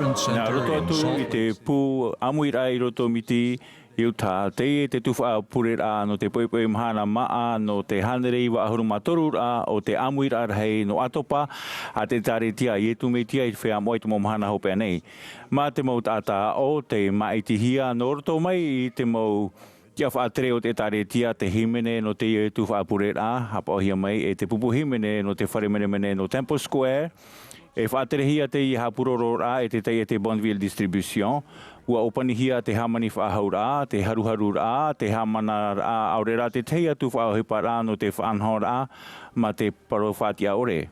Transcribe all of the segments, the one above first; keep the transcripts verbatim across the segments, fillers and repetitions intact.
Nā roto atu i te pū ʻāmuiraʻa i roto Miti, Utah, teie te tuhaʻa pureraʻa nō te poʻipoʻi mahana māʻa nō te hānere iva ʻahuru mā toru raʻa o te ʻāmuiraʻa rahi nō ʻĀtopa a te ʻĒtārētia a Iesu Mesia i te feiā moʻa i te mau mahana hopeʻa nei. Mā te mau taʻata aʻo tei māʻitihia nō roto mai i te mau tiʻa faʻatere o te ʻĒtārētia te hīmene nō teie tuhaʻa pureraʻa, haʻapaʻohia mai e te pupu hīmene nō te fare menemene nō Temple Square. E faʻaterehia teie haʻapurororaʻa e te taiete Bonneville Distribution. Ua ʻōpanihia te hāmani faʻahouraʻa, te haruharuraʻa, te haʻamanaraʻa, ʻaore rā te tahi atu faʻaʻohiparaʻa nō te faʻanahoraʻa mā te parau faʻatiʻa ʻore.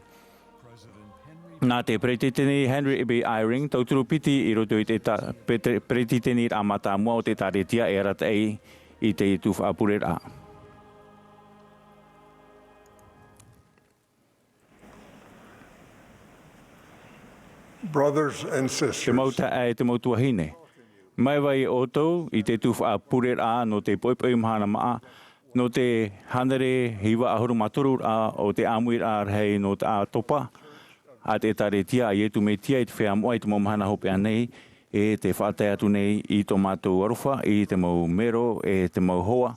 Nā te Peretiteni Henry B. Eyring, tauturu piti i roto i te ta-, pete-, Peretiteniraʻa Mātāmua o te ʻĒtārētia e arataʻi i te tuhaʻa pureraʻa. Brothers and sisters. Te mau taeaʻe, te mau tuahine. Mai vai ʻoutou i te tuhaʻa pureraʻa nō te poʻipoʻi mahana māʻa, nō te hānere iva ʻahuru mā toru raʻa o te ʻāmuiraʻa rahi nō ʻĀtopa a te ʻĒtārētia a Iesu Mesia i te feiā moʻa i te mau mahana hopeʻa nei, e te faʻatae atu nei i tō mātou aroha i te mau mero e te mau hoa,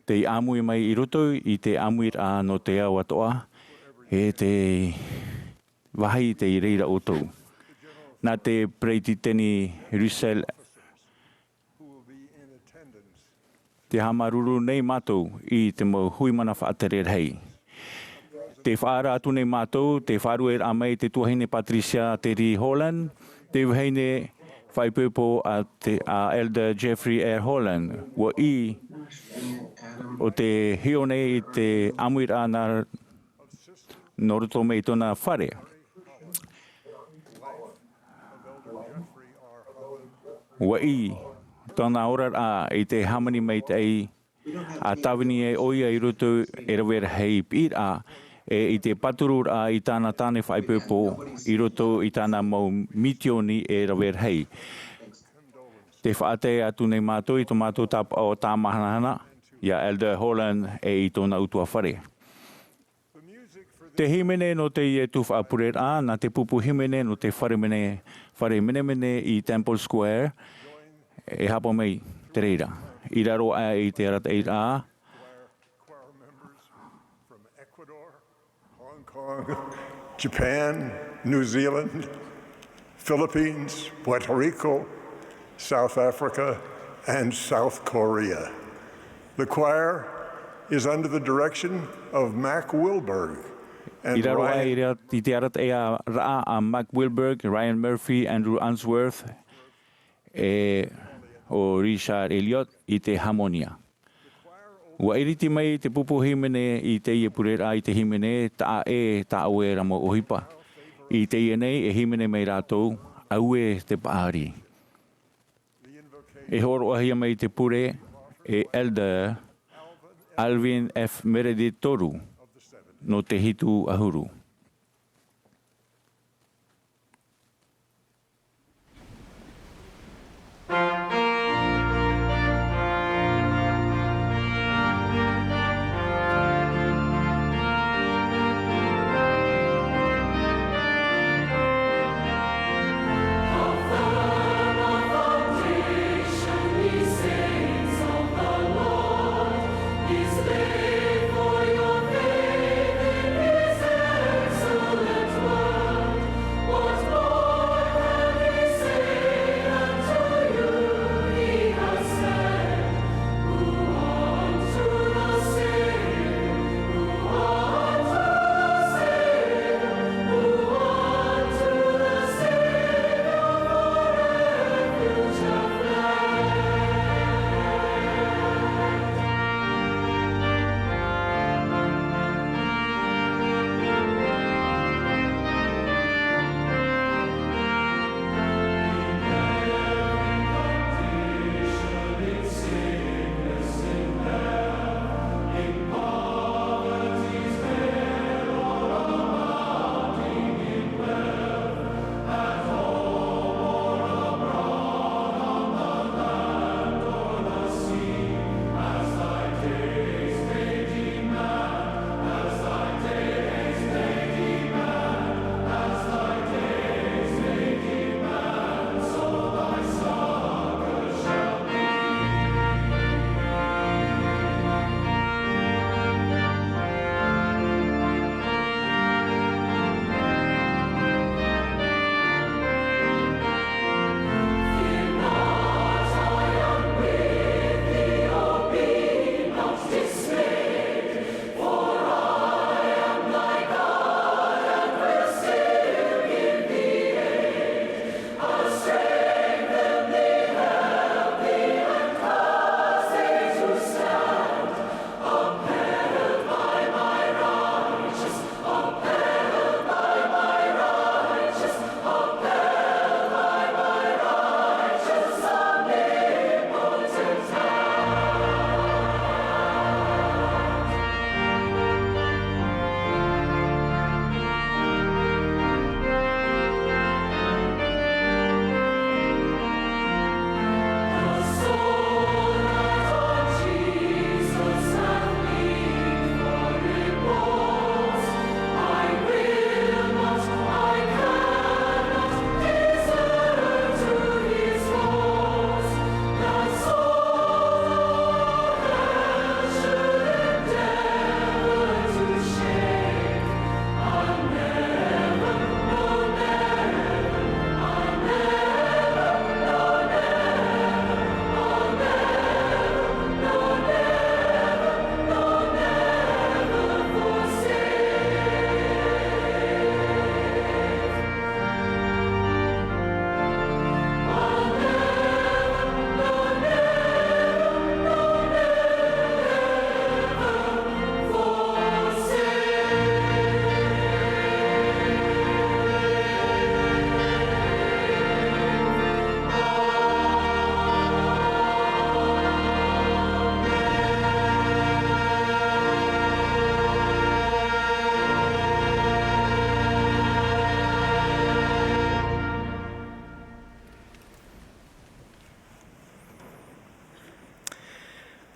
tei ʻāmui mai i roto i te ʻāmuiraʻa nō te ao atoʻa, e te vāhi tei reira ʻoutou. Nā te Peretiteni Russell, te haʻamāuruuru nei mātou i te mau hui mana faʻatere rahi. Tē faʻaara atu nei mātou te faʻarueraʻa mai te tuahine Patricia Terry Holland, te vahine faʻaipoipo a te, a Elder Jeffrey R. Holland. Ua ʻī ʻo tē hiʻo nei i te ʻāmuiraʻa nā nō roto mai i tōna fare. Ua ʻī tōna oraraʻa i te hāmani maitaʻi, a tāvini ai ʻoia i roto e rave rahi piʻiraʻa, e i te pātururaʻa i tāna tāne faʻaipoipo i roto i tāna mau misiōni e rave rahi. Tē faʻatae atu nei mātou i tō mātou tāpaʻo tāmahanahana, iā Elder Holland e i tōna ʻutuāfare. Te hīmene nō teie tuhaʻa pureraʻa, nā te pupu hīmene nō te fare mene-, fare menemene i Temple Square, e haʻapaʻo mai te reira. I raro aʻe i te arataʻiraʻa, Hong Kong, Japan, New Zealand, Philippines, Puerto Rico, South Africa, and South Korea. The choir is under the direction of Mack Wilberg and I raro aʻe Ryan i te ara-, i te arataʻiraʻa a Mack Wilberg, Ryan Murphy, Andrew Unsworth, e ʻo Richard Elliott i te hāmonia. Ua iriti mai te pupu hīmene i teie pureraʻa i te hīmene Taʻa ʻē tā ʻoe ra mau ʻohipa. I teie nei e hīmene mai rātou, Auē te paʻari. E hōroʻahia mai te pure e Elder Alvin F. Meredith toru nō te hitu ʻahuru.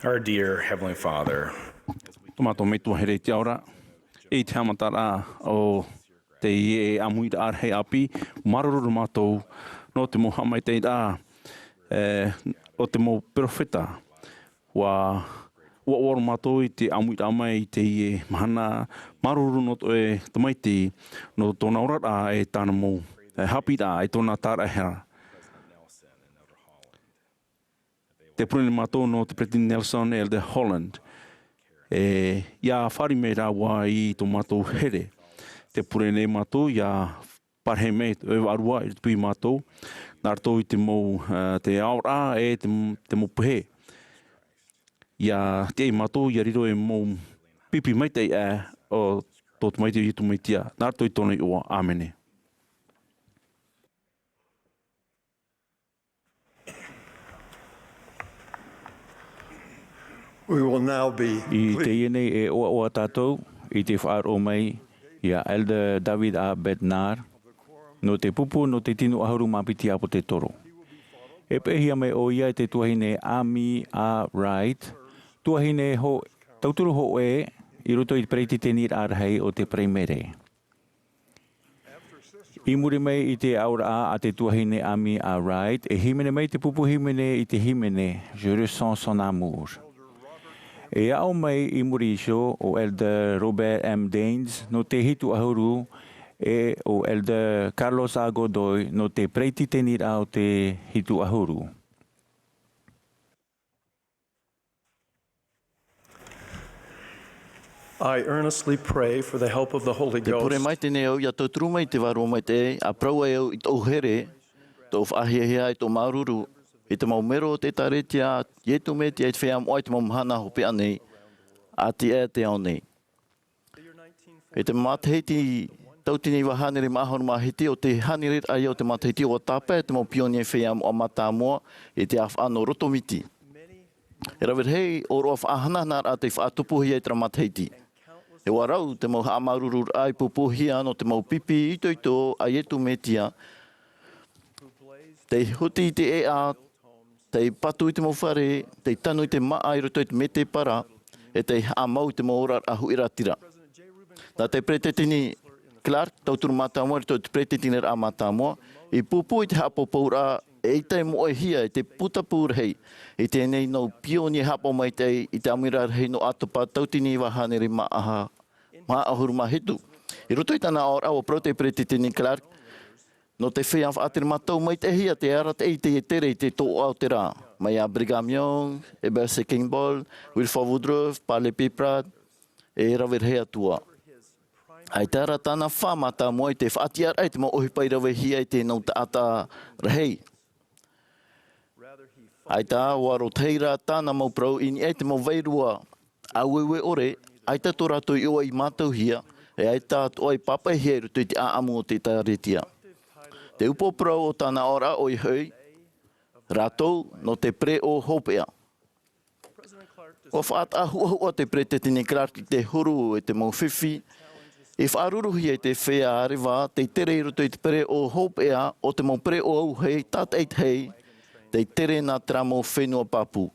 Our dear Heavenly Father, tō mātou Metua here i te ao ra, i te haʻamataraʻa o teie ʻāmuiraʻa rahi ʻāpī, māuruuru mātou nō te mau haʻamaitaʻiraʻa, e, o te mau peropheta. ʻUa, ʻua ʻoaʻoa mātou i te ʻāmuiraʻa mai i teie mahana, māuruuru nō te tamaiti, nō tōna oraraʻa e tāna mau, e, haʻapiʻiraʻa, e tōna tāraʻehara. Te pure nei mātou nō te Peretiteni Nelson, Elder Holland. E, ʻia fāriʻi mai rāua i tō mātou here. Te pure nei mātou ʻia parahi mai e vārua i roto ia mātou. Nā roto i te mau, e, te aoraʻa e te, te mau pehe. ʻIa tiʻa ia mātou, ʻia riro ei mau pipi maitaʻi aʻe o tō Tamaiti ʻo Iesu Mesia. Nā roto i tōna iʻoa. ʻĀmene. We will now be I teie nei e ʻoaʻoa tātou i te faʻaroʻo mai ia Elder David A. Bednar, nō te pupu nō te tino ʻahuru mā piti ʻāpōsetolo. E peʻehia mai ʻoia e te tuahine Amy A. Wright, tuahine ho-, tauturu hōʻē i roto i te peretiteniraʻa rahi o te Paraimere. I muri mai i te aoraʻa a te tuahine Amy A. Wright, e hīmene mai te pupu hīmene i te hīmene, Je ressens son amour. E aʻo mai i muri iho ʻo Elder Robert M. Daines nō te hitu ʻahuru, e ʻo Elder Carlos A. Godoy nō te peretiteniraʻa o te hitu ʻahuru. I earnestly pray for the help of the Holy Ghost. Te pure maitaʻi nei au ʻia tauturu mai te Vārua Maitaʻi, ʻa parau ai au i tōʻu here, tōʻu faʻahiahia e tōʻu māuruuru, i te mau mero o te ʻĒkālesia a Iesu Mesia i te feiā moʻa i te mau mahana hopeʻa nei, ʻa tiʻa te ao nei. I te matahiti tauatini iva hānere mā ʻahuru mā hiti, ʻo te hānere raʻa ia o te matahiti, ʻua tāpae te mau pionie feiā moʻa mātāmua i te ʻāfaʻa nō Roto Miti. E rave rahi ʻōroʻa faʻahanahanaraʻa tei faʻatupuhia i terā matahiti. E ʻua rau te mau haʻamāuruururaʻa i pūpūhia nō te mau pipi itoito a Iesu Mesia, tei huti i te ʻēʻa, tei patu i te mau fare, tei tanu i te māʻa i roto i te mētēpara, e tei haʻamau i te mau oraraʻa huʻiratira. Nā te Peretiteni Clark, tauturu mātāmua i roto i te Peretiteniraʻa Mātāmua, i pūpū i te haʻapōpouraʻa e ʻaita e moʻehia e te putapū rahi i teie nei nau pionie haʻapaʻo maitaʻi i te ʻāmuiraʻa rahi nō ʻAtopa tauatini iva hānere mā ʻaha-, mā ʻahuru mā hitu. I roto i tāna aoraʻa, ʻua parau te Peretiteni Clark, nō te feiā faʻatere mātau maitaʻihia te arataʻi i te tere i te toʻa o te rā, mai iā Brigham Young, Heber C. Kimball, Wilford Woodruff, Parley P. Pratt, e rave rahi atu ā. ʻAita rā tāna fā mātāmua i te faʻatiʻaraʻa i te mau ʻohipa i ravehia e te nau taʻata rahi. ʻAita ʻua rotahi rā tāna mau parau i niʻa i te mau vairua ʻāueue ʻore, ʻaita tō rātou iʻoa i mātauhia, e ʻaita atoʻa i pāpaʻihia i roto i te ʻāʻamu o te ʻĒkālesia. Te upoʻo parau o tāna aoraʻa ʻoia hoʻi, Rātou nō te pereʻoʻo hopeʻa. ʻUa faʻataʻahuʻahuʻa te Peretiteni Clark i te huru e te mau fifi i faʻaruruhia e te feiā reva tei tere i roto i te pereʻoʻo hopeʻa o te mau pereʻoʻo auahi tātaʻitahi tei tere nā terā mau fenua pāpū.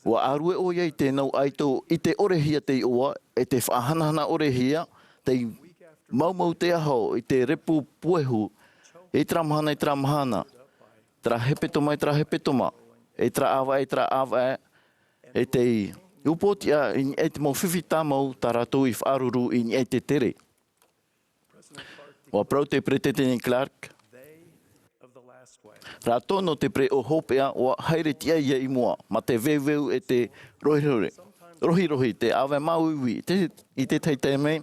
ʻUa ʻārue ʻoia i te nau ʻaito i te ʻorehia te iʻoa, e te faʻahanahana ʻorehia, tei maumau te aho i te repu puehu, i terā mahana, i terā mahana, terā hepetoma, i terā hepetoma, i terā ʻāvaʻe, i terā ʻāvaʻe, e tei upoʻotiʻa i niʻa i te mau fifi tāmau tā rātou i faʻaruru i niʻa i te tere. ʻUa parau te Peretiteni Clark, rātou nō te pereʻoʻo hopeʻa ʻua haere tiʻa ia i mua, mā te veuveu e te rohirohi, rohirohi, te ʻāvaʻe māuiui, te, i te tahi taime,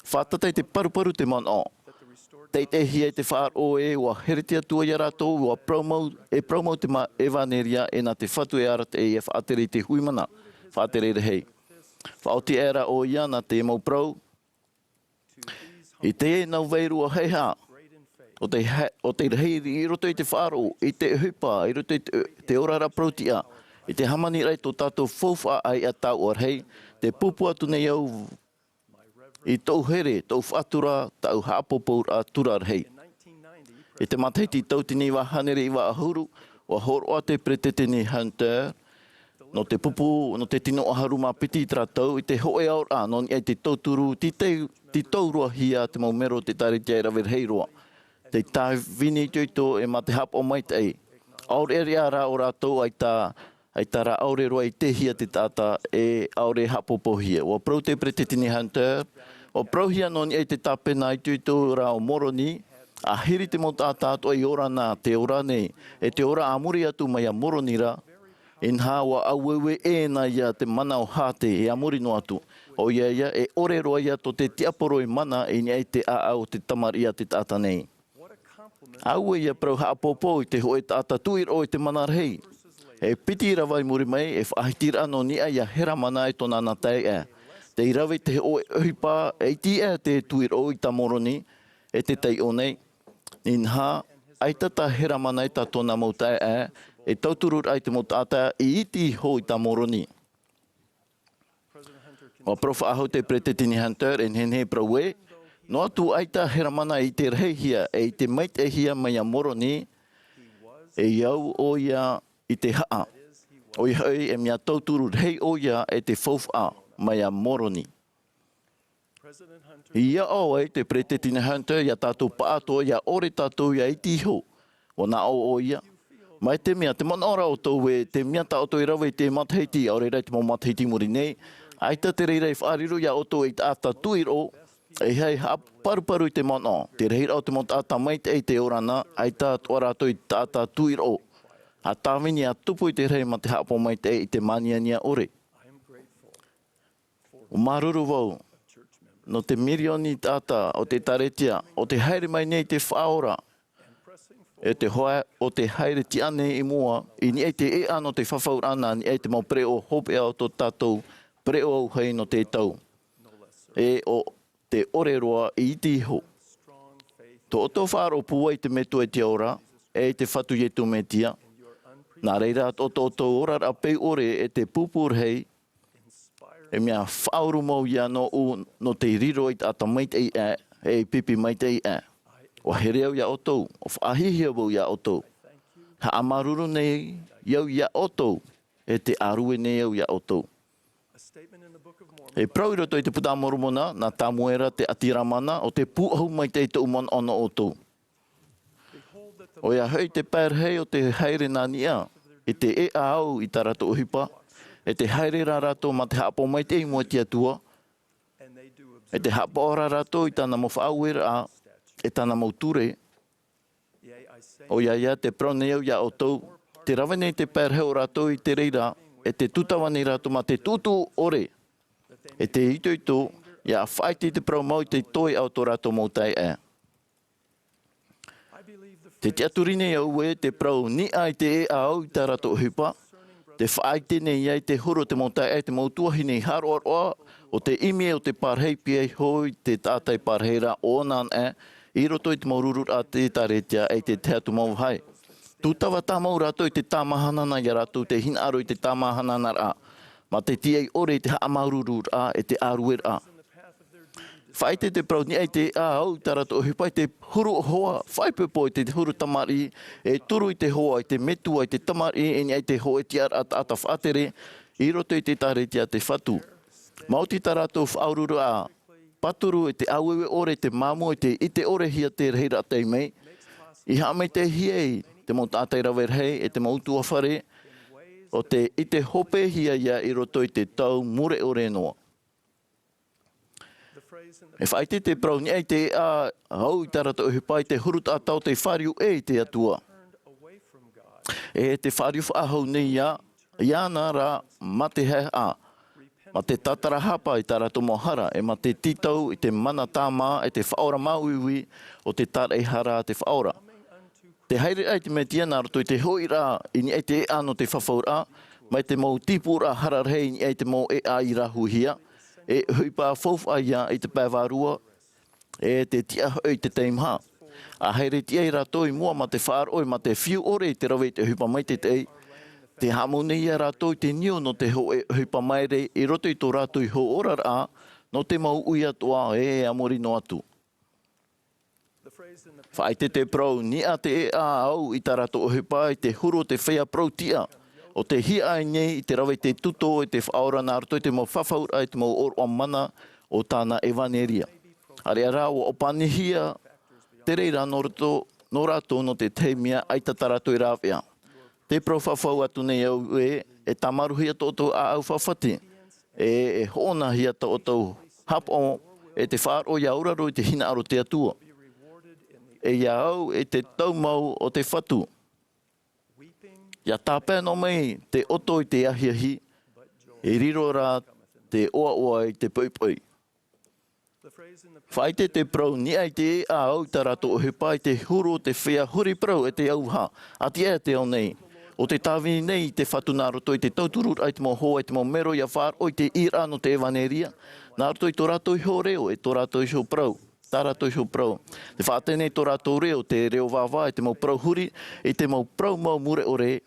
fātata i te paruparu te manaʻo. Teiteihia i te faʻaroʻo ē ʻua hereti atu ia rātou, ʻua parau mau, e parau mau te ma-, ʻevanelia, e nā te Fatu e arataʻi e faʻatere i te hui mana, faʻatere rahi. Faʻaoti aʻera ʻoia nā te mau parau, i te nau vairua haʻehaʻa, ʻo te ha-, ʻo te rahi i roto i te faʻaroʻo, i te ʻohipa, i roto i te, te oraraʻa parauʻtiʻa, i te hāmaniraʻa i tō tātou faufaʻa ʻāiʻa taoʻa rahi, tē pūpū atu nei au i tōʻu here, tōʻu faʻatura, tāʻu haʻapōpouraʻa tura rahi. I te matahiti tauatini iva hānere iva ʻahuru, ʻua hōroʻa te Peretiteni Hunter, nō te pupu, nō te tino ʻahuru mā piti i terā tau, i te hōʻē aoraʻa nō niʻa i te tauturu, tītau-, tītauhia te mau mero o te ʻĒtārētia e rave rahi roa. Tei tāvini itoito e mā te haʻapaʻo maitaʻi. ʻAore rā ʻo rātou ʻaita, ʻaita rā ʻaore roa i tēhia te taʻata e ʻaore haʻapōpōhia. ʻUa parau te Peresideni Hunter, ʻua parauhia nō niʻa i te tāpena itoito ra o Moroni, ʻahiri te mau taʻata atoʻa i ora na, tē ora nei, e tē ora a muri atu mai iā Moroni ra, inaha ʻua ʻaueue ʻē na ia te mana o Hāte e a muri noa atu. ʻOia ia, e ʻore roa ia tō te tiaporo e mana i niʻa i te ʻāʻau o te tamariʻi a te taʻata nei. ʻAuē ia parau haʻapōpō i te hōʻē taʻata tuʻiroʻo i te mana rahi. E piti ʻīrava i muri mai, e faʻahitiraʻa nō niʻa iā Heramana e tōna nā taeaʻe. Tei rave te hōʻē ʻohipa, e iti aʻe te tuʻiroʻo i tā Moroni, e te taiʻo nei. Inaha, ʻaita tā Heramana e tā tōna mau taeaʻe, e tauturu ra i te mau taʻata i iti iho i tā Moroni. ʻUa parau faʻahou te Peresideni Hunter, e nehenehe e parau ē, noa atu ʻaita Heramana i ʻite rahihia, e i ʻite maitaʻihia mai iā Moroni, e au ʻoia i te haʻa. ʻOia hoʻi, e mea tauturu rahi ʻoia e te faufaʻa mai iā Moroni. I aʻo ai te Peresideni Hunter iā tātou pāʻatoʻa, ʻia ʻore tātou ʻia iti iho. ʻUa naʻo ʻoia. Mai te mea, tē manaʻo ra ʻoutou ē, te mea tā ʻoutou e rave i te matahiti, ʻaore rā i te mau matahiti i muri nei, ʻaita te reira e faʻariro iā ʻoutou ei taʻata tuʻiroʻo, e haʻaparuparu i te manaʻo, te rahiraʻa o te mau taʻata maitaʻi tē ora na, ʻaita atoʻa rātou ei taʻata tuʻiroʻo. ʻA tāvini, ʻa tupu i te rahi mā te haʻapaʻo maitaʻi i te māniania ʻore. ʻUa māuruuru vau nō te mirioni taʻata o te ʻĒtārētia, ʻo tē haere mai nei i te Faʻaora, e te hoa, ʻo tē haere tiʻa nei i mua, i niʻa i te ʻēʻa nō te fafauraʻa nā niʻa i te mau pereʻoʻo hopeʻa o tō tātou pereʻoʻo auahi nō te tau. E ʻo te ʻore roa i iti iho. Tō ʻoutou faʻaroʻo pūai i te Metua i te ao ra, e i te Fatu Iesu Mesia. Nā reira, tō tō ʻoutou oraraʻa peu ʻore e te pūpū rahi, e mea faʻauru mau ia nōʻu nō te riro ei taʻata maitaʻi aʻe, ei pipi maitaʻi aʻe. ʻUa here au iā ʻoutou, ʻua faʻahihia vau iā ʻoutou. Haʻamāuruuru nei au iā ʻoutou, e tē ʻārue nei au iā ʻoutou. E parau i roto i te Puta a Moromona, nā Samuela te ʻāti Lamana, ʻo tē pūʻohu maitaʻi tōʻu manaʻo nō ʻoutou. ʻOia hoʻi, te pae rahi o tē haere nā niʻa i te ʻēʻa au i tā rātou ʻohipa, e tē haere ra rātou mā te haʻapaʻo maitaʻi i mua i te Atua, e tē haʻapaʻo ra rātou i tāna mau faʻaueraʻa, e tāna mau ture. ʻOia ia, tē parau nei au iā ʻoutou, tē rave nei te pae rahi o rātou i te reira, e tē tūtava nei rātou mā te tuʻutuʻu ʻore, e te itoito, ʻia faʻaʻite i te parau mau i te toeʻa o tō rātou mau taeaʻe. Tē tiʻaturi nei au ē, tē parau niʻa i te ʻēʻa au i tā rātou ʻohipa, tē faʻaʻite nei ia i te huru o te mau taeaʻe, te mau tuahine i haʻaroʻaroʻa, ʻo tē ʻimi, ʻo tē parahi pihaʻi iho i te taʻata e parahi ra ʻo ʻōna anaʻe, i roto i te mau rururaʻa a te ʻĒtārētia e i te tahi atu mau vāhi. Tūtava tāmau rātou i te tāmāhana nā iā rātou tē hinaʻaro i te tāmāhanaraʻa, mā te tīaʻi ʻore i te haʻamāuruururaʻa e te ʻārueraʻa. Faʻaʻite te parau niʻa i te ʻēʻa au i tā rātou ʻohipa i te huru hoa, faʻaipoipo i te huru tamariʻi, e turu i te hoa, i te metua, i te tamariʻi, i niʻa i te hōʻē tiʻaraʻa taʻata faʻatere, i roto i te ʻĒtārētia a te Fatu. Maoti tā rātou faʻaururaʻa pāturu, e te ʻāueue ʻore, te māmū, e te ʻite ʻorehia te rahiraʻa taime, i haʻamaitaʻihia ai te mau taʻata e rave rahi, e te mau ʻutuāfare, ʻo tē ʻite hopehia ia i roto i te tau mure ʻore noa. E faʻaʻite te parau niʻa i te ʻēʻa au i tā rātou ʻohipa i te huru taʻata ʻo tē fāriu ʻē i te Atua. E tē fāriu faʻahou nei ia, iāna rā mā te haʻehaʻa, mā te tātarahapa i tā rātou mau hara, e mā te tītau i te mana tāmā, e te faʻaora māuiui o te tāraʻehara a te Faʻaora. Te haereraʻa i te Mesia nā roto i te hoʻiraʻa i niʻa i te ʻēʻa nō te fafauraʻa, mai te mau tīpūraʻa hara rahi i niʻa i te mau ʻēʻa i rāhuihia, e ʻohipa faufaʻa ia i te pae vārua, e te tiʻa hoʻi i te teimaha. ʻA haere tiʻa rātou i mua mā te faʻaroʻo, mā te fiu ʻore i te rave i te ʻohipa maitaʻi, tē haʻamau nei ia rātou i te niu nō te hōʻē ʻohipa maere i roto i tō rātou iho oraraʻa, nō te mau uʻi atoʻa e a muri noa atu. Faʻaʻite te parau niʻa i te ʻēʻa au i tā rātou ʻohipa i te huru o te feiā parau tiʻa, ʻo tē hiaʻai nei i te rave i te tuto e te Faʻaora nā roto i te mau fafauraʻa i te mau ʻōroʻa mana o tāna ʻevaneria. ʻAreʻa rā ʻua ʻōpanihia te reira nō roto, nō rātou nō te tahi mea ʻaita tā rātou e rāveʻa. Tē parau fafau atu nei au ē, e tāmaruhia tō ʻoutou ʻāʻau fafati, e, e hoʻonahia tō ʻoutou haʻapaʻo, e te faʻaroʻo ʻia auraro i te hinaʻaro o te Atua. E ʻia au e te taumau o te Fatu. ʻIa tāpae noa mai te ʻoto i te ahiahi, e riro rā te ʻoaʻoa i te poʻipoʻi. Faʻaʻite te parau, niʻa i te ʻēʻa au i tā rātou ʻohipa, i te huru o te feiā huri parau e te auaha, ʻati aʻe te ao nei. ʻO te tāvini nei i te Fatu nā roto i te tautururaʻa i te mau hoa, i te mau mero ʻia faʻaroʻo i te ʻīraʻa nō te ʻevaneria, nā roto i tō rātou iho reo, e tō rātou iho parau, tā rātou iho parau. Te faʻaʻite nei tō rātou reo, te reo vāvā, e te mau parau huri, i te mau parau mau mure ʻore,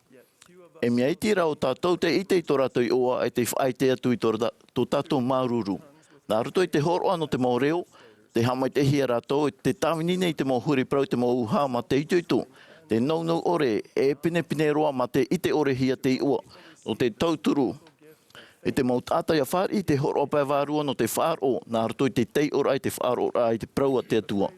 e mea iti rā ʻo tātou te ʻite i tō rātou iʻoa, e te faʻaʻite atu i tō rā-, tō tātou māuruuru. Nā roto i te hōroʻa nō te mau reo, tē haʻamaitaʻihia rātou, e tē tāvini nei i te mau huri parau, i te mau auaha mā te itoito, te nounou ʻore, e pinepine roa mā te ʻite ʻorehia te iʻoa, nō te tauturu. I te mau taʻata ʻia fāriʻi i te hōroʻa pae vārua nō te faʻaroʻo, nā roto i te taiʻoraʻa, i te faʻaroʻoraʻa, i te parau a te Atua.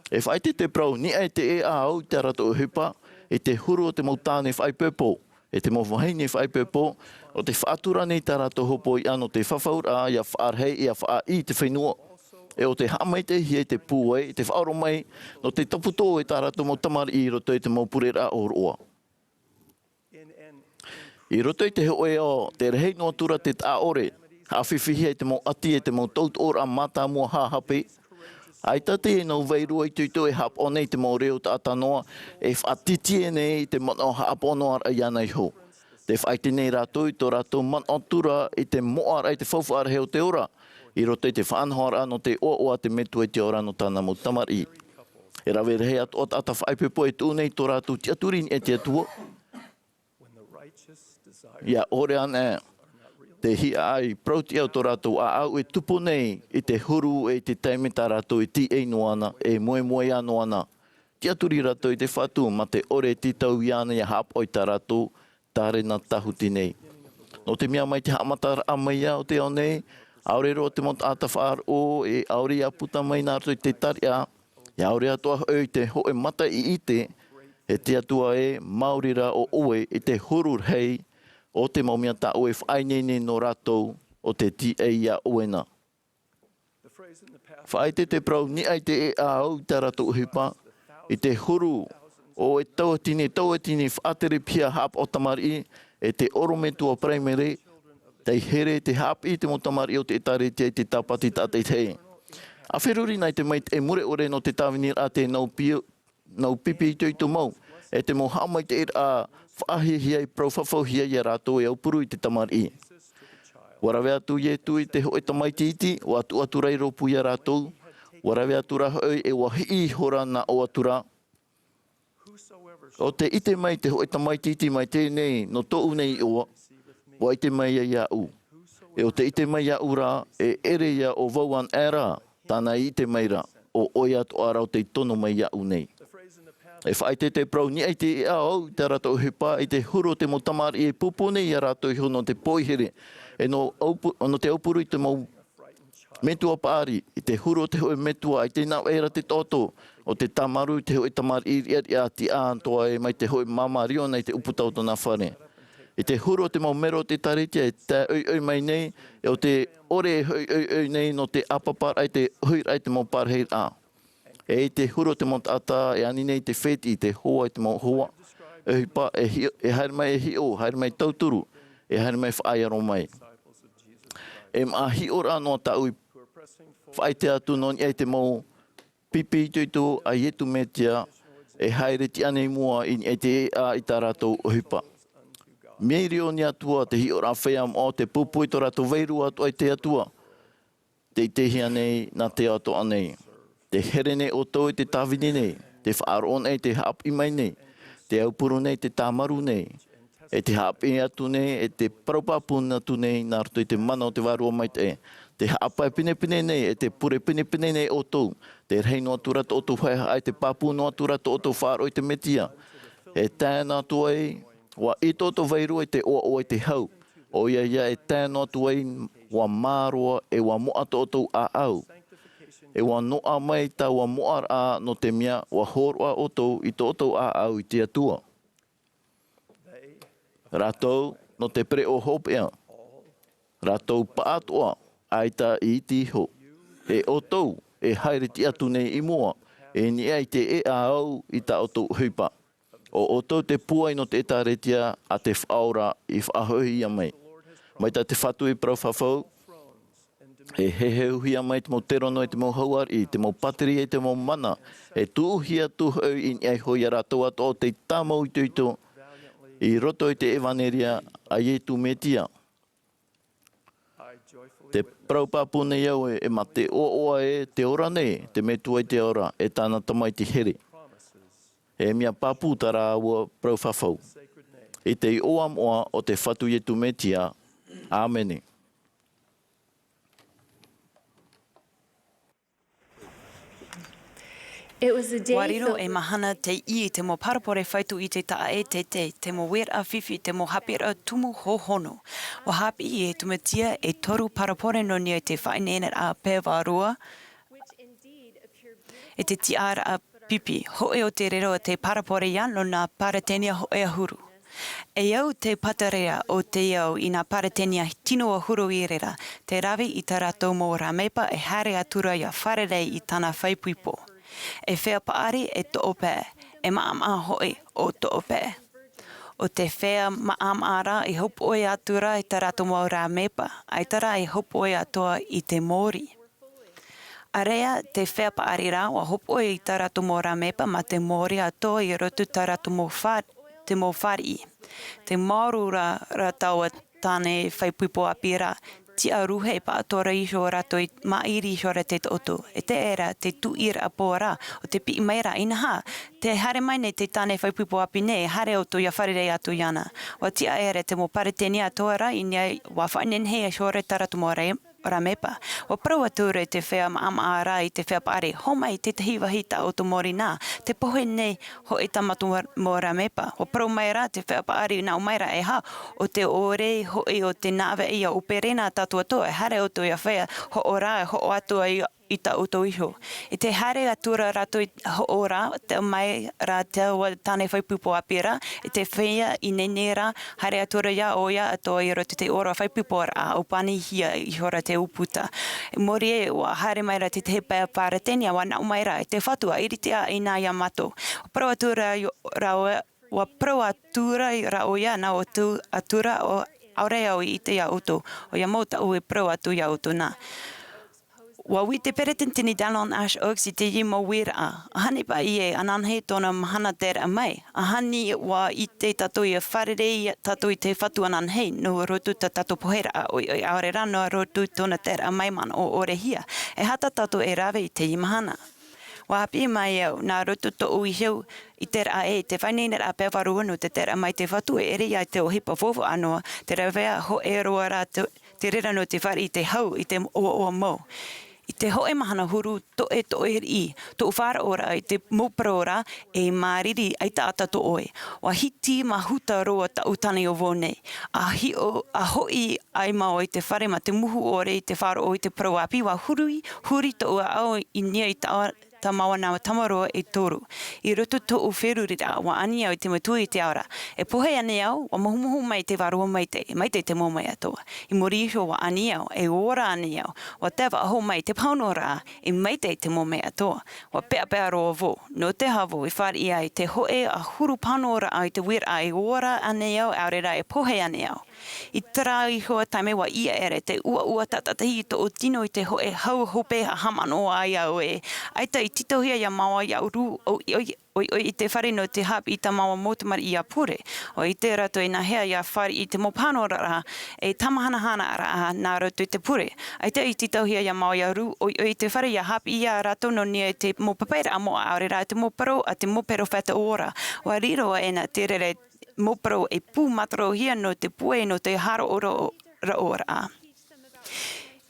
E faʻaʻite te parau, niʻa i te ʻēʻa au i tā rātou ʻohipa, i te huru o te mau tāne faʻaipoipo, e te mau vahine faʻaipoipo, ʻo tē faʻatura nei tā rātou hopoiʻa nō te fafauraʻa ʻia faʻarahi, ʻia faʻaʻī i te fenua. E ʻo tē haʻamaitaʻihia i te pūai, i te faʻaora mai, nō te taputō e tā rātou mau tamariʻi i roto i te mau pureraʻa ʻōroʻa. I roto i te hōʻē ao, tē rahi noa atu ra te taʻa ʻore, haʻafifihia e te mau ʻati, e te mau tautoʻoraʻa mātāmua haʻahape. ʻAita teie nau vārua itoito e haʻapaʻo nei i te mau reo taʻata noa, e faʻatītīa nei i te manaʻo haʻapaʻo noa ra iāna iho. Tē faʻaʻite nei rātou i tō rātou manaʻo atu ra i te moʻaraʻa, i te faufaʻa rahi o te ora, i roto i te faʻanahoraʻa nō te ʻoaʻoa a te Metua i te ao ra nō tāna mau tamariʻi. E rave rahi atoʻa taʻata faʻaipoipo e tuʻu nei i tō rātou tiʻaturi i niʻa i te Atua. ʻIa ʻore anaʻe te hiaʻai parau-tiʻa o tō rātou ʻāʻau, e tupu nei i te huru, e i te taime tā rātou e tīaʻi noa ana, e moemoeā noa ana. Tiʻaturi rātou i te Fatu, mā te ʻore e tītau iāna ʻia haʻapaʻo i tā rātou tārena tāhuti nei. Nō te mea mai te haʻamataraʻa mai ā o te ao nei, ʻaore roa te mau taʻata faʻaroʻo, e ʻaore ʻia puta mai nā roto i te tariʻa, ʻia ʻaore atoʻa hoʻi te hōʻē mata i ʻite, e te Atua ē, maori rā ʻo ʻoe i te huru rahi o te mau mea tā ʻoe e faʻaineine nō rātou, ʻo tē tīaʻi iā ʻoe na. Faʻaʻite te parau, niʻa i te ʻēʻa au i tā rātou ʻohipa, i te huru o e tauatini, tauatini faʻaterepehia haʻapaʻo tamariʻi, e te ʻorometua paraimere, tei here, tei haʻapiʻi i te mau tamariʻi o te ʻĒtārētia i te tāpati tātaʻitahi. ʻA feruri na i te maitaʻi mure ʻore nō te tāviniraʻa tē nau pio-, nau pipi itoito mau, e te mau haʻamaitaʻiraʻa faʻahiahia i parau fafauhia iā rātou e aupuru i te tamariʻi. ʻUa rave atu Ietu i te hōʻē tamaiti iti, ʻua tuʻu atu ra i rōpū iā rātou, ʻua rave atu ra hoʻi e ʻua hiʻi ihora nā ʻō atu ra, ʻo tē ʻite mai te hōʻē tamaiti iti mai teie nei nō tōʻu nei iʻoa, ʻua ʻite mai ia iāʻu. E ʻo tē ʻite mai iāʻu ra, e ʻere ia ʻo vau anaʻe ra, tāna i ʻite mai ra, ʻo ʻoe atoʻa ra ʻo tei tono mai iāʻu nei. E faʻaʻite te parau, niʻa i te ʻēʻa au i tā rātou ʻohipa, i te huru o te mau tamariʻi e pūpū nei iā rātou iho nō te poihere, e nō aupu-, nō te aupuru i te mau metua paʻari, i te huru o te hōʻē metua, ʻaita i navaʻi ra te taʻoto, ʻo tē tāmarū i te hōʻē tamariʻi riʻariʻa, tiʻa atoʻa ē mai te hōʻē māmā riona i te ʻūputa o tōna fare. I te huru o te mau mero o te ʻĒtārētia e tae ʻoiʻoi mai nei, e ʻo tē ʻore e hoʻi ʻoiʻoi nei nō te ʻāpaparaʻa i te ʻohiraʻa i te mau parahiraʻa. E i te huru o te mau taʻata e ani nei te fētiʻi, te hoa i te mau hoa, e ʻohipa, e hiʻo, e haere mai e hiʻo, haere mai tauturu, e haere mai faʻaearo mai. E māʻa hiʻoraʻa noa tāʻu i faʻaʻite atu nō niʻa i te mau pipi itoito a Ietu Metia, e haere tiʻa nei mua i niʻa i te ʻēʻa i tā rātou ʻohipa. Mirioni atu ā te hiʻoraʻa feiā moʻa o tē pūpū i tō rātou vārua atoʻa i te Atua. Tē ʻitehia nei nā te ao atoʻa nei. Tē here nei ʻoutou i te tāvini nei, tē faʻaroʻo nei, tē haʻapiʻi mai nei, tē aupuru nei, tē tāmarū nei, e tē haʻapiʻi atu nei, e tē parau pāpū atu nei nā roto i te mana o te Vārua Maitaʻi. Tē haʻapae pinepine nei, e tē pure pinepine nei ʻoutou. Tē rahi noa atu ra tō ʻoutou haʻehaʻa, e tē pāpū noa atu ra tō ʻoutou faʻaroʻo i te Metia. E tae noa atu ai, ʻUa ʻite ʻoutou vau i te ʻoaʻoa i te hau. ʻOia ia e tae noa atu ai ʻua māroa e ʻua moʻa tō ʻoutou ʻāʻau. E ʻua noaʻa mai taua moʻaraʻa nō te mea ʻua hōroʻa ʻoutou i tō ʻoutou ʻāʻau i te Atua. Rātou nō te pereʻoʻo hopeʻa. Rātou paʻatoʻa, ʻaita i iti iho. E ʻoutou, e haere tiʻa atu nei i mua, e niʻa i te ʻēʻa au i tā ʻoutou ʻohipa. ʻO ʻoutou te pūai nō te ʻĒtārētia a te Faʻaora i faʻahoʻihia mai. Mai tā te Fatu i parau fafau, e heheuhia mai te mau terono i te mau hauariʻi, te mau pātireia i te mau mana, e tuʻuhia atu hoʻi i niʻa iho ia rātou atoʻa tei tāmau itoito i roto i te ʻevaneria a Iesu Mesia. Te parau pāpū nei au e, e mā te ʻoaʻoa ē, te ora nei, te Metua i te ora, e tāna Tamaiti here. E mea pāpū tā rāua parau fafau. I te iʻoa moʻa o te Fatu Iesu Mesia. ʻĀmene. It was a day Ua riro filled e with mahana te ʻī i te mau parapore faufaʻa i te taʻa ʻē teitei, te mau uiraʻa fifi, te mau haʻapiʻiraʻa tumu hōhonu. Ua haʻapiʻi e Iesu Mesia e toru parapore nō niʻa i te faʻaineineraʻa pea vārua, e te tiʻaraʻa pipi, hōʻē o te reo o te parapore ia nō nā Peretānia hōʻē ʻahuru. E au te pātireia o te ao i nā Peretānia tino ʻahuru i reira, tē rave i tā rātou mau rāmepa e haere atu ra ʻia fārerei i tāna faʻaipoipo. E feiā paʻari e toʻo pae, e maʻamaʻa hoʻi ʻo toʻo pae. ʻO te feiā maʻamaʻa rā i hopoʻi atu ra i tā rātou mau rāmepa, ʻaita rā i hopoʻi atoʻa i te mōrī. ʻĀreʻa te feiā paʻari rā, ʻua hopoʻi i tā rātou mau rāmepa mā te mōrī atoʻa i roto tā rātou mau fā-, te mau fāriʻi. Te maoro rā, rā taua tāne faʻaipoipo ʻāpī ra, tiʻa ruhe e paʻatoʻa ra iho rātou i maʻiri iho ra te taʻoto. E teie rā, te tuʻiraʻa pō rā, ʻo te piʻi mai ra, inaha, tē haere mai nei te tāne faʻaipoipo ʻāpī nei, e haere ʻoutou ʻia fārerei atu iāna. ʻUa tiʻa aʻera te mau Peretānia atoʻa ra, i niʻa ʻua faʻaineinehia iho ra tā rātou mau rā-, rāmepa. ʻUa parau atu ra te feiā maʻamaʻa rā i te feiā paʻari, hōmai i te tahi vāhi tā ʻoutou mōrī na, tē pohe nei hoʻi tā mātou mau rāmepa. ʻUa parau mai ra te feiā paʻari, nā ʻō mai ra, e aha, ʻo te ʻore hoʻi o te nāveʻa ʻia ʻōpere na tātou atoʻa, e haere ʻoutou ʻia feiā hoʻo rā, e hoʻo atu ai i tā ʻoutou iho. I te haere atu ra rātou i hoʻo rā, tae mai ra taua tāne faʻaipoipo ʻāpī ra, i te feiā ineine ra, haere atu ra ʻoia atoʻa i roto i te ora faʻaipoiporaʻa, ʻua pānihia iho ra te ʻūputa. I muri aʻe, ʻua haere mai ra te tahi pae Peretānia, ʻua nā ʻō mai ra, e te Fatu, ʻiriti ā ʻia mātou. ʻUa parau atu ra, rāua, ʻua parau atu ra rā ʻoia, nā ʻoutou atu ra, ʻo, ʻaore au i ʻite iā ʻoutou, ʻoia mau tāʻu e parau atu iā ʻoutou na. ʻUa ui te peretiteni Dallin H. Oaks i teie mau uiraʻa. ʻAhani paʻi e ananahi tōna mahana teraʻa mai. ʻAhani ʻua ʻite tātou ʻia fārerei tātou i te Fatu ananahi, nō roto tā tātou poheraʻa ʻoiʻoi, ʻaore rā nō roto tōna teraʻa mai manaʻo ʻore hia. E aha tā tātou e rave i teie mahana? ʻUa haʻapiʻi mai au, nā roto tōʻu iho i te raʻa ē, te faʻaineineraʻa pea vārua nō te teraʻa mai te Fatu, e ʻere ia te ʻohipa faufaʻa noa, te rāveʻa hōʻē roa rā te, te reira nō te fāriʻi i te hau, i te ʻoaʻoa mau. I te hōʻē mahana huru, toʻe, toʻe riʻi, tōʻu faʻaroʻoraʻa i te mau parau ra, e māriri, ʻaita ʻata tō ʻoe. ʻUa hiti māhuta roa tāʻu tāne ʻōvau nei. ʻA hiʻo, ʻa hoʻi ai māua i te fare mā te muhu ʻore i te faʻaroʻo i te parau ʻāpī, ʻua huri, huri tōʻu ʻāʻau i niʻa i tā, tā māua nā tamaroa e toru. I roto tōʻu feruriraʻa, ʻua ani au i te metua i te ao ra. E pohe ānei au? ʻUa mohumohu mai te Vārua Maitaʻi, e maitaʻi te mau mea atoʻa. I muri iho ʻua ani au, e ora ānei au? ʻUa tae faʻahou mai te pāhonoraʻa, e maitaʻi te mau mea atoʻa. ʻUa peʻapeʻa roa vau, nō te aha vau i fāriʻi ai te hōʻē ʻahuru pāhonoraʻa i te uiraʻa, e ora ānei au, ʻaore rā e pohe ānei au? I terā iho taime ʻua ʻite ra te ʻuaʻua tātaʻitahi i tōʻu tino i te hōʻē hau hope e haʻamanaʻo ai au ē, ʻaita i tītauhia iā māua ʻia uru ʻoiʻoi, ʻoiʻoi i te fare nō te haʻapiʻi i tā māua mau tamariʻi ʻia pure. ʻUa ʻite rātou e nāhea ʻia fāriʻi i te mau pāhonoraʻa, e tāmahanahanaʻaraʻa nā roto i te pure. ʻAita i tītauhia iā māua ʻia uru ʻoiʻoi i te fare ʻia haʻapiʻi ia rātou nō niʻa i te mau papairaʻa moʻa, ʻaore rā te mau parau a te mau perofeta ora. ʻUa riro ʻēnā te reira mau parau e pūmātarohia nō te puai, nō te haʻaroʻo-, roʻo-, roʻoraʻa.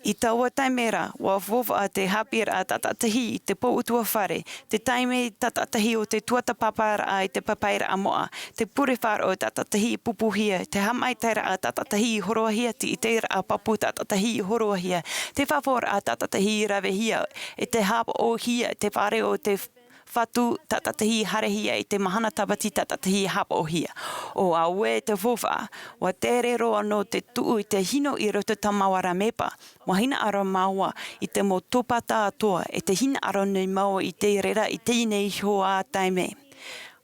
I taua taime ra, ua faufaʻa te haʻapiʻiraʻa tātaʻitahi i te pou ʻutuāfare, te taime tātaʻitahi o te tuatāpaparaʻa i te papairaʻa moʻa, te pure faʻaroʻo tātaʻitahi i pupuhia, te haʻamaitaʻiraʻa tātaʻitahi i hōroʻahia, te ʻiteraʻa pāpū tātaʻitahi i hōroʻahia, te fafauraʻa tātaʻitahi i ravehia, e te haʻapaʻohia te fare o te Fatu tātaʻitahi i haerehia i te mahana tāpati tātaʻitahi i haʻapaʻohia. ʻO auē te faufaʻa, ua tere roa nō te tuʻu i te hino i roto i tā māua ra mēpa. Ua hinaʻaro māua i te mau tōpata atoʻa, e te hinaʻaro nei māua i te reira i teie nei iho ā taime.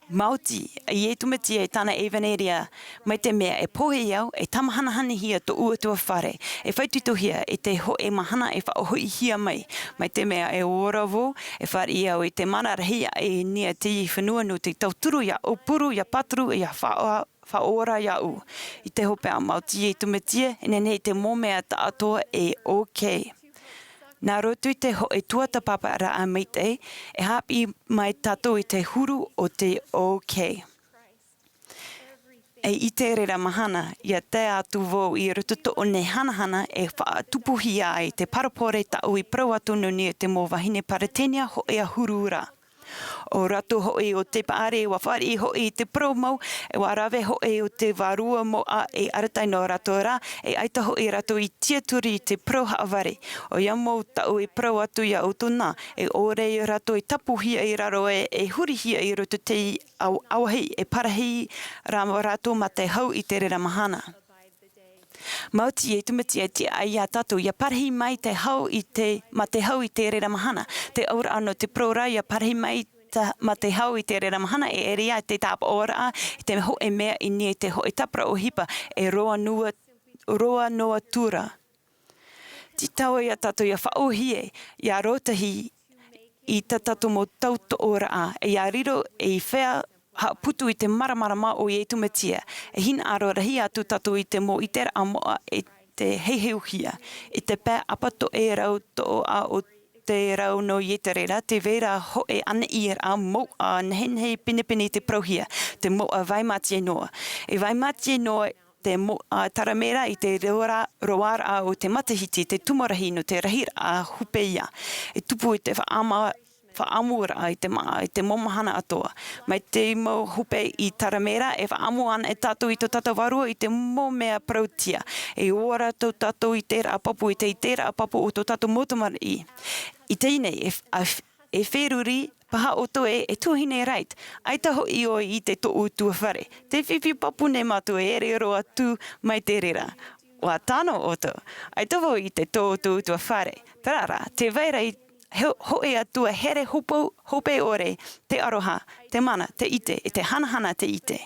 Maoti, ʻia Iesu Mesia e tāna ʻevaneria, mai te mea e pohe au, e tāmahanahanahia tōʻu ʻutuāfare, e faʻaitoitohia i te hōʻē mahana e faʻahoʻihia mai, mai te mea e ora vau, e fāriʻi au i te mana rahi aʻe i niʻa i teie fenua nō te tauturu ʻia ʻaupuru, ʻia pāturu, ʻia faʻa-, faʻaora iāʻu. I te hopeʻa maoti Iesu Mesia, e nehenehe te mau mea tāʻatoʻa e OK. Nā roto i te hōʻē tuatāpaparaʻa maitaʻi, e haʻapiʻi mai tātou i te huru o te OK. E i te reira mahana, ʻia tae atu vau i roto i tōʻu nei hanahana e faʻatupuhia ai te parabole tāʻu i parau atu nō niʻa i te mau vahine Peretānia hōʻē ʻahuru ra. ʻO rātou hōʻē o te paʻari, ua fāriʻi hōʻē i te parau mau, e ua rave hōʻē o te vārua moʻa e arataʻi nō rātou rā, e ʻaita hōʻē rātou i tiaturi i te parau haʻavare. ʻOia mau tāʻu e parau atu iā ʻoutou nā, e ʻore rātou e tāpūhia i raro e, e hurihia i roto i te au-, auahi, e parahi rā rātou mā te hau i te reira mahana. Maoti Iesu Mesia e tiʻa ai iā tātou, ʻia parahi mai te hau i te, mā te hau i te reira mahana. Te auraʻa nō te parau ra, ʻia parahi mai ta-, mā te hau i te reira mahana, e ʻere ā te tāpaʻoraʻa, i te hōʻē mea i niʻa i te hōʻē tāpura ʻohipa, e roa noa, roa noa atu ra. Tītau iā tātou ʻia faʻaʻōhie, ʻia rōtahi i tā tātou mau tautoʻoraʻa, e ʻia riro, e ʻia fea haʻaputu i te māramarama o Iesu Mesia, e hinaʻaro rahi atu tātou i te mau ʻiteraʻa moʻa e te hehehuhia, i te pae ʻapatoʻerau toʻa o te rau nō Ieterera, tē vai ra hōʻē ʻānaʻiraʻa mouʻa nehenehe pinepine i te parauhia, te mouʻa vai mātie noa. E vai mātie noa te mouʻa Taramera i te roara-, roaraʻa o te matahiti, te tumu rahi nō te rahiraʻa hupeia. E tupu i te faʻaʻamu-, faʻaʻamuraʻa i te māʻa, i te mau mahana atoʻa. Mai te mau hupe i Taramera, e faʻaʻamu ana e tātou i tō tātou vārua i te mau mea parautia. E ora tō tātou ʻiteraʻa pāpū, i te ʻiteraʻa pāpū o tō tātou mau tamariʻi. I teie nei, e f-, a f-, e feruri paha ʻoutou e, e tuahine Wright, ʻaita hoʻi ʻoe i ʻite i tō ʻoutou fare. Tē fifi pāpū nei mātou e ʻere roa atu mai te reira. ʻUa tano ʻoutou. ʻAita vau i ʻite i tō ʻoutou fare. Terā rā, tē vai ra i ho-, hōʻē Atua here hope, hope ʻore, te aroha, te mana, te ʻite, e te hanahana te ʻite.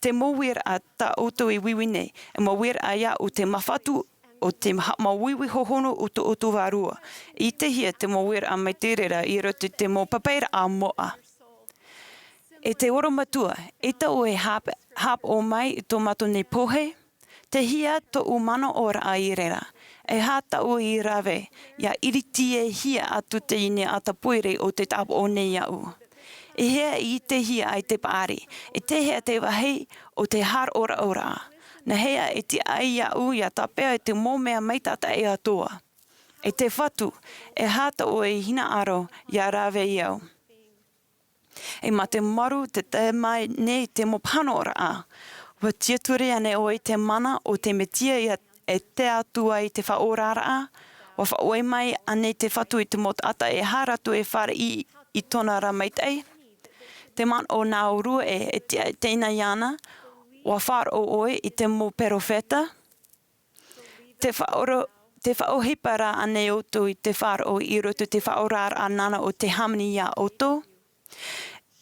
Te mau uiraʻa tā ʻoutou e uiui nei, e mau uiraʻa iāʻu te māfatu o te ha-, mau uiui hohonu o tō ʻoutou vārua. I ʻitehia te mau uiraʻa mai te reira i roto i te mau papairaʻa moʻa. E te oromatua, e tāʻu e hāp-, hāpaʻo mai i tō mātou nei pohe, tei hea tōʻu manaʻoraʻa i reira? E aha tāʻu i rave, ʻia iritiehia atu teie nei ʻātapoiri o te tāpaʻo nei iāʻu? E hea i ʻitehia ai te paʻari? E te hea te vāhi o te hāroʻoraʻa? Nā hea e tiʻa ai iāʻu ʻia tāpeʻa i te mau mea maitaʻi atoʻa? E te Fatu, e aha tāʻu e hinaʻaro ʻia rave i au? E mā te maru tē tae mai nei te mau pāhonoraʻa. ʻUa tiaturi ānei ʻoe i te mana o te Mesia ʻia, e tae atu ai te faʻaoraraʻa? ʻUa faʻaue mai ānei te Fatu i te mau taʻata e aha rātou e fāriʻi i tōna ra maitaʻi? Te manaʻo nā ʻōrua ē, e tiʻa teie nei iāna, ʻua faʻaroʻo ʻoe i te mau perofeta? Te faʻaoro-, te faʻaʻohipa rā ānei ʻoutou i te faʻaroʻo i roto i te faʻaoraraʻa nāna ʻo te hāmani iā ʻoutou?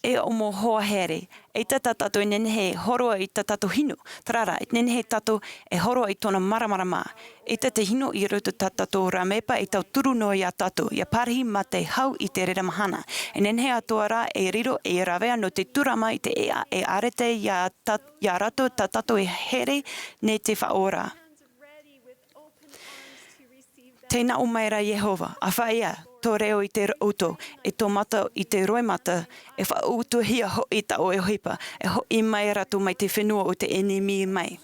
E ʻo mau hoa here, ʻaita tā tātou e nehenehe e hōroʻa i tā tātou hinu, terā rā, e nehenehe tātou e hōroʻa i tōna māramarama. ʻAita te hinu i roto i tā tātou rāmepa e tauturu noa iā tātou, ʻia pārahi mā te hau i te reira mahana. E nehenehe atoʻa rā e riro, e rāveʻa nō te tūrama i te ʻēʻa e arataʻi iā tā-, iā rātou tā tātou e here nei te faʻaora. Tē nā ʻō mai ra Iehova, ʻa faʻaea tō reo i te roto, e tō mata i te roimata, e faʻautuhia hoʻi tāʻu ʻohipa, e hoʻi mai rātou mai te fenua o te ʻenemi mai.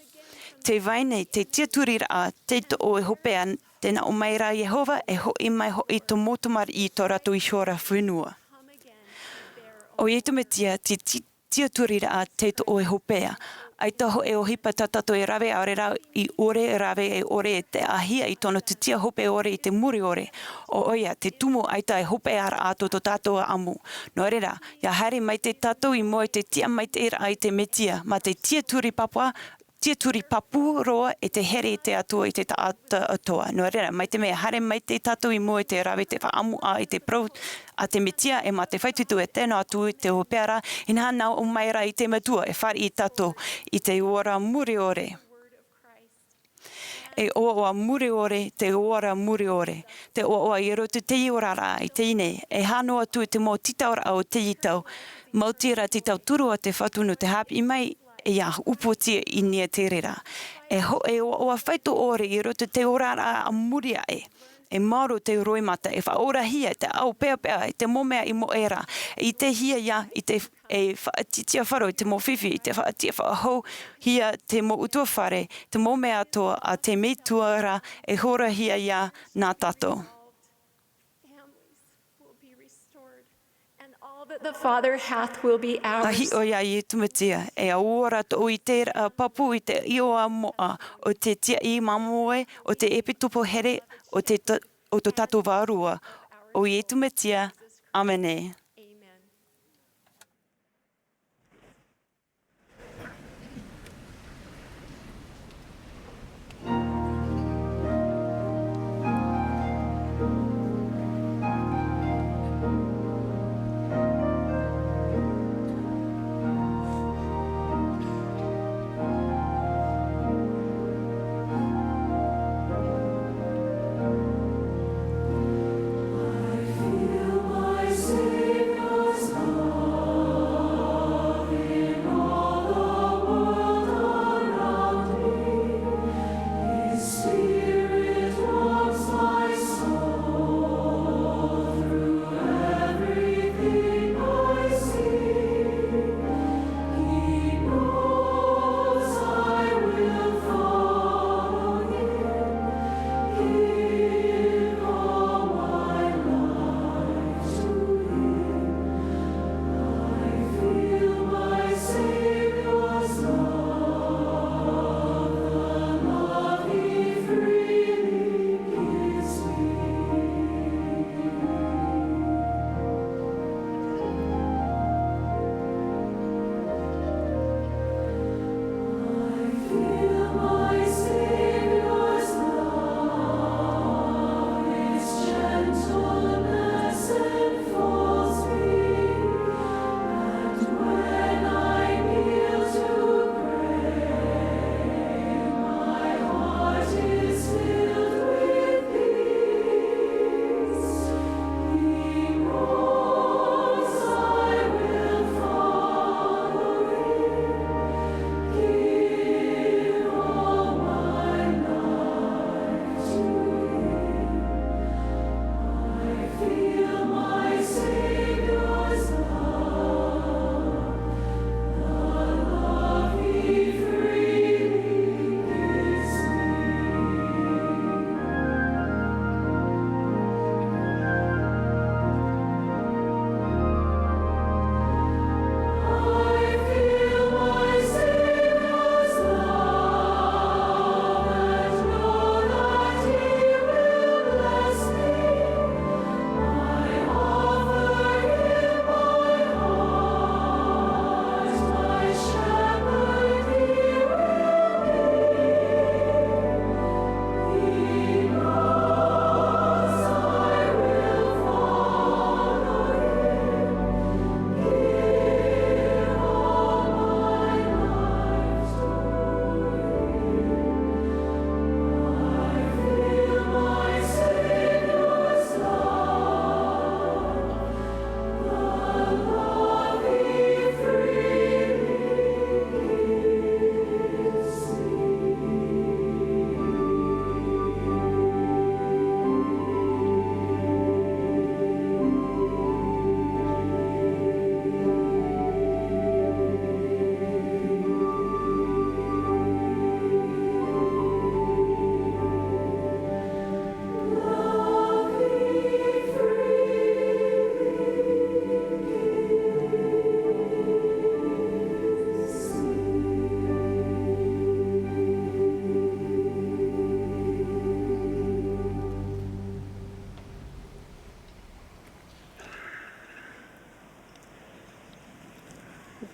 Tē vai nei te tiaturiraʻa, tei tō ʻoe hopeʻa, Tē nā ʻō mai ra Iehova, e hoʻi mai hoʻi tō mau tamariʻi i tō rātou iho ra fenua. ʻO Iesu Mesia, te ti-, tiʻaturiraʻa te toʻo e hopeʻa. ʻAita hōʻē ʻohipa tā tātou e rave, ʻaore rā i ʻore e rave e ʻore e taʻahia i tōna tūtia hope ʻore i te mure ʻore. ʻO ʻoia, te tumu ʻaita e hopeʻaraʻa tō tō tātou ʻāʻamu. Nō reira, ʻia haere maitaʻi tātou i mua i te tiʻa maitaʻiraʻa i te Mesia, mā te tiʻaturi pāpū, tiʻaturi pāpū roa e te here i te Atua i te taʻata atoʻa. Nō reira, mai te mea haere maitaʻi tātou i mua i te rave te faʻaʻamuʻa i te parau a te Mesia, e mā te faʻaitoito e tae noa atu i te hopeʻa ra, inaha nā ʻō mai ra i te Metua e fāriʻi tātou i te ora mure ʻore. E ʻoaʻoa mure ʻore, te ora mure ʻore, te ʻoaʻoa i roto i te oraraʻa i teie nei, e hā noa atu i te mau tītauraʻa o teie tau, maoti rā te tauturu a te Fatu nō te haʻapiʻi mai, e ʻia upoʻotiʻa i niʻa i te reira. E hōʻē ʻoaʻoa faito ʻore i roto i te oraraʻa a muri aʻe. E maoro te roimata, e faʻaorahia te ao peʻapeʻa, i te mau mea i moʻe ra, e ʻitehia ïa, i te, e faʻatiʻatiʻa faro i te mau fifi, i te faʻatiʻa faʻahouhia te mau utuafare, te mau mea atoʻa a te Metua ra, e horahia ïa nā tātou. Families will be restored, and all that the Father hath will be ours. A hiʻo iā Iesu Mesia, e ʻaore rā tōʻu ʻiteraʻa pāpū i te iʻoa moʻa, ʻo te tiaʻi māmoe, ʻo te ʻEpīkopō here, ʻo te ta-, ʻo tō tātou Vārua, ʻo Iesu Mesia, ʻāmene. Amen.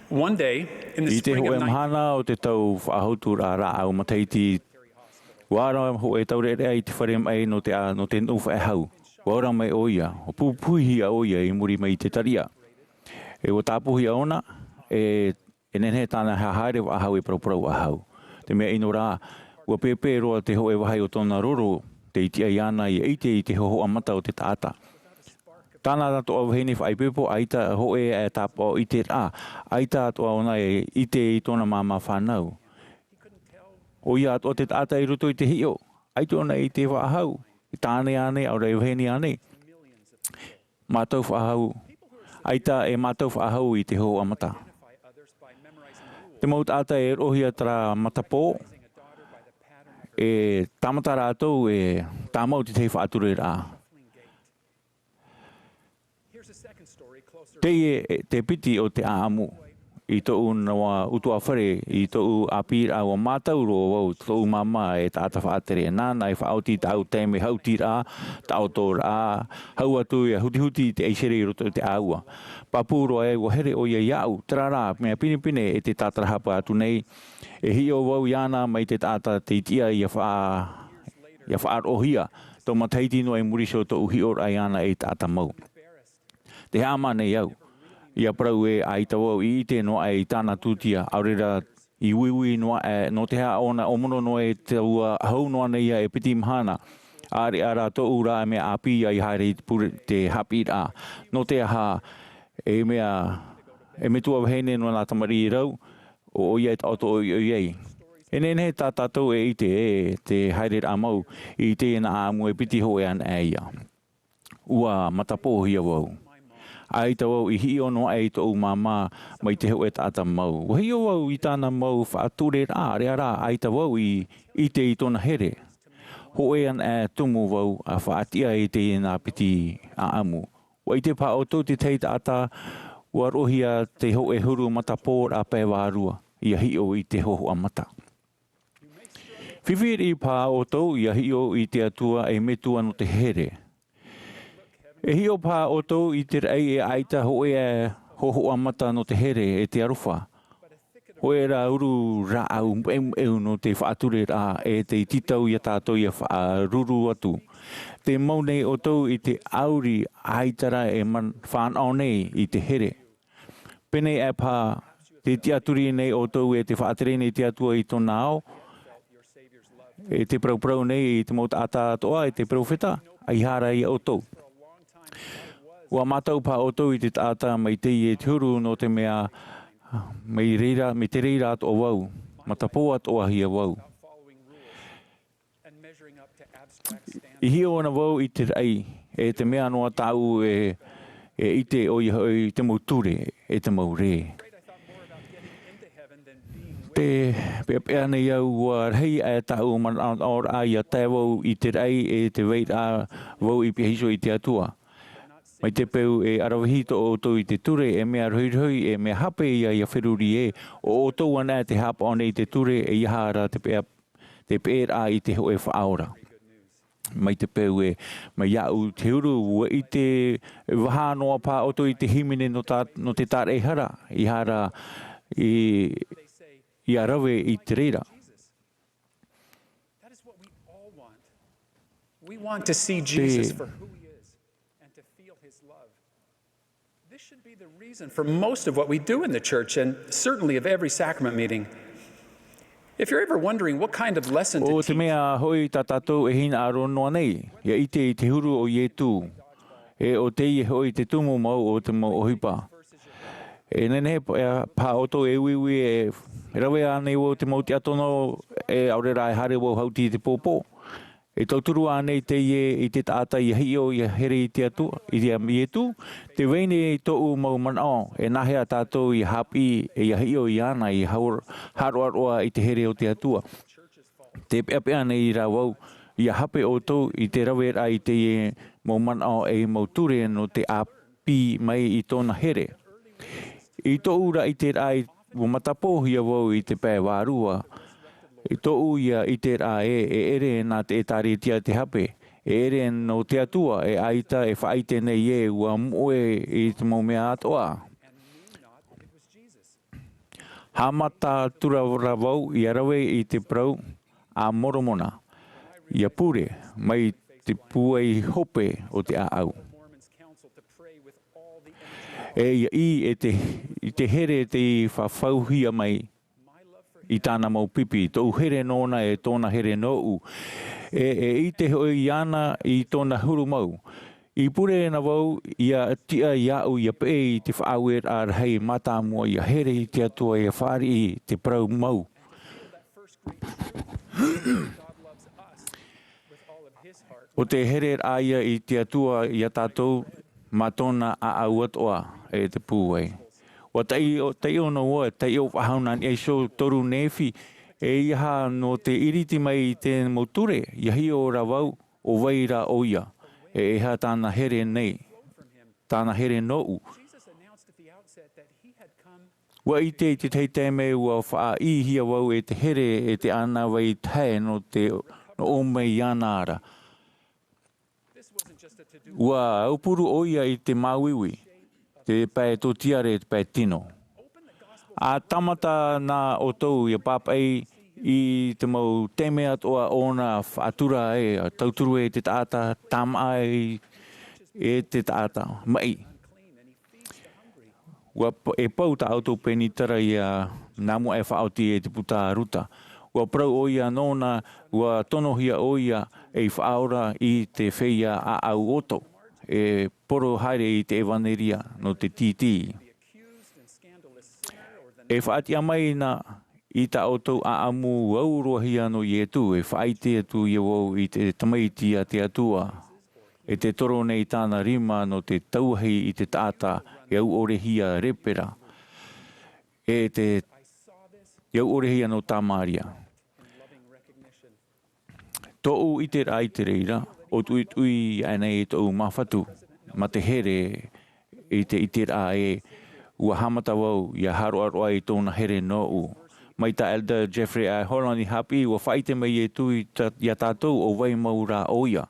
One day, in the I te spring of hōʻē nineteen mahana o te tau faʻahotu rā rāʻau matahiti, ua ara hōʻē taureʻareʻa i te fare maʻi nō te, nō te nuʻu faʻehau. Ua ora mai ʻoia, ua pupuhihia ʻoia i muri mai i te tariʻa. E ua tāpūhia ʻōna, e, e nehenehe tāna e haere faʻahou e paraparau faʻahou. Te mea ʻino rā, ua pēpē roa te hōʻē vāhi o tōna roro, tei tiʻa iāna ʻia ʻite i te hōhoʻa mata o te taʻata. Tāna atoʻa vahine faʻaipoipo, ʻaita hōʻē e tāpaʻo ʻiteraʻa, ʻaita atoʻa ʻōna e ʻite i tōna māmā fānau. ʻOia atoʻa te taʻata i roto i te hiʻo, ʻaita ʻōna i ʻite faʻahou, e tāne ānei, ʻaore e vahine ānei. Mātau faʻahou, ʻaita e mātau faʻahou i te hōhoʻa mata. Te mau taʻata e roʻohia terā matapō, e tāmata rātou e tāmau i te tahi faʻatureraʻa. Teie te piti o te ʻāʻamu. I tōʻu noa ʻutuāfare, i tōʻu ʻāpīraʻa, ua mātau roa vau, tōʻu māmā e taʻata faʻatere. Nāna e faʻaoti i tāʻu taime haʻutiraʻa, taʻotoraʻa, hau atu ʻia hutihuti i te ʻaisere i roto i te ʻāua. Pāpū roa ē, ua here ʻoia iāʻu, terā rā, mea pinepine e te tātarahapa atu nei, e hiʻo vau iāna mai te taʻata tei tiʻa ʻia faʻa-, ʻia faʻaroʻohia, tau matahiti noa i muri iho tōʻu hiʻoraʻa iāna ei taʻata mau. Tē haʻamā nei au, ʻia parau ē ʻaita vau i ʻite noa aʻe i tāna tūtia, ʻaore rā i uiui noa aʻe, nō te aha ʻōna ʻōmono noa e taua hau noa nei ia e piti mahana, ʻāreʻa rā tōʻu rā mea ʻāpī ia i haere i te pure, te haʻapiʻiraʻa. Nō te aha, e mea, e metua vahine nō nā tamariʻi rau, ʻo, ʻoia e taʻoto ʻoiʻoi ai. E nehenehe tā tātou e ʻite ē, te haereraʻa mau, i teie nā ʻāʻamu e piti hōʻē anaʻe ia. Ua matapōhia vau. ʻAita vau i hiʻo noa aʻe i tōʻu māmā mai te hōʻē taʻata mau. Ua hiʻo vau i tāna mau faʻatureraʻa, ʻareʻa rā, ʻaita vau i ʻite i tōna here. Hōʻē anaʻe tumu vau ʻa faʻatiʻa i teie nā piti ʻāʻamu. ʻUa ʻite paha ʻoutou te tahi taʻata, ua roʻohia te hōʻē huru matapōraʻa pae vārua, ʻia hiʻo i te hōhoʻa mata. Fifi riʻi paha ʻoutou ʻia hiʻo i te Atua ei metua nō te here. E hiʻo paha ʻoutou i te raʻi e ʻaita hōʻē hōhoʻa mata nō te here e te aroha. Hōʻē rā huru rāʻau meumeu nō te faʻatureraʻa e tei tītau ia tātou ʻia faʻaruru atu. Tē mau nei ʻoutou i te ʻauri ʻaita rā e man-, fānaʻo nei i te here. Pēnei aʻe paha, tē tiʻaturi nei ʻoutou e tē faʻatere nei te Atua i tōna ao, e tē parauparau nei i te mau taʻata atoʻa, e te peropheta, ʻaita rā ia ʻoutou. ʻUa mātau paha ʻoutou i te taʻata mai teie te huru nō te mea, mai reira, mai te reira atoʻa vau, matapō atoʻahia vau. I hiʻo ana vau i te raʻi, e te mea noa tāʻu e, e ʻite ʻoia hoʻi te mau ture, e te mau rē. Tē peʻapeʻa nei au ua rahi aʻe tāʻu manaʻonaʻoraʻa ʻia tae vau i te raʻi e te vairaʻa vau i pihaʻi iho i te Atua. Mai te peu e ʻaravihi tō ʻoutou i te ture, e mea rohirohi, e mea hape ia, ʻia feruri ē, ʻo ʻoutou anaʻe tē haʻapaʻo nei i te ture, ʻeiaha rā te peʻa, te peʻeraʻa i te hōʻē faʻaora. Mai te peu ē, mai iāʻu te huru, ʻua ʻite vaha noa paha ʻoutou i te hīmene nō tā, nō te tāraʻehara, ʻeiaha rā i, ʻia rave i te reira. That is what we all want. We want to see Jesus for who he is and to feel his love. This should be the reason for most of what we do in the church and certainly of every sacrament meeting. If you're ever wondering what kind of lesson to teach, ʻO te mea hoʻi tā tātou e hinaʻaro noa nei, ʻia ʻite i te huru o Ietu, e ʻo teie hoʻi te tumu mau o te mau ʻohipa. E nehenehe paha ʻoutou e uiui e rave ānei vau te mau tiʻa tono, e ʻaore rā e haere vau haʻuti i te pōpō. E tauturu ānei teie i te taʻata ʻia hiʻo, ʻia here i te Atua, i te Ietu? Tē vai nei tōʻu mau manaʻo, e nāhea tātou ʻia haʻapiʻi, e ʻia hiʻo iāna, ʻia hau-, haroʻaroʻa i te here o te Atua? Tē peʻapeʻa nei rā vau, ʻia hape ʻoutou i te raveraʻa i teie mau manaʻo e mau ture nō te ʻāpī mai i tōna here. I tōʻu ra ʻiteraʻa, ʻua matapōhia vau i te pae vārua. I tōʻu ia ʻiteraʻa ē, e ʻere nā te ʻĒtārētia te hape. E ʻere nō te Atua, e ʻaita e faʻaʻite nei ē, ʻua moʻe i te mau mea atoʻa. Haʻamata atu ra vau ia rave i te parau a Moromona, ia pure mai te pūai hope o te ʻāʻau. E ia ʻī e te, i te here tei fafauhia mai i tāna mau pipi, tōʻu here nōna e tōna here nōʻu. E, e ʻite hoʻi iāna i tōna huru mau. I pure na vau ia tiʻa iāʻu ia peʻe i te faʻaueraʻa rahi mātāmua ia here i te Atua ia fāriʻi te parau mau. ʻO te hereraʻa ia i te Atua ia tātou mā tōna ʻāʻau atoʻa e te pūai. ʻUa taiʻo, taiʻo noa, taiʻo faʻahou nā niʻa iho toru Nephi, e ia aha nō te iriti mai i te mau ture, ia hiʻo ra vau, ʻo vai rā ʻoia, e e aha tāna here nei, tāna here nōʻu. ʻUa ʻite i te tahi taime ʻua faʻaʻīhia vau e te here e te ʻānāvai tahe nō te, nō ʻō mai iāna ra. ʻUa aupuru ʻoia i te māuiui, te pae tōtiare, te pae tino. ʻA tāmata na ʻoutou ia pāpaʻi i te mau taime atoʻa ʻōna faʻatura e, ʻa tauturu e te taʻata, tāmāʻa e te taʻata, maʻi. ʻUa p-, e pau tā ʻoutou penitera ia nā mua e faʻaoti e te puta a Ruta. ʻUa parau ʻoia nōna, ʻua tonohia ʻoia ei faʻaora i te feiā ʻāʻau ʻoto, e poro haere i te ʻevaneria nō te tītī. E faʻatiʻa mai na i tā ʻoutou ʻāʻamu au roa hia nō Ietu, e faʻaʻite atu ia vau i te Tamaiti a te Atua, e te toro nei tāna rima nō te tauahi i te taʻata e au ʻore hia lepera, e te, e au ʻore hia nō Tamaria. Tōʻu ʻiteraʻa i te reira, ʻo tuʻituʻi aʻenei tōʻu māfatu, mā te here i te ʻiteraʻa ē, ʻua haʻamata vau ia haroʻaroʻa i tōna here nōʻu. Mai tā Elder Jeffrey I. Holland i haʻapiʻi, ʻua faʻaʻite mai Ietu i tā-, ia tātou ʻo vai mau rā ʻoia,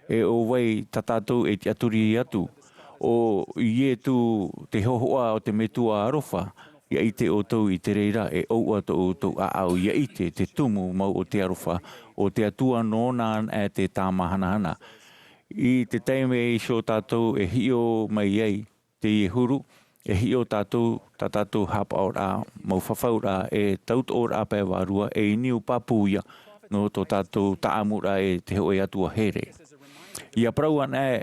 e ʻo vai tā tātou e tiʻaturi atu. ʻO Ietu te hōhoʻa o te Metua aroha, ia ʻite ʻoutou i te reira e ʻoaʻoa tō ʻoutou ʻāʻau, ia ʻite te tumu mau o te aroha, ʻo te Atua nōna anaʻe te tāmāhanahana. I te taime iho tātou e hiʻo mai ai teie huru, e hiʻo tātou, tā tātou haʻapaʻoraʻa, mau fafauraʻa, e tautoʻoraʻa pae vārua, e niu pāpū ia, nō tō tātou taʻamuraʻa e te hōʻē Atua here. Ia parau anaʻe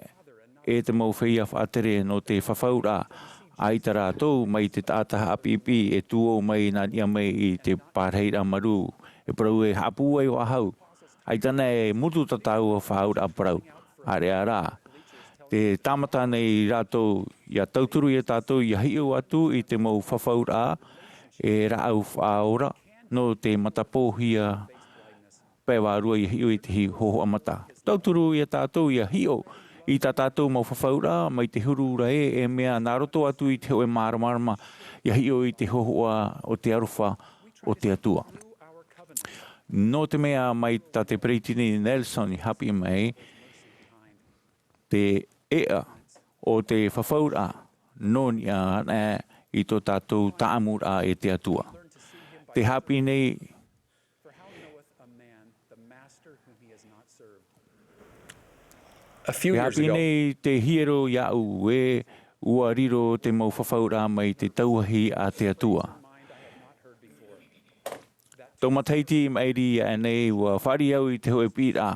e te mau feiā faʻatere nō te fafauraʻa, ʻaita rātou mai te taʻata haʻapiʻipiʻi e tuō mai nā niʻa mai i te parahiraʻa marū, e parau e haʻapūai faʻahou. ʻAita na e mutu tā tāua fafauraʻa parau, ʻāreʻa rā. Te tāmata nei rātou, ia tauturu ia tātou, ia hiʻo atu i te mau fafauraʻa, e rāʻau faʻaora, nō te matapōhia pae vārua ia hiʻo i te hi-, hōhoʻa mata. Tauturu ia tātou ia hiʻo i tā tātou mau fafauraʻa mai te huru ra ē, e mea nā roto atu i te hōʻē māramarama ia hiʻo i te hōhoʻa o te aroha o te Atua. Nō te mea mai tā te Peresideni Nelson i haʻapiʻi mai, te ʻēʻa o te fafauraʻa nō niʻa anaʻe i tō tātou taʻamuraʻa e te Atua. Te haʻapiʻi nei, A few te years haʻapiʻi ago, nei te hiero iāʻu ē, ʻua riro te mau fafauraʻa mai te tauahi a te Atua. Tō matahiti maʻiri aʻenei ʻua fāriʻi au i te hōʻē piʻiraʻa,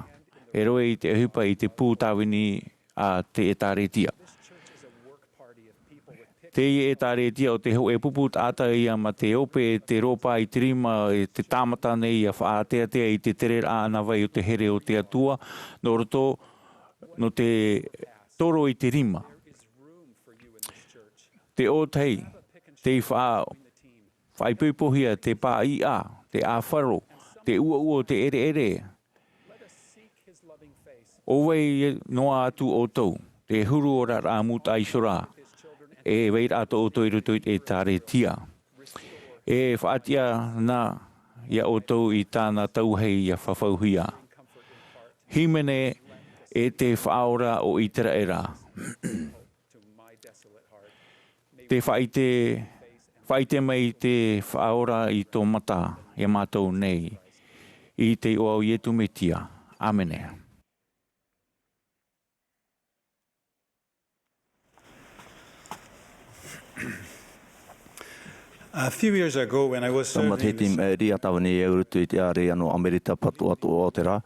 e roe i te ʻohipa i te pū tāvini a te ʻĒtārētia. Teie ʻĒtārētia ʻo te hōʻē pupu taʻata ia mā te ope, te rōpū i te rima, e te tāmata nei ia faʻateatea i te tereraʻa ʻānāvai o te here o te Atua, nō roto, nō te toro i te rima. Te ʻōtahi, tei faʻa-, faʻaipoipohia te pāʻiʻa, te ʻāfaro, te ʻuaʻua o te ʻereʻere. ʻO vai noa atu ʻoutou, te huru oraraʻa mūtaʻa iho ra, e vai ra tō ʻoutou i roto i te ʻĒtārētia. E faʻatiʻa na ia ʻoutou i tāna tauahi ia fafauhia. Hīmene e te Faʻaora o ʻĪteraʻera. Te faʻaʻite Faʻaʻite mai i te Faʻaora i tō mata iā mātou nei, i te iʻoa o Iesu Mesia. ʻĀmene. A few years ago, when I was serving in the Tau matahiti maʻiri, ʻa tāvini au i roto i te ʻāreʻa nō Amerika Patoʻatoʻa o te rā,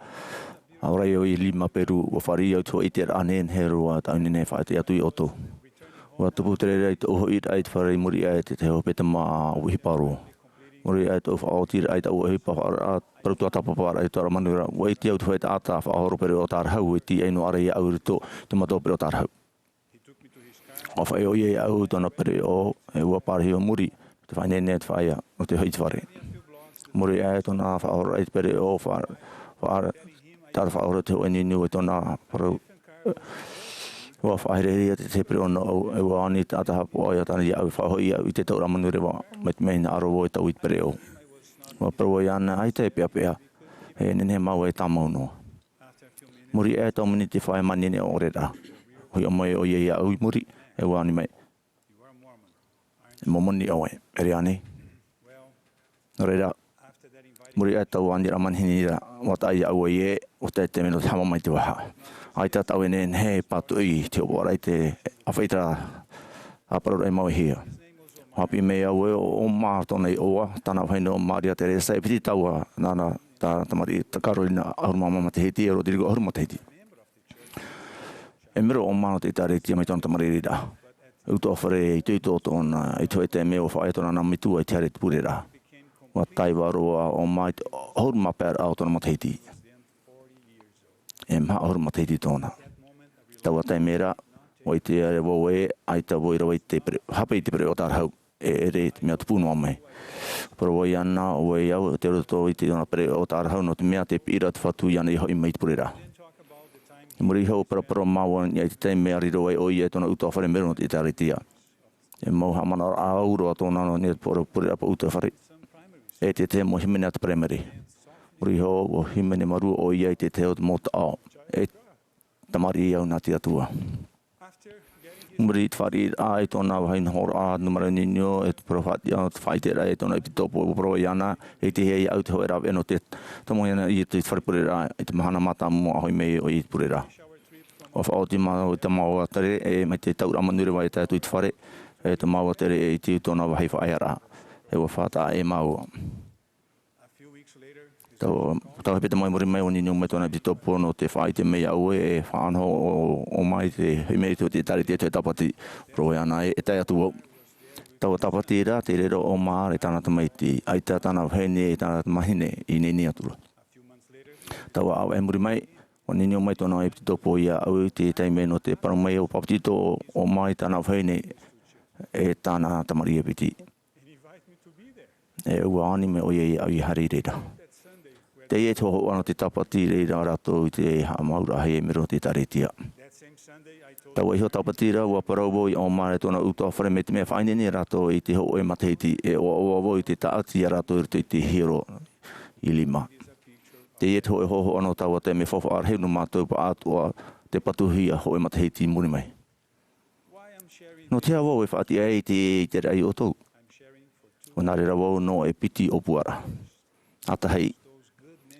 ʻa ora i ʻō i Lima, Peru, ʻua fāriʻi au i te hoʻi i te raʻa nehenehe roa tāʻu i nehenehe e faʻaʻite atu iā ʻoutou. ʻUa tupu te reira i tōʻu hoʻiraʻa i te fare i muri aʻe i te tahi hope tama ʻōhipa roa. Muri aʻe i tōʻu faʻaotiraʻa i taua ʻōhipa faʻaroʻo, parau tuatāpaparaʻa i te tauraʻa manuia ra, ʻua ʻite au i te fare taʻata faʻahoro pereʻoʻo tārahu e tīaʻi noa ra iāʻu i roto i te mau pereʻoʻo tārahu. ʻUa faʻaʻite ʻoia iāʻu i tōna pereʻoʻo, e ʻua pārahi i muri, te faʻaineine, te faʻaea, ʻo te hoʻi i te fare. Muri aʻe i tōna faʻahororaʻa i te pereʻoʻo, faʻa-, faʻa-, tāra faʻahoro te hōʻē niuniu i tōna parau. ʻUa faʻaherehere ia te, te pereʻoʻo nō ʻoe, e ʻua ani te taʻata haʻapaʻo iā tāna iāʻu, faʻahoʻi iāʻu i te tauraʻa manuia ra, mai te mea hinaʻaro vau e taui i te pereʻoʻo. ʻUa parau ʻoia iāna, ʻaita e peʻapeʻa, e nehenehe māua e tāmau noa. Muri aʻe i taua miniti e fā e maha e nehenehe ʻōreraʻa, ʻua hiʻo mai ʻoia iāʻu i muri, e ʻua ani mai. E Mōmoni ʻoe, ʻere ānei? Nō reira, muri aʻe i taua aniraʻa manihini ra, ʻua taʻa iāʻu ē, ʻua tae te mea nō te haʻamamaʻi i te vaha. ʻAita tāʻu e nehenehe e pātoʻi i te hopoʻaraʻa i te ʻāfaʻiraʻa, ʻa parau raʻi mau e hia. ʻUa haʻapiʻi mai au ē, ʻo Oma tōna iʻoa, tāna vahine ʻo Maria Teresa, e piti taua nāna, tā tamariʻi, tā Carolina ʻahuru mā maha matahiti, e Rodrigo ʻahuru matahiti. E mero ʻo Oma nō te ʻĒtārētia mai tōna tamariʻiraʻa. ʻUtuāfare itoito tōna, i te hoʻi taime ʻua faʻaea tōna nā metua i te haere i te pureraʻa. ʻUa taiva roa ʻo Oma i te ʻahuru mā pae raʻa o tōna matahiti. E maha ʻahuru matahiti tōna. Taua taime ra, ʻua ʻite ra vau ē, ʻaita vau i rave i te pere-, hape i te pereʻoʻo tārahu. E ʻere i te mea tupu noa mai. Parau ʻoia iāna, ʻo vau, ʻo tei roto i te, tōna pereʻoʻo tārahu, nō te mea tē piʻi ra te Fatu iāna i hoʻi mai i te pureraʻa. I muri iho, ʻua paraparau māua i niʻa i te taime a riro ai ʻoia i tōna ʻutuāfare mero nō te ʻĒtārētia. E mau haʻamanaʻoraʻa au roa tōna nō niʻa i te pure-, pureraʻa ʻutuāfare. E te, te mau hīmene a te paraimere. I muri iho, ʻua hīmene mārū ʻoia i te tahi o te mau taʻo. E tamariʻi au nā te Atua. I muri i te fāriʻiraʻa i tōna vāhi nohoraʻa nūmera niuniu, e te parau faʻaʻite-, faʻaʻiteraʻa i tōna ʻepitopo, ʻua parau iāna, e ʻitehia iāʻu te hōʻē rāveʻa nō te tomo iāna i te fare pureraʻa, i te mahana mātāmua a hoʻi mai ʻoia i te pureraʻa. ʻUa faʻaoti māua i te mau tere, e mai te tauraʻa manuia ra e tae atu i te fare, e te mau tere e ʻite i tōna vāhi faʻaearaʻa. E ʻua faʻataʻa ʻē māua. Tau, tau hepetoma i muri mai, ʻua niuniu mai tōna ʻepitopo nō te faʻaʻite mai iāʻu ē, e faʻanaho ʻo, ʻo Oma i te, i te mea i te ʻĒtārētia i te Tāpati. Parau ʻoia iāna ē, e tae atu vau. Taua Tāpati ra, tei reira ʻo Oma ra e tāna tamaiti, ʻaita tāna vahine, e tāna tamahine, i ʻō nei atu ra. Taua ʻāvaʻe i muri mai, ʻua niuniu mai tōna ʻepitopo iāʻu i te taime nō te parau mai ʻua papetito ʻo Oma i tāna vahine, e tāna tamariʻi e piti. E ʻua ani mai ʻoia iāʻu i haere i reira. Teie te hōhoʻa nō te Tāpati, i reira rātou i te haʻamauraʻahia e mero nō te ʻĒtārētia. Taua iho Tāpati ra, ʻua parau vau iā Oma e tōna ʻutuāfare mai te mea faʻaineine rātou i te hōʻē matahiti, e ʻoaʻoa vau i te tāʻati iā rātou i roto i te hiero i Lima. Teie te hōʻē hōhoʻa nō taua taime faufaʻa rahi nō mātou pāʻātoʻa, te patuhia hōʻē matahiti i muri mai. Nō te aha vau e faʻatiʻa ai i te, i te raʻi ʻoutou? ʻUa nā reira vau nō e piti ʻōpuaraʻa. ʻA tahi,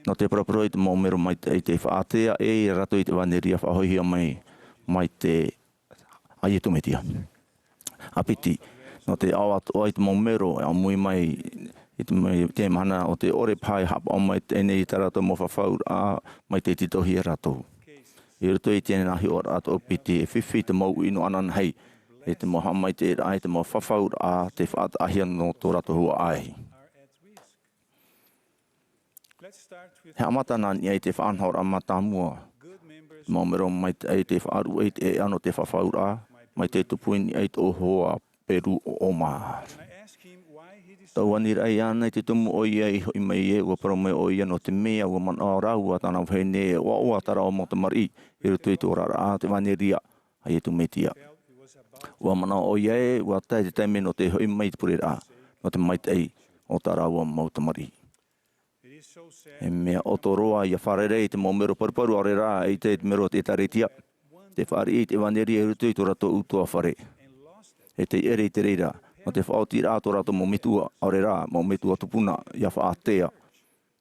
nō te paraparau i te mau mero maitaʻi tei faʻaātea ʻē ia rātou i te ʻevanelia faʻahoʻihia mai, mai te, a Iesu Mesia. ʻA piti, nō te ʻoaʻoa atoʻa i te mau mero e ʻāmui mai, i te, mai te mahana ʻo tē ʻore paha e haʻapaʻo mai teie nei i tā rātou mau fafauraʻa, mai te tītauhia rātou. I roto i teie nā hiʻoraʻa tōʻu piti, e fifi te mau uʻi nō ananahi, e te mau haʻamaitaʻiraʻa, e te mau fafauraʻa tei faʻataʻahia nō tō rātou huaʻai. E haʻamata nā niʻa i te faʻanahoraʻa mātāmua. Te mau mero maitaʻi tei faʻaruʻe i te ʻēʻa nō te fafauraʻa, mai te tupu i niʻa i tōʻu hoa Peru ʻo Oma. Tau aniraʻa iāna i te tumu ʻoia i hoʻi mai ē, ʻua parau mai ʻoia nō te mea ʻua manaʻo rāua tāna vahine e ʻoaʻoa tā rāua mau tamariʻi, i roto i te oraraʻa, te ʻevanelia, a Iesu Mesia. ʻUa manaʻo ʻoia ē, ʻua tae te taime nō te hoʻi mai i te pureraʻa, nō te maitaʻi o tā rāua mau tamariʻi. E mea ʻoto roa ʻia fārerei i te mau mero paruparu, ʻaore rā, ʻaita i te mero o te ʻĒtārētia. Tē fāriʻi i te ʻevanelia i roto i tō rātou ʻutuāfare. E tē ʻere i te reira, nō te faʻaotiraʻa tō rātou mau metua, ʻaore rā, mau metua tupuna, ʻia faʻatea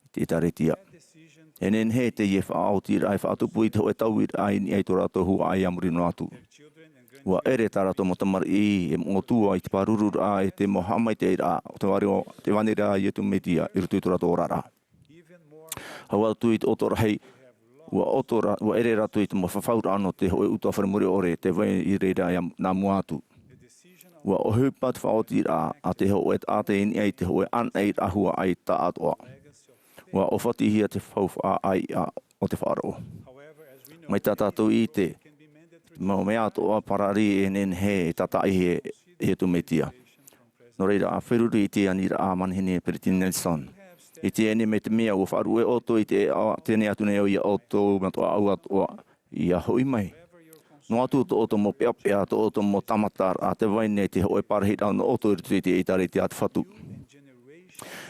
i te ʻĒtārētia. E nehenehe teie faʻaotiraʻa e faʻatupu i te hōʻē tauiraʻa i niʻa i tō rātou huaʻai a muri noa atu. ʻUa ʻere tā rātou mau tamariʻi e moʻotua i te pārururaʻa e te mau haʻamaitaʻiraʻa o te vāriʻi, te ʻEvāneraʻa a Iesu Mesia i roto i tō rātou oraraʻa. Hau atu i te ʻoto rahi, ʻua ʻoto ra-, ʻua ʻere rātou i te mau fafauraʻa nō te hōʻē ʻutuāfare mure ʻore, tē vai i reira ia nā mua atu. ʻUa ʻohipa te faʻaotiraʻa a te hōʻē taʻata i niʻa i te hōʻē ʻānaʻiraʻa huaʻai taʻatoʻa. ʻUa ʻōfatihia te faufaʻa ʻāiʻa o te faʻaroʻo. Mai tā tātou i ʻite, mau mea atoʻa parari e nehenehe e tātaʻi e Iesu Mesia. Nō reira, ʻa feruri i te aniraʻa a Manihini Peretiteni Nelson. I teie nei, mai te mea ʻua faʻaruʻe ʻoutou i te, ʻa, teie nei atu nei au ia ʻoutou mā tō ʻoe ʻāʻau atoʻa, ʻia hoʻi mai. Noa atu tō ʻoutou mau peʻapeʻa, tō ʻoutou mau tāmataraʻa, tē vai nei te hōʻē pārahiraʻa nō ʻoutou i roto i te ʻĒtārētia a te Fatu.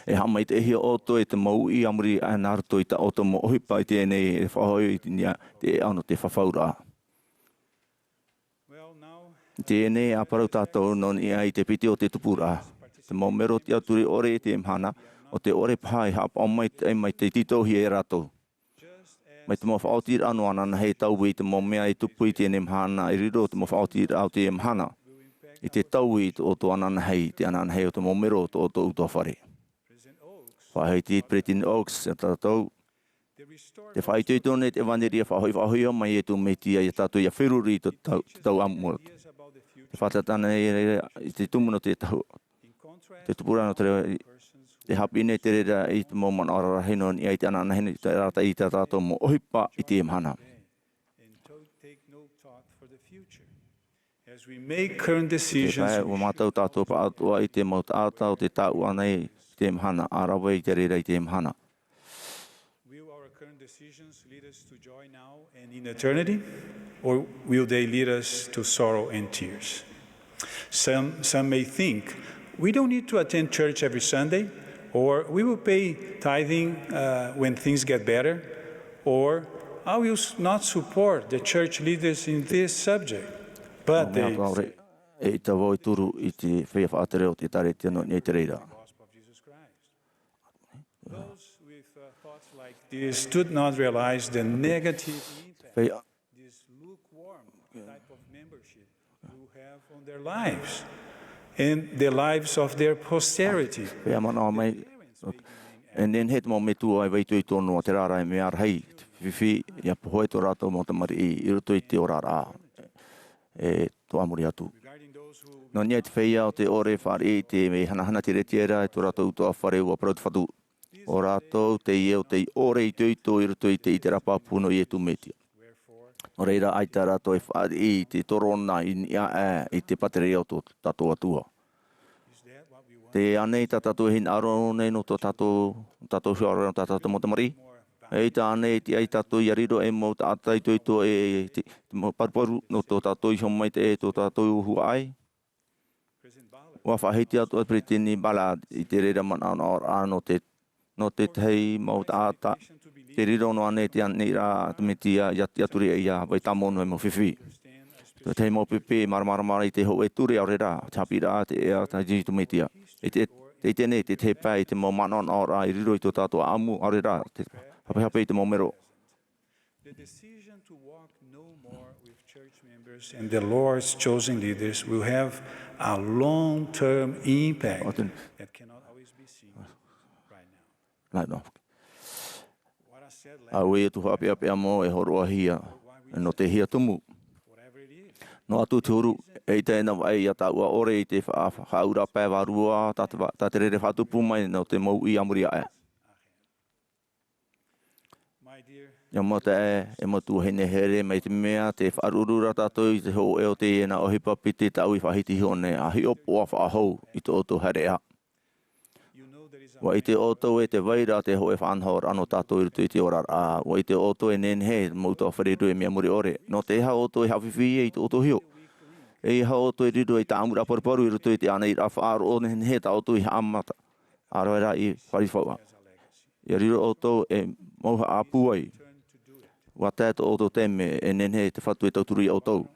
E haʻamaitaʻihia ʻoutou e te mau uʻi a muri aʻe nā roto i tā ʻoutou mau ʻohipa i teie nei e faʻahoʻi i te niʻa i te ʻēʻa nō te fafauraʻa. I teie nei, ʻa parau tātou nō niʻa i te piti o te tupuraʻa. Te mau melo tiʻaturi ʻore i teie mahana, ʻo tē ʻore paha e haʻapaʻo maitaʻi mai te tītauhia e rātou. Mai te mau faʻaotiraʻa nō ananahi e taui i te mau mea e tupu i teie nei mahana, e riro te mau faʻaotiraʻa o teie mahana i te taui i tō ʻoutou ananahi, i te ananahi o te mau melo o tō ʻoutou ʻutuāfare. Faʻahiti Peretiteni Oaks ia tātou, te faʻaitoito nei te ʻEvāneria faʻahoʻi, faʻahoʻi mai Iesu Mesia ia tātou ʻia feruri i te tau, te tau ʻāmui. Te fātata nei i te tumu nō te tau, te tupuraʻa nō te reira, e haʻapiʻi nei te reira i te mau manaʻo rarahi nō niʻa i te ananahi i te arataʻi i tā tātou mau ʻohipa i teie mahana. As we make current decisions, ʻUa mātau tātou pāʻatoʻa i te mau taʻata o te tāuʻa nei i teie mahana, ʻa rave i te reira i teie mahana. Will our current decisions lead us to joy now and in eternity, or will they lead us to sorrow and tears? Some, some may think, "We don't need to attend church every Sunday," or, "We will pay tithing, uh, when things get better," or, "I will s-, not support the church leaders in this subject." But Nō mea they ʻaore, eʻita vau i turu i te feiā faʻatere o te ʻĒtārētia nō niʻa i te reira. Those with, uh, thoughts like this do not realize the negative impact Feiā this lukewarm type of membership will have on their lives and the lives of their posterity. Feiā manaʻo mai, e nehenehe te mau metua e vaitoito noa, terā rā e mea rahi te fifi, ʻia pohe tō rātou mau tamariʻi i roto i te oraraʻa e tō ʻāmui atu. Nō niʻa i te feiā o tē ʻore e fāriʻi i te mea hanahana te ʻĒtārētia ra e tō rātou ʻutuāfare, ʻua parau te Fatu, ʻo rātou teie ʻo tei ʻore itoito i roto i te ʻiteraʻa pāpū nō Iesu Mesia. Nō reira, ʻaita rātou e fāriʻi i te torona i niʻa aʻe i te pātireia o tō tātou Atua. Tē ʻānei tā tātou e hinaʻaro nei nō tō tātou, tātou hiʻoraʻa nō tā tātou mau tamariʻi? ʻAita ānei e tiʻa ia tātou ʻia riro ei mau taʻata itoito e, e te, te mau paruparu nō tō tātou iho maitaʻi e tō tātou huaʻai? ʻUa faʻahiti atu ʻo Peretiteni Ballard i te reira manaʻonaʻoraʻa nō te, nō te tahi mau taʻata, tē riro noa nei te aniraʻa a te Mesia ʻia tiʻaturi ʻia vai tāmau noa e mau fifi. Te tahi mau pipi e māramarama i te hōʻē ture ʻaore rā, te haʻapiʻiraʻa, te ʻēʻa, tā Iesu Mesia. I te, te ʻite nei, te tahi pae i te mau manaʻonaʻoraʻa i riro i tō tātou ʻāʻamu, ʻaore rā, te hapehape i te mau melo. The decision to walk no more with church members and the Lord's chosen leaders will have a long-term impact that cannot always be seen right now. Right now. What I said last Auē atu haʻapeʻapeʻa mau e hōroʻahia nō te hia tumu. Whatever it is. Noa atu te huru, eʻita e navaʻi ʻia tāuʻa ʻore i te fa-, fa-, faʻaauraʻa pae vārua, tā te va-, tā te rere faʻatupu mai nō te mau uʻi a muri aʻe. ʻIa mau taeaʻe, e mau tuahine here, mai te mea tē faʻaruʻuruʻu ra tātou i te hōʻē o teie nā ʻohipa piti tāʻu i faʻahiti iho nei, ʻa hiʻopoʻa faʻahou i tō ʻoutou haereʻa. ʻUa ʻite ʻoutou ē tē vai ra te hōʻē faʻanahoraʻa nō tātou i roto i te oraraʻa. ʻUa ʻite ʻoutou e nehenehe mau ʻutuāfare e riro e mea mure ʻore. Nō te aha ʻoutou e haʻafifi ai i tō ʻoutou hiʻo? ʻEiaha ʻoutou e riro i te ʻāʻamuraʻa paruparu i roto i te ʻānaʻiraʻa faʻaroʻo nehenehe tā ʻoutou i haʻamata. ʻA rave rā i fāriʻi faʻauaʻa. ʻIa riro ʻoutou e mauhaʻa pūai. ʻUa tae tō ʻoutou taime, e nehenehe te Fatu e tauturu ia ʻoutou.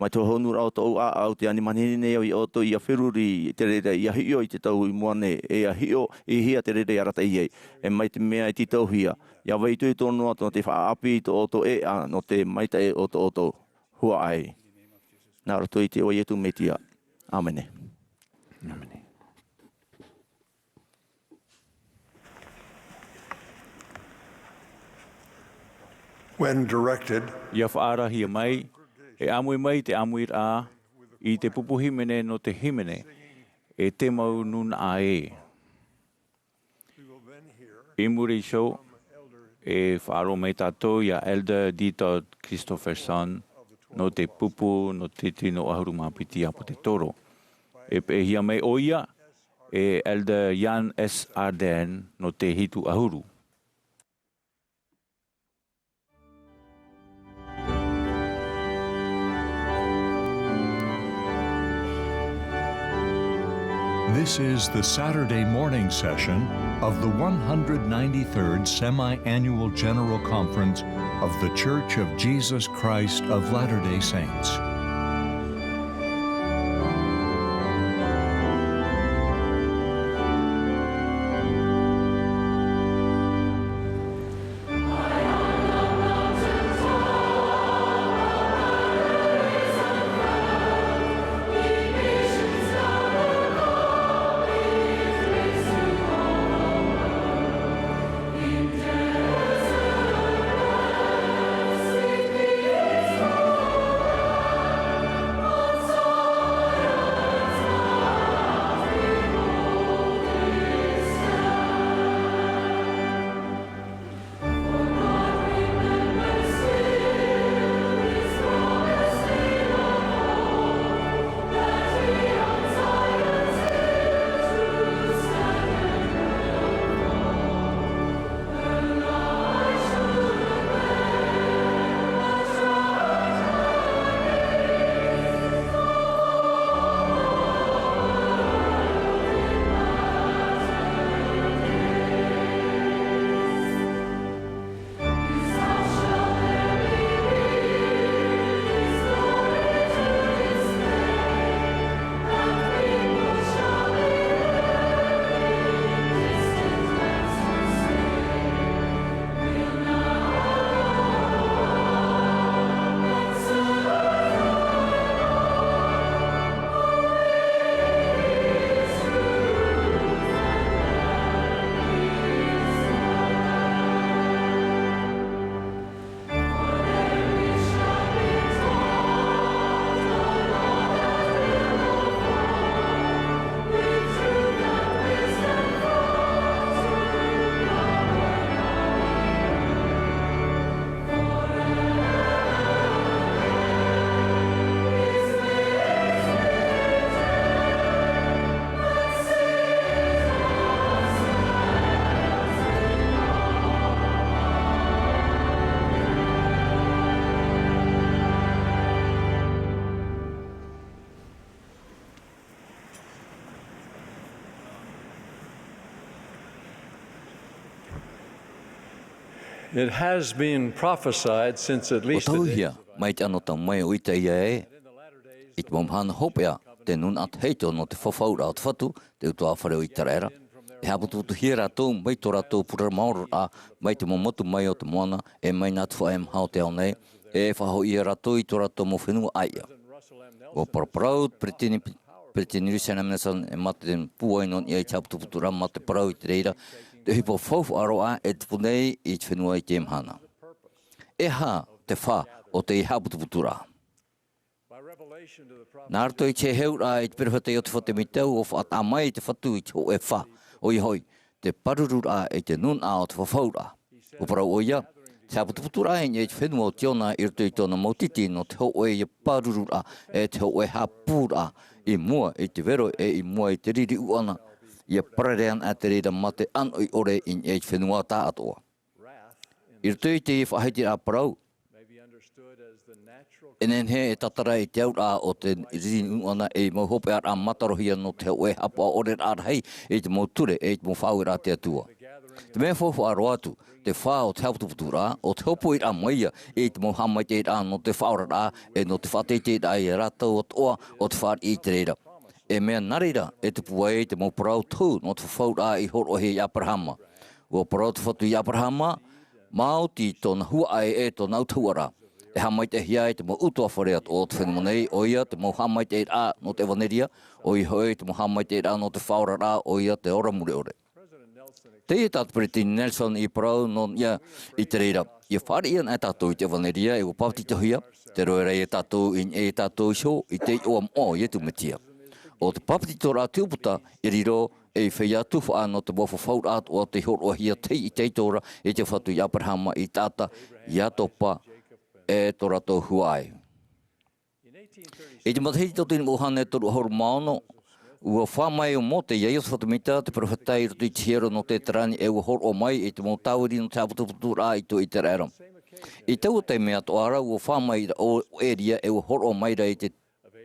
Mai te hōhonuraʻa o tōʻu ʻāʻau, tē ani manihini nei au iā ʻoutou ʻia feruri i te reira, ʻia hiʻo i te tau i mua nei, e ʻia hiʻo i hea te reira e arataʻi ai. E mai te mea e tītauhia, ʻia vai itoito noa tō te faʻaʻāpī i tō ʻoutou ʻēʻa nō te maitaʻi o tō ʻoutou huaʻai. Nā roto i te iʻoa o Iesu Mesia. ʻĀmene. ʻĀmene. When directed, ʻIa faʻaarahia mai, e ʻāmui mai te ʻāmuiraʻa i te pupu hīmene nō te hīmene, E te mau nūnaʻa ē. I muri iho, e faʻaroʻo mai tātou iā Elder Dieter Christofferson nō te pupu nō te tino ʻahuru mā piti ʻāpōsetolo. E peʻehia mai ʻoia e Elder Jan S. Ardern nō te hitu ʻahuru. This is the Saturday morning session of the one hundred ninety-third Semi-Annual General Conference of The Church of Jesus Christ of Latter-day Saints. It has been prophesied since at least the days of Elijah. ʻUa tauihia mai te anotau mai o Itaia ē, i te mau mahana hopeʻa, te nūnaʻa tahito nō te fafauraʻa o te Fatu, te ʻutuāfare o Iteraera, e haʻaputuputuhia rātou mai tō rātou pureraʻa maororaʻa, mai te mau motu mai o te moana, e mai nā tuhaʻa e maha o te ao nei, e faʻahoʻihia rātou i tō rātou mau fenua ʻāiʻa. ʻUa paraparau te peretiteni, Peretiteni Russell M. Nelson, e mā te pūai nō niʻa i te haʻaputuputuraʻa mā te parau i te reira, te ʻohipa faufaʻa roa e tupu nei i te fenua i teie mahana. E aha te fā o teie haʻaputuputuraʻa? Nā roto i te heheuraʻa i te perofeta Iosepha Sāmiuela, ʻua faʻataʻa mai te Fatu i te hōʻē fā, ʻoia hoʻi, te pārururaʻa i te nūnaʻa o te fafauraʻa. ʻUa parau ʻoia, te haʻaputuputuraʻa i niʻa i te fenua o Siona i roto i tōna mau titi nō te hōʻē ïa pārururaʻa, e te hōʻē haʻapūpūraʻa, i mua i te vero e i mua i te riri ʻuʻana, ʻia parare ana te reira mā te ʻānoʻi ʻore i niʻa i te fenua tāʻatoʻa. I roto i te faʻahitiraʻa parau, e nehenehe e tātara i te auraʻa o te riri ʻuʻana ei mau hopeʻaraʻa mātarohia nō te hōʻē haʻapaʻo ʻore rahi i te mau ture e i te mau faʻaueraʻa a te Atua. Te mea faufaʻa roa atu, te fā o te haʻaputuputuraʻa, ʻo te hōpoiraʻa mai ia i te mau haʻamaitaʻiraʻa nō te faʻaoraraʻa, e nō te faʻateiteiraʻa ia rātou atoʻa o te fāriʻi i te reira. E mea nā reira e tupu ai te mau parau tohu nō te fafauraʻa i hōroʻahia ia Aperahama. ʻUa parau te Fatu ia Aperahama, maoti tōna huaʻai e tōna autahuʻaraʻa. E haʻamaitaʻihia ai te mau ʻutuāfare atoʻa o te fenua nei, ʻoia te mau haʻamaitaʻiraʻa nō te ʻevanelia, ʻoia hoʻi te mau haʻamaitaʻiraʻa nō te faʻaoraraʻa, ʻoia te ora mure ʻore. Teie tā te Peretiteni Nelson i parau nō niʻa i te reira. ʻIa fāriʻi ana e tātou i te ʻevanelia, e ʻua papetitohia, tē roaʻa ra ia tātou i niʻa ia tātou iho, i te iʻoa moʻa o Iesu Mesia. ʻO te papetitoraʻa te ʻūputa, i riro, ei feiā tuhaʻa nō te mau fafauraʻa atoʻa tei hōroʻahia tei, i te ora, i te Fatu ia Aperahama, i Isaaka, Iakoba, e tō rātou huaʻai. I te matahiti tauatini mā ʻahuru toru ʻahuru mā ono, ʻua fā mai ʻo Mōse ia Iosefa Semita, te perofeta i roto i te hiero nō Teterani, e ʻua hōroʻa mai i te mau tāviri nō te haʻaputuputuraʻa i tō ʻĪteraʻera. I taua taime atoʻa ra, ʻua fā mai ra ʻo Eria, e ʻua hōroʻa mai ra i te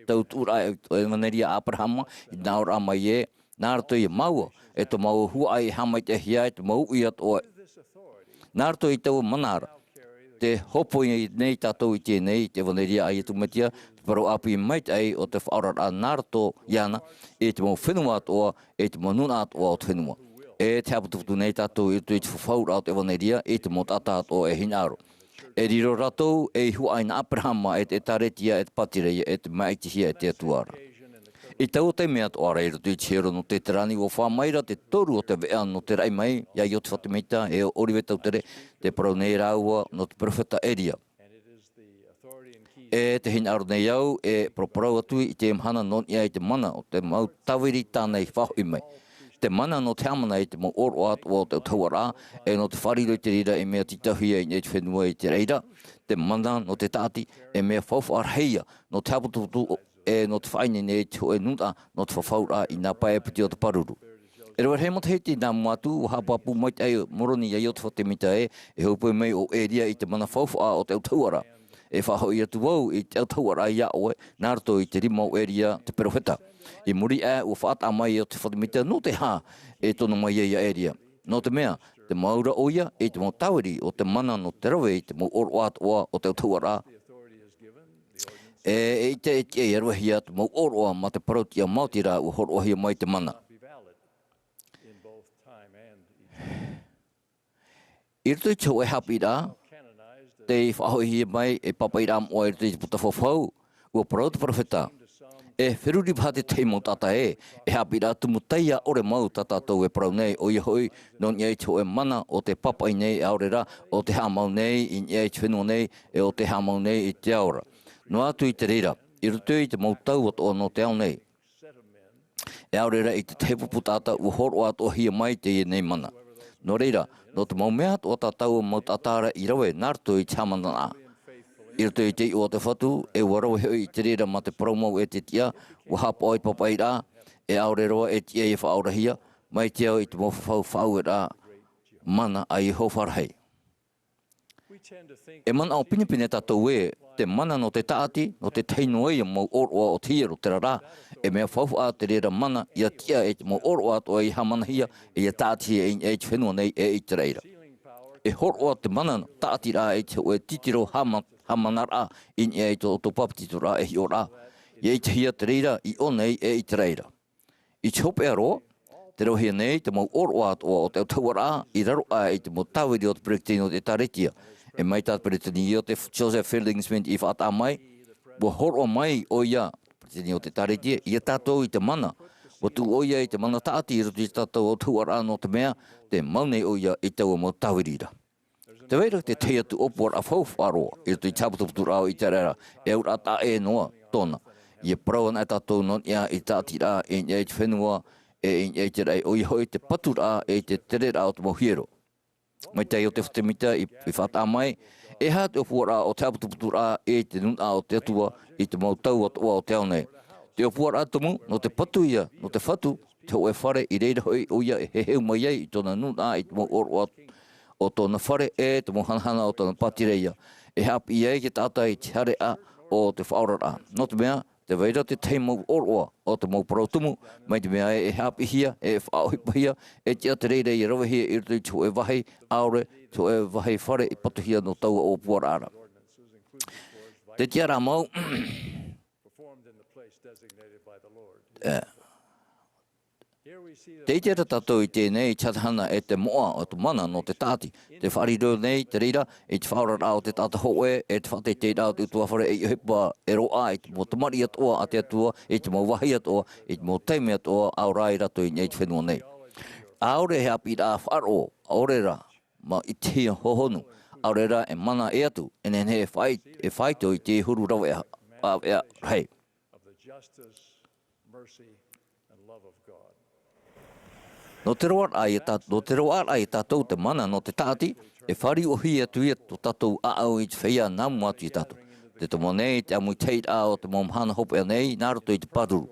tautuʻuraʻa e, e ʻevanelia a Aperahama, i nā ʻō ra mai ē, nā roto ia māua, e tō māua huaʻai e haʻamaitaʻihia ai te mau uʻi atoʻa. Nā roto i taua mana ra, tē hōpoi nei tātou i teie nei, te ʻevanelia a Iesu Mesia, te parau ʻāpī maitaʻi o te faʻaoraraʻa nā roto iāna, i te mau fenua atoʻa, i te mau nūnaʻa atoʻa o te fenua. E tē haʻaputuputu nei tātou i roto i te fafauraʻa o te ʻevanelia, i te mau taʻata atoʻa e hinaʻaro. E riro rātou ei huaʻai nā Aperahama, e te ʻĒtārētia, e te pātireia, e te māʻitihia e te Atua ra. I taua taime atoʻa ra i roto i te hiero nō Teterani, ʻua fā mai ra te toru o te veʻa nō te raʻi mai, ia Iosefa Semita, e ʻo Oliver Cowdery, tē parau nei rāua nō te perofeta Eria. E tē hinaʻaro nei au, e paraparau atu i te mahana nō niʻa i te mana o te mau tāviri tāna i faʻahoʻi mai. Te mana nō te haʻamana i te mau ʻōroʻa atoʻa o te autahuʻaraʻa, e nō te fārerei i te reira ei mea tītauhia i niʻa i te fenua i te reira. Te mana nō te tāʻati, e mea faufaʻa rahi ia, nō te haʻaputuputu, e nō te faʻaineine i te hōʻē nūnaʻa, nō te fafauraʻa i nā pae piti o te pāruru. E rave rahi matahiti nā mua atu, ʻua haʻapāpū maitaʻi ʻo Moroni ia Iosefa Semita ē, e hōpoi mai ʻo Eria i te mana faufaʻa o te autahuʻaraʻa. E faʻahoʻi atu vau i te autahuʻaraʻa ia ʻoe, nā roto i te rima o Eria te perofeta. I muri aʻe, ʻua faʻataʻa mai Iosefa Semita nō te aha e tono mai ai ia Eria. Nō te mea, tē mau ra ʻoia i te mau tāviri o te mana nō te rave i te mau ʻōroʻa atoʻa o te autahuʻaraʻa. E, eʻita e tiʻa ia ravehia te mau ʻōroʻa mā te parau-tiʻa maoti rā ʻua hōroʻahia mai te mana. I roto i te hōʻē haʻapiʻiraʻa, tei faʻahoʻihia mai ei pāpaʻiraʻa moʻa i roto i te puta faufaʻa, ʻua parau te perofeta, e feruri paha te tahi mau taʻata ē, e haʻapiʻiraʻa tumu taiā ʻore mau tā tātou e parau nei, ʻoia hoʻi, nō niʻa i te hōʻē mana o tē pāpaʻi nei, ʻaore rā, o tē haʻamau nei i niʻa i te fenua nei, e o tē haʻamau nei i te ao ra. Noa atu i te reira, i roto i te mau tau atoʻa nō te ao nei, e ʻaore rā i te tahi pupu taʻata ʻua hōroʻa atoʻahia mai teie nei mana. Nō reira, nō te mau mea atoʻa tā tāua mau taʻata ra i rave nā roto i te haʻamanaraʻa. I roto i te iʻoa o te Fatu, e ʻua rave hoʻi i te reira mā te parau mau e te tiʻa, ʻua haʻapaʻo i te pāpaʻiraʻa, e ʻaore roa e tiʻa ia faʻaorahia, mai te ao i te mau fafau faʻaueraʻa mana a Iehova rahi. E manaʻo pinepine tātou ē, te mana nō te tāʻati, nō te tahi noa ia mau ʻōroʻa o te hiero, terā rā, e mea faufaʻa te reira mana, ʻia tiʻa e te mau ʻōroʻa atoʻa ʻia haʻamanahia, e ʻia tāʻatihia i niʻa i te fenua nei e ʻĪteraʻera. E hōroʻa te mana tāʻatiraʻa i te hōʻē titiro haʻama-, haʻamanaraʻa i niʻa i tō, tō papetitoraʻa e hiʻoraʻa. ʻIa ʻitehia te reira i ʻō nei e ʻĪteraʻera. I te hopeʻa roa, tē ravehia nei te mau ʻōroʻa atoʻa o te autahuʻaraʻa i raro aʻe i te mau tāviri o te peretiteni o te ʻĒtārētia. E mai tā te peretiteni ia Joseph Fielding Smith i faʻataʻa mai, ʻua hōroʻa mai ʻoia, peretiteni o te ʻĒtārētia, ia tātou i te mana. ʻUa tuʻu ʻoia i te mana tāʻati i roto i tā tātou autahuʻaraʻa nō te mea, tē mau nei ʻoia i taua mau tāviri ra. Tē vai ra te tahi atu ʻōpuaraʻa faufaʻa roa i roto i te haʻaputuputuraʻa o ʻĪteraʻera, e auraʻa taʻa ʻē noa tōna. ʻIa parau ana e tātou nō niʻa i te tāʻatiraʻa i niʻa i te fenua, e i niʻa i te raʻi, ʻoia hoʻi te paturaʻa e te tereraʻa o te mau hiero. Mai tā Iosefa Semita i, i faʻataʻa mai, e aha te ʻōpuaraʻa o te haʻaputuputuraʻa i te nūnaʻa o te Atua i te mau tau atoʻa o te ao nei. Te ʻōpuaraʻa tumu, nō te patu ia, nō te Fatu, te hōʻē fare i reira hoʻi ʻoia e heheu mai ai i tōna nūnaʻa i te mau ʻōroʻa o tōna fare e te mau hanahana o tōna pātireia. E haʻapiʻi ai te taʻata i te haereʻa o te faʻaoraraʻa. Nō te mea, Tē vai ra te tahi mau ʻōroʻa o te mau parau tumu, mai te mea e haʻapiʻihia, e faʻaʻohipahia, e tiʻa te reira ia ravehia i roto i te hōʻē vāhi, ʻaore te hōʻē vāhi fare i patuhia nō taua ʻōpuaraʻa ra. Te tiʻaraʻa mau, e, tē ʻite ra tātou i teie nei, i te hanahana e te moʻa o te mana nō te tāʻati. Tē faʻariro nei te reira i te faʻaoraraʻa o te taʻata hōʻē, e te faʻateiteiraʻa o te ʻutuāfare ei ʻohipa e roaʻa i te mau tamariʻi atoʻa a te Atua, i te mau vāhi atoʻa, i te mau taime atoʻa, ʻaore rā ia rātou i niʻa i te fenua nei. ʻAore e haʻapiʻiraʻa faʻaroʻo, ʻaore rā, ma i te hia hohonu, ʻaore rā e mana ʻē atu, e nehenehe e faʻi-, e faʻaitoito i te huru rave ʻa, ʻa, ʻa, rahi. Nō te roaraʻa ia tā-, nō te roaraʻa ia tātou te mana nō te tāʻati, e fāriʻi atu ia tō tātou ʻāʻau i te feiā nā mua atu ia tātou. Tē tomo nei te ʻāmuitahiraʻa o te mau mahana hopeʻa nei, nā roto i te pāruru.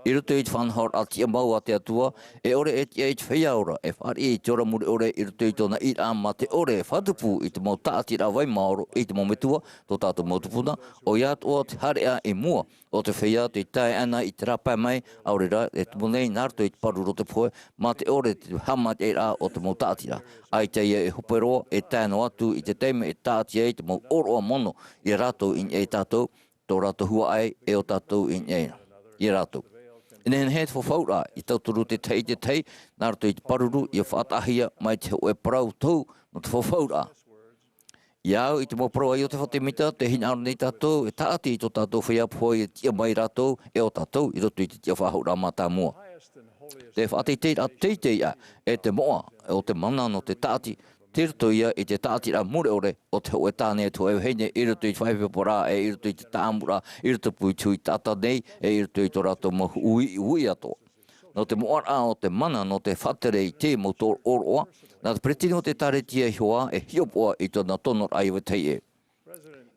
I roto i te faʻanahoraʻa tiʻamau a te Atua, e ʻore e tiʻa i te feiā ora, e fāriʻi i te ora mure ʻore i roto i tōna ʻīraʻa mā te ʻore e fātupu i te mau tāʻatiraʻa vai maoro i te mau metua, tō tātou mau tupuna, ʻoia atoʻa te haereʻa i mua o te feiā tei tae ana i te rāpae mai, ʻaore rā, e tumu nei nā roto i te pāruru o te pohe, mā te ʻore te haʻamaitaʻiraʻa o te mau tāʻatiraʻa. ʻAita ia e hope roa, e tae noa atu i te taime e tāʻati ai te mau ʻōroʻa mono ia rātou i niʻa ia tātou, tō rātou huaʻai, e ʻo tātou i niʻa ia rātou. E nehenehe te fafauraʻa i tauturu te tahi i te tahi, nā roto i te pāruru, ia faʻataʻahia mai te hōʻē parau tohu nō te fafauraʻa. Ia au i te mau parau a Iosepha Semita, tē hinaʻaro nei tātou e tāʻati i tō tātou feiā pohe ia tiʻa mai rātou, e ʻo tātou, i roto i te tiʻafaʻahouraʻa mātāmua. Te faʻateiteiraʻa teitei aʻe, e te moʻa o te mana nō te tāʻati, tei roto ia i te tāʻatiraʻa mure ʻore o te hōʻē tāne, te hōʻē vahine, i roto i te faʻaipoiporaʻa, e i roto i te tāʻamuraʻa, i roto pū i te hui taʻata nei, e i roto i tō rātou mau uʻi, uʻi atoʻa. Nō te moʻaraʻa o te mana nō te faʻatere i te mau tō ʻōroʻa, nā te peretiteni o te ʻĒkālesia iho ā e hiʻopoʻa i tōna tonoraʻa ia vetahi ʻē.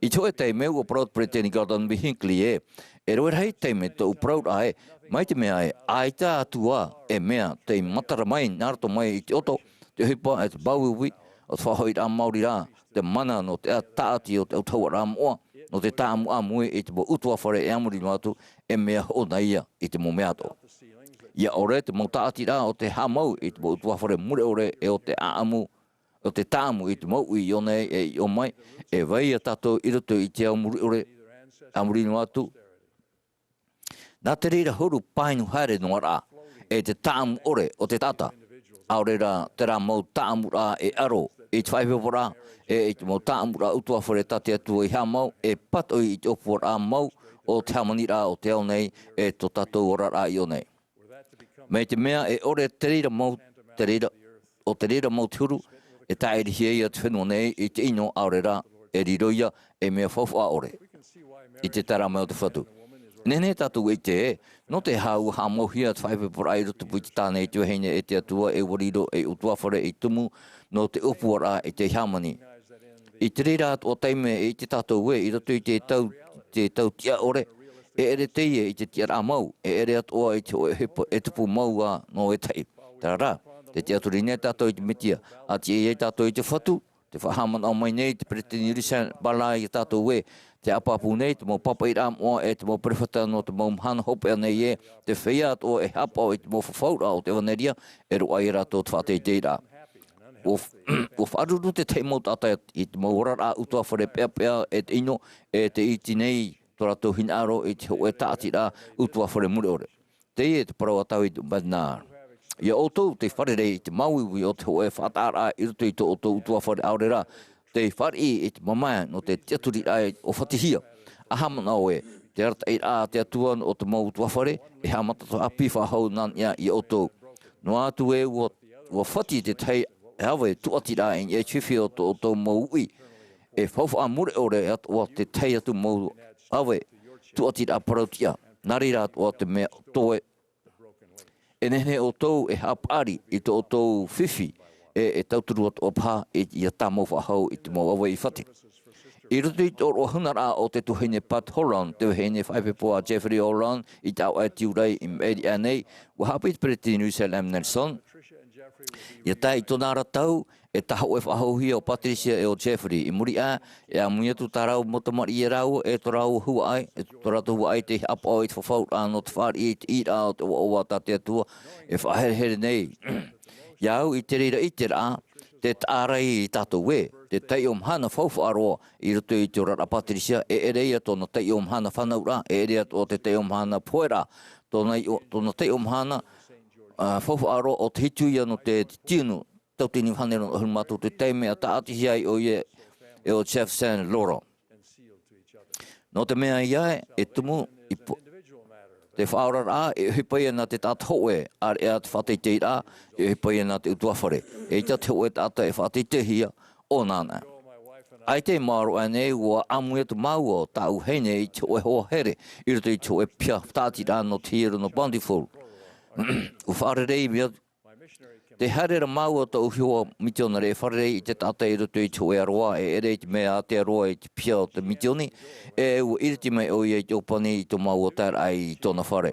I te hōʻē taime, ʻua parau te peretiteni Gordon B. Hinckley ē, e rave rahi taime tōʻu parauraʻa ē, mai te mea ē, ʻaita atu ā e mea tei matara mai nā roto mai i te ʻoto, te ʻohipa, e te māuiui, ʻo te faʻahoʻiraʻa maori rā, te mana nō te tāʻati o te autahuʻaraʻa moʻa, nō te tāʻamu ʻāmui i te mau ʻutuāfare e a muri noa atu, e mea hoʻona ia i te mau mea atoʻa. ʻIa ʻore te mau tāʻatiraʻa o te haʻamau i te mau ʻutuāfare mure ʻore e ʻo te ʻāʻamu, ʻo te tāʻamu i te mau uʻi i ʻō nei e i ʻō mai, e vai ia tātou i roto i te ao mure ʻore, a muri noa atu. Nā te reira huru pāhono haere noa ra, e te tāʻamu ʻore o te taʻata. ʻAore rā terā mau tāʻamuraʻa e aro i te faʻaipoiporaʻa, e i te mau tāʻamuraʻa ʻutuāfare tā te Atua i haʻamau, e pātoʻi i te ʻōpuaraʻa mau o te hāmaniraʻa o te ao nei, e tō tātou oraraʻa i ʻō nei. Mai te mea e ʻore te reira mau, te reira, ʻo te reira mau te huru, e tāʻirihia ia te fenua nei i te ʻino, ʻaore rā, e riro ia ei mea faufaʻa ʻore i te taeraʻa mai o te Fatu. Nehenehe tātou e ʻite ē, nō te aha ʻua haʻamauhia te faʻaipoiporaʻa i roto pū i te tāne, i te vahine, e te Atua, e ʻua riro ei ʻutuāfare ei tumu nō te ʻōpuaraʻa i te hāmani. I te reira atoʻa taime e ʻite tātou ē, i roto i te tau, te tau tiʻa ʻore, e ʻere teie i te tiʻaraʻa mau, e ʻere atoʻa i te hōʻē ʻohipa e tupu mau ā nō vetahi. Terā rā, tē tiʻaturi nei tātou i te Mesia, ʻa tiʻa ia tātou i te Fatu, tē faʻahaʻamanaʻo mai nei te peretiteni Russell Ballard ia tātou ē, tē ʻāpapū nei te mau pāpaʻiraʻa moʻa e te mau perofeta nō te mau mahana hopeʻa nei ē, te feiā atoʻa e haʻapaʻo i te mau fafauraʻa o te ʻevanelia, e roaʻa ia rātou te faʻateiteiraʻa. ʻUa f-, ʻua faʻaruru te tahi mau taʻata i te mau oraraʻa ʻutuāfare peʻapeʻa e te ʻino, e tē iti nei tō rātou hinaʻaro i te hōʻē tāʻatiraʻa ʻutuāfare mure ʻore. Teie te parau a David Bednar. Ia ʻoutou tei fārerei i te māuiui o te hōʻē faʻataʻaraʻa i roto i tō ʻoutou ʻutuāfare, ʻaore rā, tei fāriʻi i te mamae nō te tiʻaturiraʻa ʻōfatihia. ʻA haʻamanaʻo ē, te arataʻiraʻa a te Atua nō te mau ʻutuāfare, e haʻamata atoʻa ʻāpī faʻahou nā niʻa ia ʻoutou. Noa atu ē ʻua, ʻua fati te tahi ʻāvae tūʻatiraʻa i niʻa i te fifi o tō ʻoutou mau uʻi, e faufaʻa mure ʻore atoʻa te tahi atu mau ʻāvae tūʻatiraʻa parau-tiʻa. Nā reira atoʻa te mea ʻo toe, e nehenehe ʻoutou e haʻapaʻari i tō ʻoutou fifi, e, e tauturu atoʻa paha i, ia tāmau faʻahou i te mau ʻāvae i fati. I roto i te ʻōroʻa hunaraʻa o te tuahine Pat Holland, te vahine faʻaipoipo a Jeffrey Holland, i te ʻāvaʻe tiurai i maʻiri aʻe nei, ʻua haʻapiʻi te peretiteni Russell M. Nelson, ia tae i tōna ra tau, e tahoʻe faʻahouhia o Patricia e o Jeffrey. I muri aʻe, e ʻāmui atu tā rāua mau tamariʻi ia rāua, e tō rāua huaʻai, e tō rātou huaʻai tei haʻapaʻo i te fafauraʻa nō te fāriʻi i te ʻīraʻa o te ʻoaʻoa tā te Atua, e faʻaherehere nei. Ia au i te reira ʻiteraʻa, te tāʻārai ia tātou ē, te taiʻo mahana faufaʻa roa i roto i te oraraʻa a Patricia, e ʻere ia tōna taiʻo mahana fānauraʻa, e ʻere ia tō te taiʻo mahana poheraʻa, tōna iʻo-, tōna taiʻo mahana, ā, faufaʻa roa o te hitu ia nō te tiunu, tauatini hānere noa ʻahuru mā toru, te taime a tāʻatihia ai ʻoia e o Jeff Sand Laurel. Nō te mea ia e, e tumu i po-, te faʻaoraraʻa, e ʻohipa ia nā te taʻata hōʻē, ʻāreʻa te faʻateiteiraʻa, e ʻohipa ia nā te ʻutuāfare. ʻEita te hōʻē taʻata e faʻateiteihia, ʻo nāna. ʻAita i maoro aʻe nei, ua ʻāmui atu māua ʻo tāʻu vahine i te hōʻē hoa here, i roto i te hōʻē piha tāʻatiraʻa nō te hiero nō Bountiful. Ua fārerei mai te haere ra māua o tōʻu hoa mitionare e fārerei i te taʻata i roto i te hōʻē aroā, e ʻere i te mea ātea roa i te piha o te mitioni, e ua ʻiriti mai ʻoia i te ʻōpani i tō māua taeraʻa i tōna fare.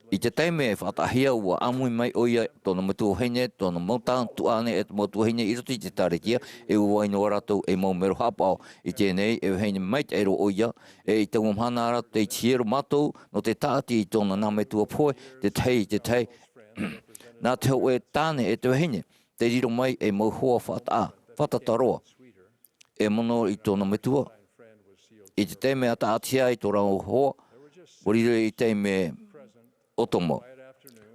I te taime e faʻataʻahia, ua ʻāmui mai ʻoia, tōna metua vahine, tōna mau tā-, tuahine, e te mau tuahine i roto i te ʻĒtārētia, e ua vai noa rātou ei mau mero haʻapaʻo. I teie nei, e vahine maitaʻi roa ʻoia, e i taua mahana ra, tei hiero mātou nō te tāʻati i tōna nā metua pohe, te tahi, te tahi, nā te hōʻē tāne e te vahine, tei riro mai ei mau hoa fātata, fātata roa, e mono i tōna metua. I te taime a tāʻatihia ai tō rāua hoa, ua riro i te taime ʻoto mau.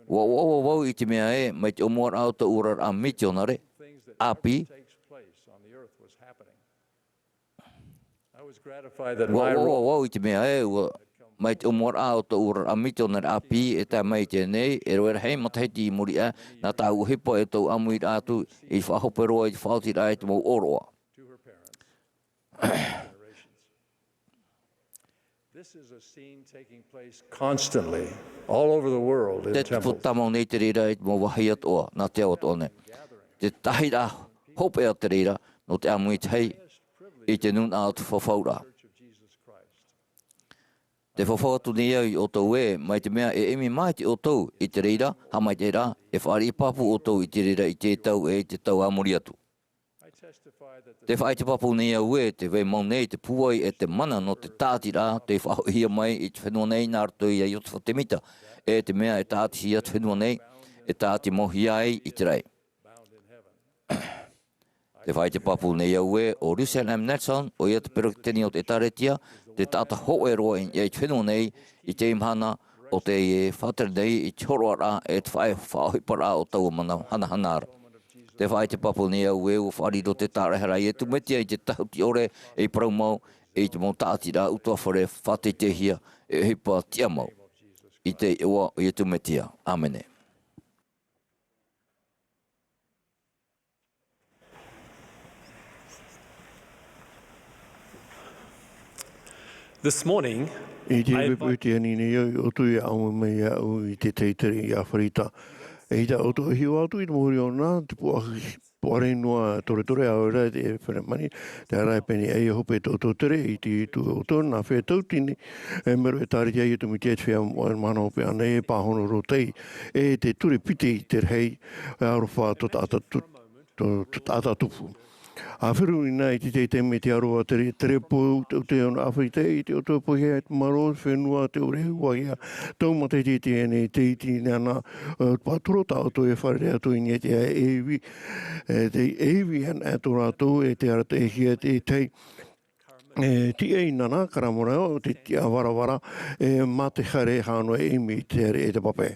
Ua ʻoaʻoa vau i te mea ē, mai te ʻōmuaraʻa o tōʻu oraraʻa mitionare ʻāpī, ua ʻoaʻoa vau i te mea ē, ua, mai te ʻōmuaraʻa o tōʻu oraraʻa mitionare ʻāpī, e tae mai i teie nei, e rave rahi matahiti i muri aʻe, nā tāʻu ʻohipa e tōʻu ʻāmuiraʻa atu, i faʻahope roa i te faʻaotiraʻa i te mau ʻōroʻa. This is a scene taking place constantly all over the world in temples. Tē tupu tāmau nei te reira i te mau vāhi atoʻa, nā te ao atoʻa nei. Te tahiraʻa hopeʻa te reira, nō te ʻāmui i te hau, i te nūnaʻa o te fafauraʻa. Tē fafau atu nei au ia ʻoutou ē, mai te mea e ʻimi māʻiti ʻoutou i te reira, haʻamaitaʻiraʻa, e fāriʻi pāpū ʻoutou i te reira i teie tau e i te tau a muri atu. Tē faʻaʻite pāpū nei au ē, tē vai mau nei te pūai e te mana nō te tāʻatiraʻa, tei faʻahoʻihia mai i te fenua nei nā roto ia Iosefa Tēmita, e te mea e tāʻatihia te fenua nei, e tāʻati mau hia ai i te raʻi. Tē faʻaʻite pāpū nei au ē, ʻo Russell M. Nelson, ʻoia te peretiteni o te ʻĒtārētia, te taʻata hōʻē roa i niʻa i te fenua nei, i teie mahana, ʻo tē faʻatere nei i te hōroʻaraʻa e te faʻa-, faʻaʻohiparaʻa o taua mana hanahanaraʻa. Tē faʻaʻite pāpū nei au ē, ʻua faʻariro te tāraʻehara a Iesu Mesia i te tāhuti ʻore, ei parau mau, e i te mau tāʻatiraʻa ʻutuāfare faʻateiteihia, e ʻohipa tiʻamau. I te iʻoa o Iesu Mesia. ʻĀmene. This morning, I te poʻipoʻi i teie nei, ʻo tē ʻāmui mai iāʻu i te tere i Afarita. E ʻita ʻoutou e hiʻo atu i te mau huru ʻōna, te puahi, puahi noa toretore, ʻaore rā te ʻēfereimani, te ara e pēni ai hope tō ʻoutou tere, i te ʻite ʻoutou nā fea tauatini, e mero ʻĒtārētia a Iesu Mesia te feiā moʻa e mahana hopeʻa nei, e pāhono roa tei, e te ture piti i te rahi, e aroha tō taʻata tu-, tō, tō taʻata tupu. ʻA feruri na i te teitei mai te aroha tere, tere pou, te, te ono Afarita, i te ʻoto pohe, te maro, fenua, te ʻore, huahia, tau matahiti teie nei, tei iti nei ana, e, pātoro tā ʻoutou e fārerei atu i niʻa i te ʻeivi, e, te ʻeivi ana tō rātou, e te arataʻihia, te, te, e, tiʻa i nana, karamora, o te tiʻa varavara, e, mā te haere, hānō e ʻimi, te haere, e te pape.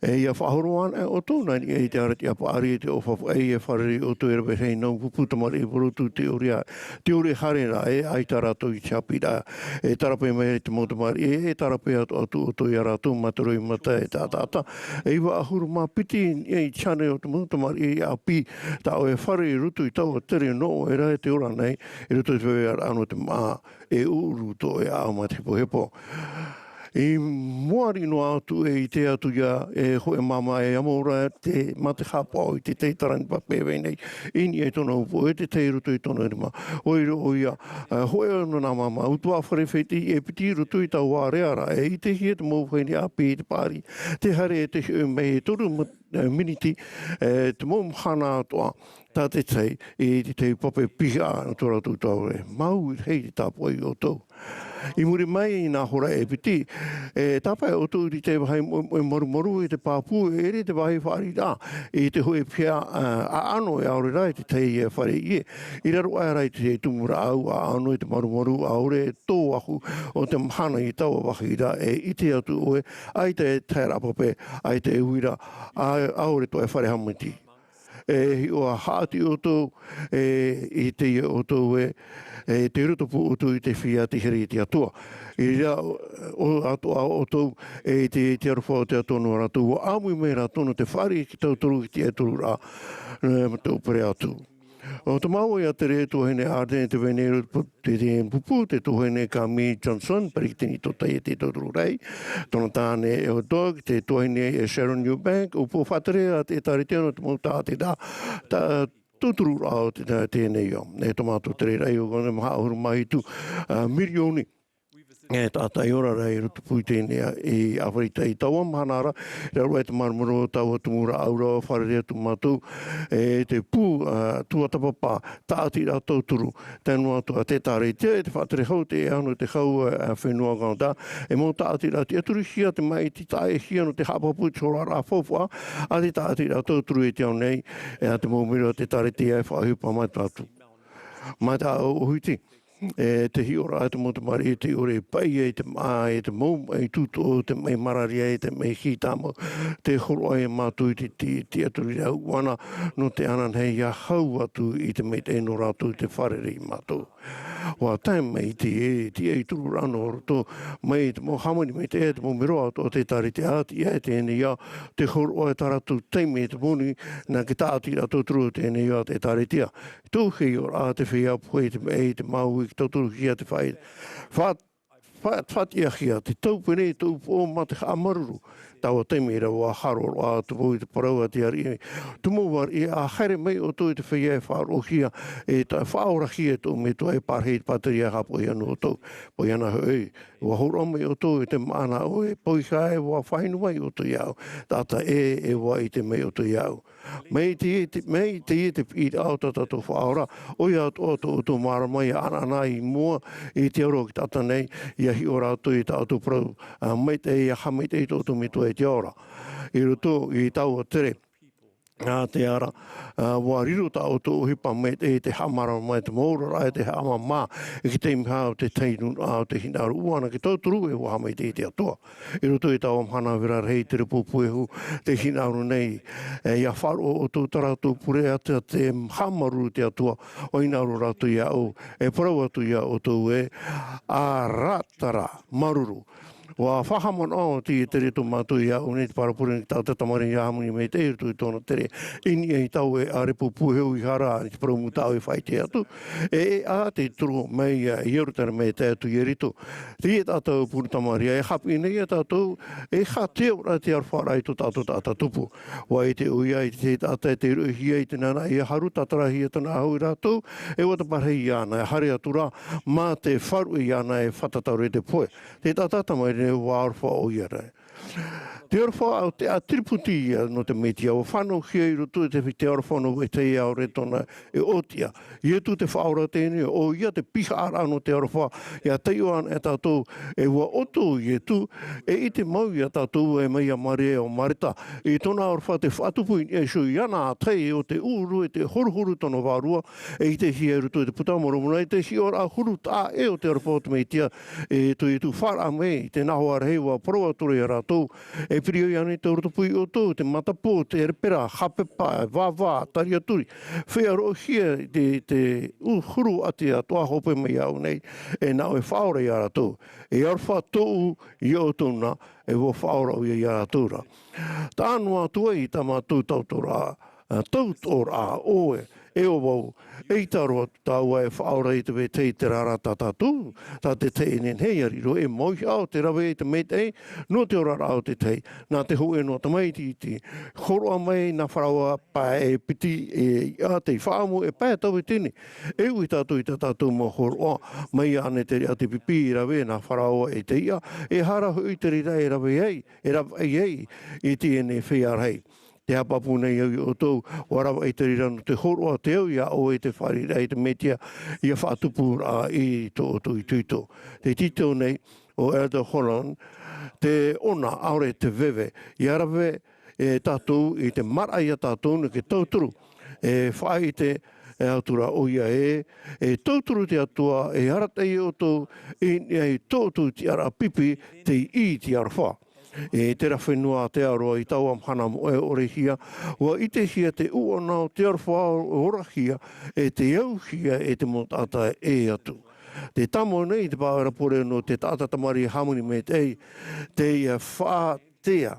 E, ʻia faʻahoro ana ʻoutou, nā niʻa i te arataʻi paʻari, e te ʻōfaʻi, e fārerei ʻoutou, e rave rahi nau pupu tamariʻi purotu, te ʻore a, te ʻore haere ra, e, ʻaita rātou i te haʻapiʻiraʻa, e, tarapē mai te mau tamariʻi, e, tarapē atu, atu ʻoutou ia rātou, mā te roimata, e, taʻataʻata, e, iva ʻahuru mā piti, e, i te hānere o te mau tamariʻi ʻāpī, tā ʻoe e fārerei i roto i taua tere nō ʻoe ra, e te ora nei, i roto i te feiā ra nō te māʻa, e ʻuʻuru tō ʻoe ʻāʻau mā te hepohepo. I mua riʻi noa atu e ʻite atu ia e hōʻē māmā e amo ra te, mā te haʻapaʻo i te tahi tarani pape e vai nei, i niʻa i tōna upoʻo e te tahi i roto i tōna rima. ʻOia hoʻi, ā, hōʻē ʻo nā māmā ʻutuāfare fētiʻi e piti i roto i taua ʻāreʻa ra, e ʻitehia te mau vahine ʻāpī i te pāri, tē haere e te hiʻo mai e toru ma-, ā, miniti, ā, te mau mahana atoʻa, tā te tahi, i te tahi pape piha nō tō rātou taoʻe. Māuiui rahi te tāpoʻi i ʻoutou. I muri mai i nā hora e piti, e tāpae ʻoutou i te vāhi moʻemoʻe marumaru i te pāpū, e ʻere te vāhi fāriʻiraʻa, i te hōʻē piha, ā, ʻaʻano e ʻaore rā i te tahi e fare ʻie. I raro aʻe ra i te tumu rāʻau ʻaʻano i te marumaru ʻaore tō ahu o te mahana i taua vāhi ra, e ʻite atu ʻoe, ʻaita e taeraʻa pape, ʻaita e uira, ā, ʻaore tō e fare haʻamaitaʻi. E hiʻo ā, haʻati ʻoutou, e, i teie ʻoutou ē, e, tei rotopū ʻoutou i te feiā tei haere i te Atua. I reira, ʻo, ʻo, atoʻa ʻoutou, e, i te, i te aroha o te Atua nō rātou, ʻua ʻāmui mai rātou nō te fāriʻi i te tauturu i te tiʻaturiraʻa, e, mā te ʻōpere atu. ʻO te mau ia te reira tuahine Ardent, te vahine Te, te pupū, te tuahine Kami Johnson, peretiteni tōtaiete tauturu rahi, tōna tāne e o Doug, te tuahine e Sharon Eubank, upoʻo faʻatere a te ʻĒtārētia nō te mau tāʻatiraʻa, tā, tautururaʻa o te, tā, teie nei ao. E tō mātou tere rahi o te maha ʻahuru mā hitu, ā, mirioni, e, taʻata i ora ra i rotopū i teie nei, i Aferika i taua mahana ra, i raro aʻe te marumaru o taua tumu rāʻau ra, fārerei atu mātou, e, te pū, ā, tuatāpapa, tāʻatiraʻa tauturu, tae noa atu ā te ʻĒtārētia, e te faʻatere hau, te ʻēʻa nō te hau, ā, fenua Uganda, e mau tāʻatiraʻa tiʻaturihia te maʻiti taʻehia nō te haʻapāpū i te hōroʻaraʻa faufaʻa a te tāʻatiraʻa tauturu i te ao nei, e a te mau mero a te ʻĒtārētia e faʻaʻohipa mai tātou. Mai tā ʻōhiti, e te hiʻoraʻa te mau tamariʻi, te ʻore e paʻi ai te māʻa, e te mau maʻi tūtoʻo, te maʻi mararia, e te maʻi hītama, tē hōroʻa ai mātou i te, te, te tiʻaturiraʻa ʻuʻana, nō te ananahi ʻia hau atu i te maitaʻi nō rātou i te fārerei iā mātou. ʻUa tae mai i te, e, tiʻaturiraʻa nō roto, mai te mau hāmani maitaʻi, te mau mero atoʻa o te ʻĒtārētia, tiʻa i teie nei ao, tē hōroʻa ai tā rātou taime, te moni, nā te tāʻatiraʻa tauturu o teie nei ao te ʻĒtārētia. Tō hiʻoraʻa te feiā pohe i te maʻi, te māuiui, tauturuhia te fai-, fa-, fa-, faʻatiʻahia te taupene, te upoʻo mā te haʻamāuruuru. Taua taime ra ʻua haro roa atu vau i te parau a te ariʻi, te mau ariʻi, ʻa haere mai ʻoutou i te feiā e faʻaroʻohia, e tā, faʻaorahia e tō Metua e pārahi i te pātireia e haʻapaʻo iā ʻoutou. Poʻi ana hoʻi, ʻua hōroʻa mai ʻoutou i te māʻa nā ʻoe, poʻihā ē ʻua faʻahine mai ʻoutou iāʻu, taʻata ē, e ʻua ʻite mai ʻoutou iāʻu. Mai teie te, mai teie te piʻiraʻa o tā tātou Faʻaora, ʻoia atoʻa tō ʻoutou mārama ʻia ʻanaʻana i mua i te aro o te taʻata nei, ʻia hiʻo rātou i tā ʻoutou parau, ā, maitaʻi, ʻia haʻamaitaʻi tō ʻoutou Metua i te ao ra. I roto i taua tere, ā, te ara, ā, ʻua riro tā ʻoutou ʻohipa maitaʻi i te haʻamārama mai, te mau oraraʻa, i te haʻamāmā, i te taime o te tahi nūnaʻa, o te hinaʻaro ʻuʻana, ʻia tauturu, e ʻua haʻamaitaʻi te Atua. I roto i taua mahana vera rahi, te repo puehu, tē hinaʻaro nei, e, ʻia faʻaroʻo ʻoutou tā rātou pure, ʻa te, te haʻamāuruuru te Atua, ʻua hinaʻaro rātou iāʻu, e parau atu iā ʻoutou ē, ʻa rātou ra, māuruuru. ʻUa faʻahaʻamanaʻo teie tere tō mātou iāʻu nei te parau pure nō te taʻata tamariʻi ʻia hāmani maitaʻi i roto i tōna tere, i niʻa i taua repo puehu i hara, i te parau mūtaʻa e faʻaʻite atu, e, e, ʻa te toro mai iā Ierutarema e tae atu i Ieriko. Teie taʻata ʻaupuru tamariʻi, e haʻapiʻi nei iā tātou, e aha te oraraʻa, te aroha ra i tō tātou taʻata tupu. ʻUa ʻite ʻoia i te taʻata e tei roʻohia i te nānaʻi ʻia haru, tātarahia tōna ʻahu ia rātou, e ʻua taparahi iāna, e haere atu ra, mā te faʻaruʻe iāna e fātata roa i te pohe. Te taʻata tamariʻi nei ʻua aroha ʻoia ra. Te aroha o te ʻĀtiriputi ia nō te Mesia, ʻua fānauhia i roto i te, te aroha nō vetahi ʻaore tōna e ʻōtiʻa. Ietu te Faʻaora teie nei, ʻoia te pihaʻaraʻa nō te aroha, ʻia taiʻo ana e tātou, e ʻua ʻoto Ietu, e ʻite mau iā tātou, e mai iā Maria, ʻo Mareta, i tōna aroha tē faʻatupu i niʻa iho iāna, ā tahi o te ʻuʻuru e te horuhoru tōna vārua, e ʻitehia i roto i te Puta Moromona, i te hiʻoraʻa huru taʻa ʻē o te aroha o te Mesia, e tō Ietu faʻaara mai, i te nā hoa rahi ʻua parau atu ra iā rātou, e piri ʻoia nei tō roto pū iā ʻoutou, te matapō, te lepera, hapepa, vāvā, tariaturi, feiā roʻohia i te, te ʻu-, huru ʻati atoʻa hope mai iāʻu nei, e nā ʻoe e faʻaora iā rātou, e aroha tōʻu iā ʻoutou na, e ʻua faʻaora ʻoia iā rātou ra. Taʻa noa atu ai i tā mātou tautoʻoraʻa, ā, tautoʻoraʻa ʻoe, E ʻo vau, eʻita roa tāua e faʻaora i te vetahi te rara tā tātou, tā te tahi nei, nei, ʻia riro, e mau iho ʻā o te rave i te maitaʻi, nō te oraraʻa o te tahi, nā te hōʻē noa tamaiti i te hōroʻa mai nā Faraoa pae e piti e iʻa tei faʻaʻamu e pae tauatini. E ui tātou i tā tātou mau hōroʻa, mai iāna te, te pipi i rave nā Faraoa i te iʻa, e aha rā hoʻi te reira e rave ai, e rave ai, i teie nei feiā rahi. Tē haʻapāpū nei au ia ʻoutou, ʻua ravaʻi te reira nō te hōroʻa te au ia ʻoe i te fāriʻiraʻa i te Mesia, ʻia faʻatupu ra i tō ʻoutou itoito. Tē tītau nei ʻo Elder Holland, te ʻona ʻaore te veve, ʻia rave e tātou i te maraʻa ia tātou nō te tauturu, e faʻaʻite e atu ra ʻoia ē, e tauturu te Atua, e arataʻi ʻoutou, i niʻa i tō ʻoutou tiʻaraʻa pipi, tei ʻī i te aroha. E terā fenua Aotearoa i taua mahana moʻe ʻorehia, ʻua ʻitehia te ʻuʻana o te aroha orahia, e te auhia e te mau taʻata e atu. Tē tāmau nei te pāhono pure nō te taʻata tamariʻi hāmani maitaʻi, teie faʻatea,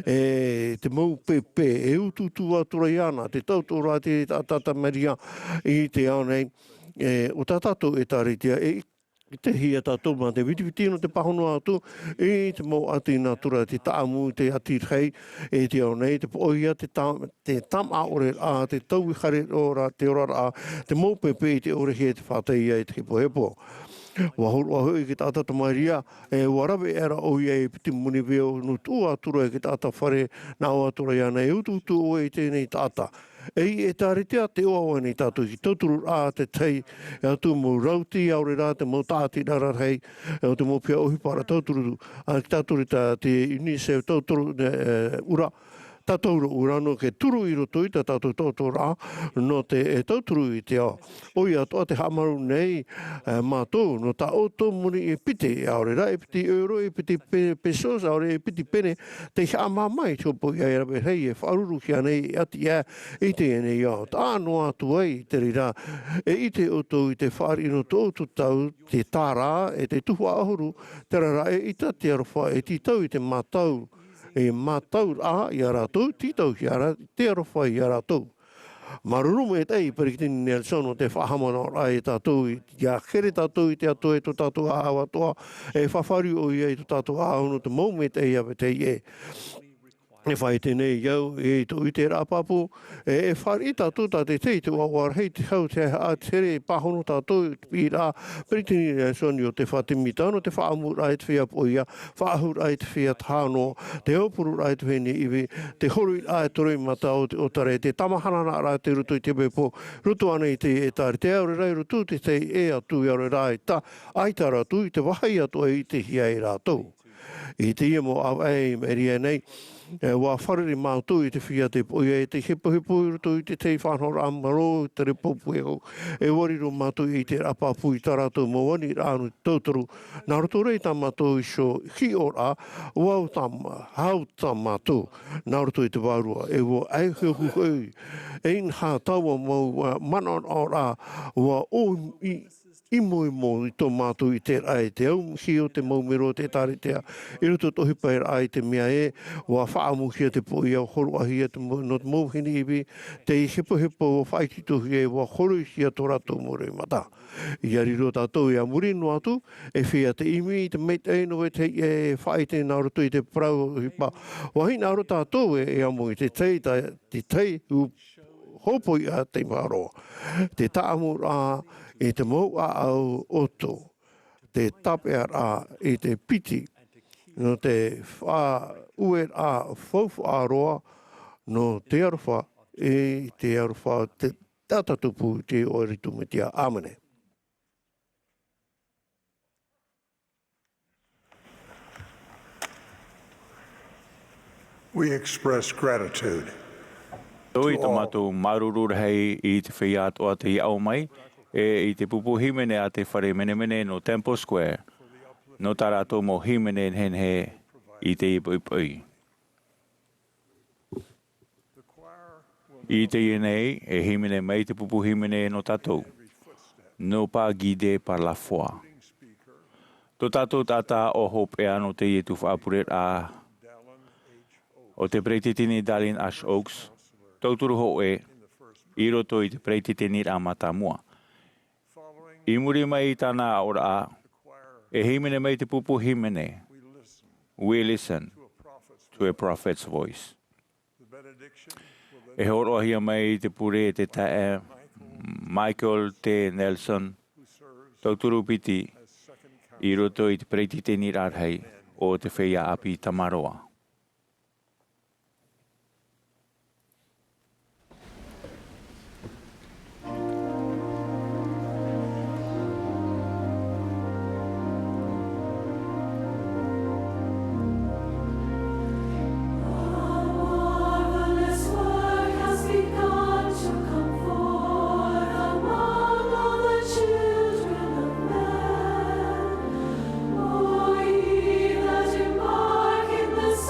e te mau pēpē, e utuutu atu ra iāna, te tauturu a te taʻata tamariʻi i te ao nei, e, ʻo tā tātou ʻĒtārētia, e ʻitehia tātou mā te vitiviti nō te pāhono atu i te mau ʻati nā tura te tāʻamu i te ʻati rahi, e te ao nei, te poʻohia, te tā-, te tāmaʻa ʻore raʻa, te taui haere ora, te oraraʻa, te mau pēpē i te ʻorehia, te faʻatae i te hepohepo. ʻUa hōroʻa hoʻi te taʻata tamariʻi, e ʻua rave aʻera ʻoia i te piti moni veo nō tuʻu atu ra i te taʻata fare, nā ʻō atu ra iāna e utuutu ʻoe i teie nei taʻata. E ʻĒtārētia, tē ʻoaʻoa nei tātou i te tauturu ra te tahi atu mau rauti, ʻaore rā te mau tāʻatiraʻa rahi, e ʻo te mau piha ʻohipa ra tauturu, a, te tauturu tā te UNICEF tauturu, e, ura, tātou roa ura nō te turu i roto i tā tātou tauturu ra, nō te, e, tauturu i te ao. ʻOia atoʻa tē haʻamāuruuru nei, e, mātou, nō tā ʻoutou moni e piti, ʻaore rā e piti euro, e piti pe-, pesos, ʻaore e piti pene, tei haʻamāmā i te hopoiʻa e rave rahi e faʻaruruhia nei e ʻati aʻe i teie nei ao. Taʻa noa atu ai te reira, e ʻite ʻoutou i te fāriʻi nō tō ʻoutou tau, te tārā, e te tuhaʻa ʻahuru, terā rā eʻita te aroha e tītau i te mātau, e mātauraʻa ia rātou, tītauhia ra te aroha ia rātou. Māuruuru maitaʻi Peresideni Nelson nō te faʻahaʻamanaʻoraʻa ia tātou, ʻia here tātou i te Atua i tō tātou ʻāʻau atoʻa, e fafariʻi ʻoia i tō tātou ʻāʻau nō te mau maitaʻi a vetahi ʻē. E faʻaʻite nei au, i tō ʻiteraʻa pāpū, e, e fāriʻi tātou tā te tahi te ʻoaʻoa rahi, te hau, te haʻahaʻa, te here, e pāhono tātou, i te piʻiraʻa, Peresideni Nelson, i ʻō te faʻatimita nō te faʻaʻamuraʻa i te feiā poʻia, faʻaʻahuraʻa i te feiā taʻa noa, te aupururaʻa i te feiā nei ivi, te horoʻiraʻa i te roimata o te ʻōtare, te tāmahanahanaʻaraʻa i roto i te hepohepo, roto ānei i te ʻĒtārētia, ʻaore rā i roto i te tahi ʻē atu, ʻaore rā ʻaita, ʻaita rātou i te vāhi atoʻa i ʻitehia e rātou. I teie mau ʻāvaʻe i maʻiri aʻe nei, e, ʻua fārerei mātou i te feiā tei poʻia i te hepohepo i roto i te tahi faʻanahoraʻa marō, te repo pū e hau, e ʻua riro mātou i te ʻiteraʻa pāpū i tā rātou mau aniraʻa nō te tauturu, nā roto rā i tā mātou iho hiʻoraʻa, ʻua au tā mā-, hau tā mātou, nā roto i te vārua, e ʻua ʻahiʻahi hoʻi, e inaha taua mau, ā, manaʻonaʻoraʻa, ʻua ʻō i, ʻimoʻimo i tō mātou ʻiteraʻa i te aumihi o te mau mero o te ʻĒtārētia, i roto i te ʻohipa raʻa i te mea ē, ʻua faʻaʻamuhia te poʻia, hōroʻahia te mau, nō te mau vahine ivi, te hepohepo ʻua faʻaitoitohia, ʻua horoihia tō rātou mau roimata. ʻIa riro tātou, ʻia muri noa atu, e feiā te ʻimi i te maitaʻi nō vetahi ʻē e faʻaʻite nā roto i te parau ʻohipa. ʻUa hinaʻaro tātou e, e amo i te tahi, tā, te tahi, u-, hopoiʻa teimaha roa. Te tāʻamuraʻa i te mau ʻāʻau ʻoto. Te tāpeʻaraʻa i te piti. Nō te faʻaueraʻa faufaʻa roa, nō te aroha, i te aroha te taʻata tupu i te iʻoa o te Mesia. ʻĀmene. We express gratitude. Tō i tō mātou māuruuru rahi i te feiā atoʻa tei aʻo mai, e i te pupu hīmene a te fare menemene nō Temple Square, nō tā rātou mau hīmene nehenehe i teie poʻipoʻi. I teie nei, e hīmene mai te pupu hīmene nō tātou. Nos pas guidés par la foi. Tō tātou taʻata ʻo hopeʻa nō teie tuhaʻa pureraʻa, ʻo te Peresideni Dallin H. Oaks, tauturu hōʻē, i roto i te peretiteniraʻa mātāmua. I muri mai i tāna aʻoraʻa, e hīmene mai te pupu hīmene, We Listen to a Prophet's Voice. E hōroʻahia mai te pure e te taeaʻe Michael T. Nelson, tauturu piti i roto i te peretiteniraʻa rahi o te feiā ʻāpī Tamaroa. A marvelous work has begun to come forth among all the children of men. O ye that embark in this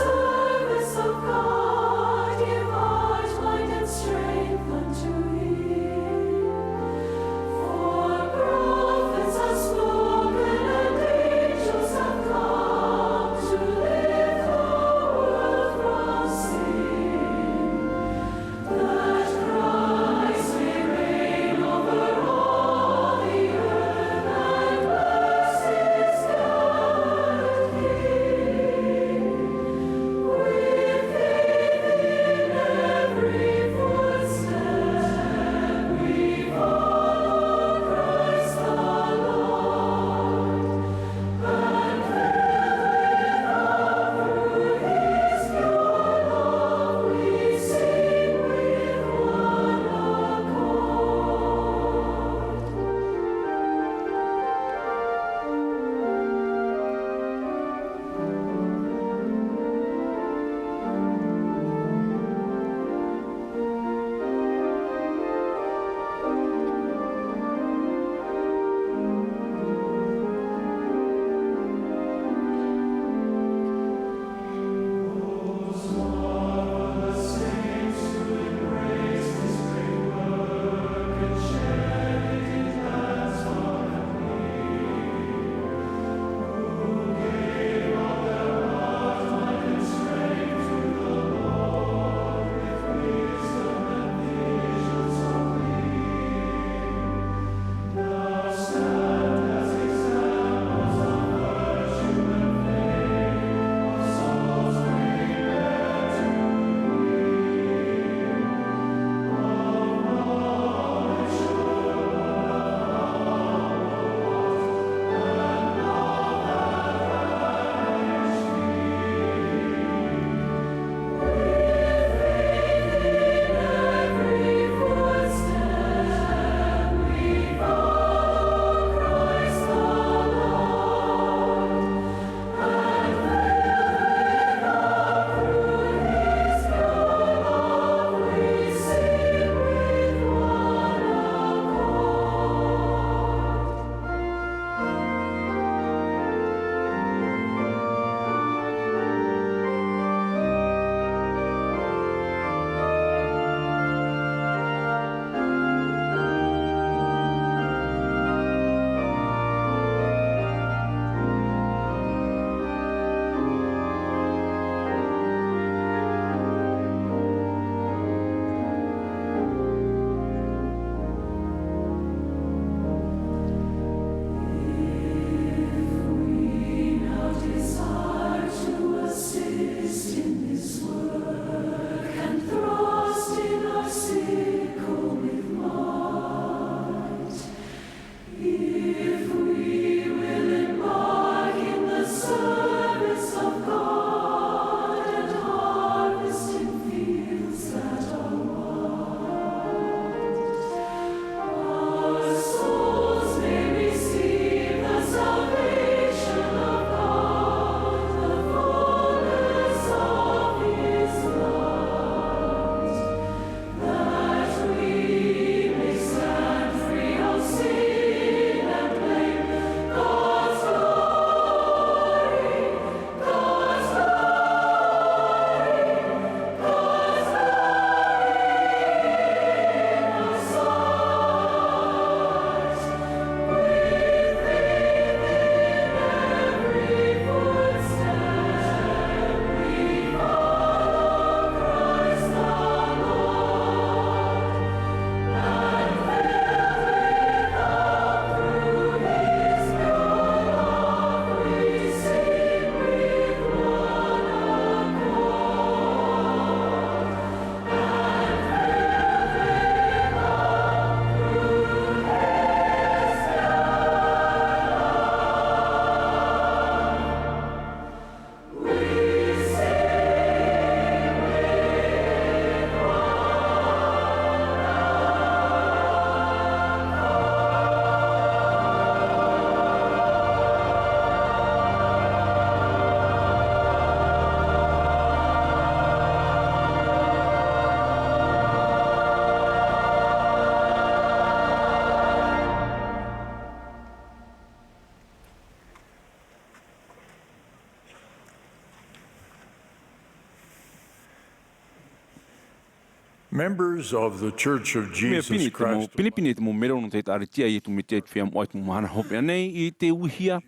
Members of the Church of Mea Jesus pine te mau, Christ. Pinepine te mau melo nō te ʻĒtārētia a Iesu Mesia i te feiā moʻa i te mau mahana hopeʻa nei i te uihia.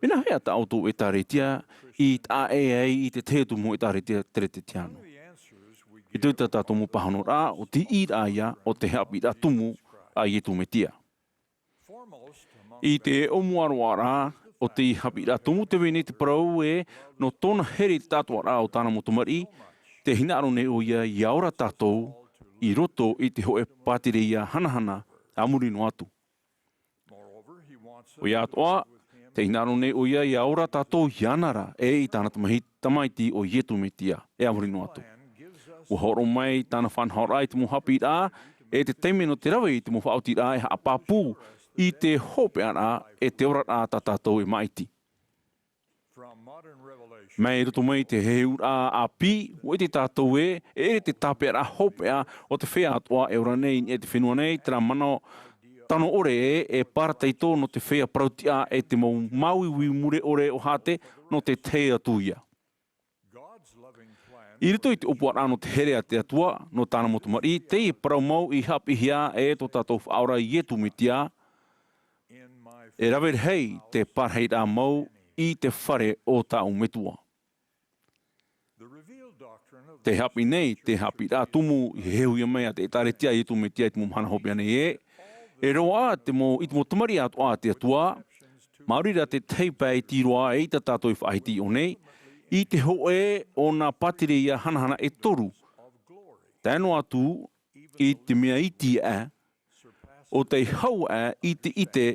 Mea nāhea tā ʻoutou ʻĒtārētia i taʻa ʻē ai i te tahi atu mau ʻĒtārētia teretetiano? I te tā tātou mau pāhonoraʻa, ʻo te ʻīraʻa ia, ʻo te haʻapiʻiraʻa tumu a Iesu Mesia. I te ʻōmuaraʻa, ʻo te haʻapiʻiraʻa tumu tē vai nei te parau ē, nō tōna here i te taʻatoʻaraʻa o tāna mau tamariʻi, tē hinaʻaro nei ʻoia ʻia ora tātou i roto i te hōʻē pātireia hanahana a muri noa atu. ʻOia atoʻa, tē hinaʻaro nei ʻoia ʻia ora tātou iāna ra, e i tāna tamaiti, tamaiti ʻo Iesu Mesia, e a muri noa atu. ʻUa hōroʻa mai tāna faʻanahoraʻa i te mau haʻapiʻiraʻa, e te taime nō te rave i te mau faʻaotiraʻa e haʻapāpū i te hopeʻaraʻa, e te oraraʻa tā tātou e māʻiti. Mai roto mai i te heheuraʻa ʻāpī, ʻua ʻite tātou ē, e ʻere te tāpeʻaraʻa hopeʻa o te feiā atoʻa e ora nei i niʻa i te fenua nei, terā mana tano ʻore ē, e parataito nō te feiā parautiʻa e te mau māuiui mure ʻore o Hāte, nō te tahi atu ia. I roto i te ʻōpuaraʻa nō te here a te Atua, nō tāna mau tamariʻi, teie parau mau i haʻapiʻihia e tō tātou Faʻaora Iesu Mesia, e rave rahi te parahiraʻa mau i te fare o tāʻu Metua. Tē haʻapiʻi nei te haʻapiʻiraʻa tumu i heheuhia mai a te ʻĒtārētia a Iesu Mesia i te mau mahana hopeʻa nei ē, e roaʻa te mau, i te mau tamariʻi atoʻa a te Atua, maori rā te tahi pae iti roa e ʻaita tātou e faʻahiti iʻō nei, i te hōʻē o nā pātireia hanahana e toru. Tae noa atu i te mea iti aʻe, ʻo tei hau aʻe i te ʻite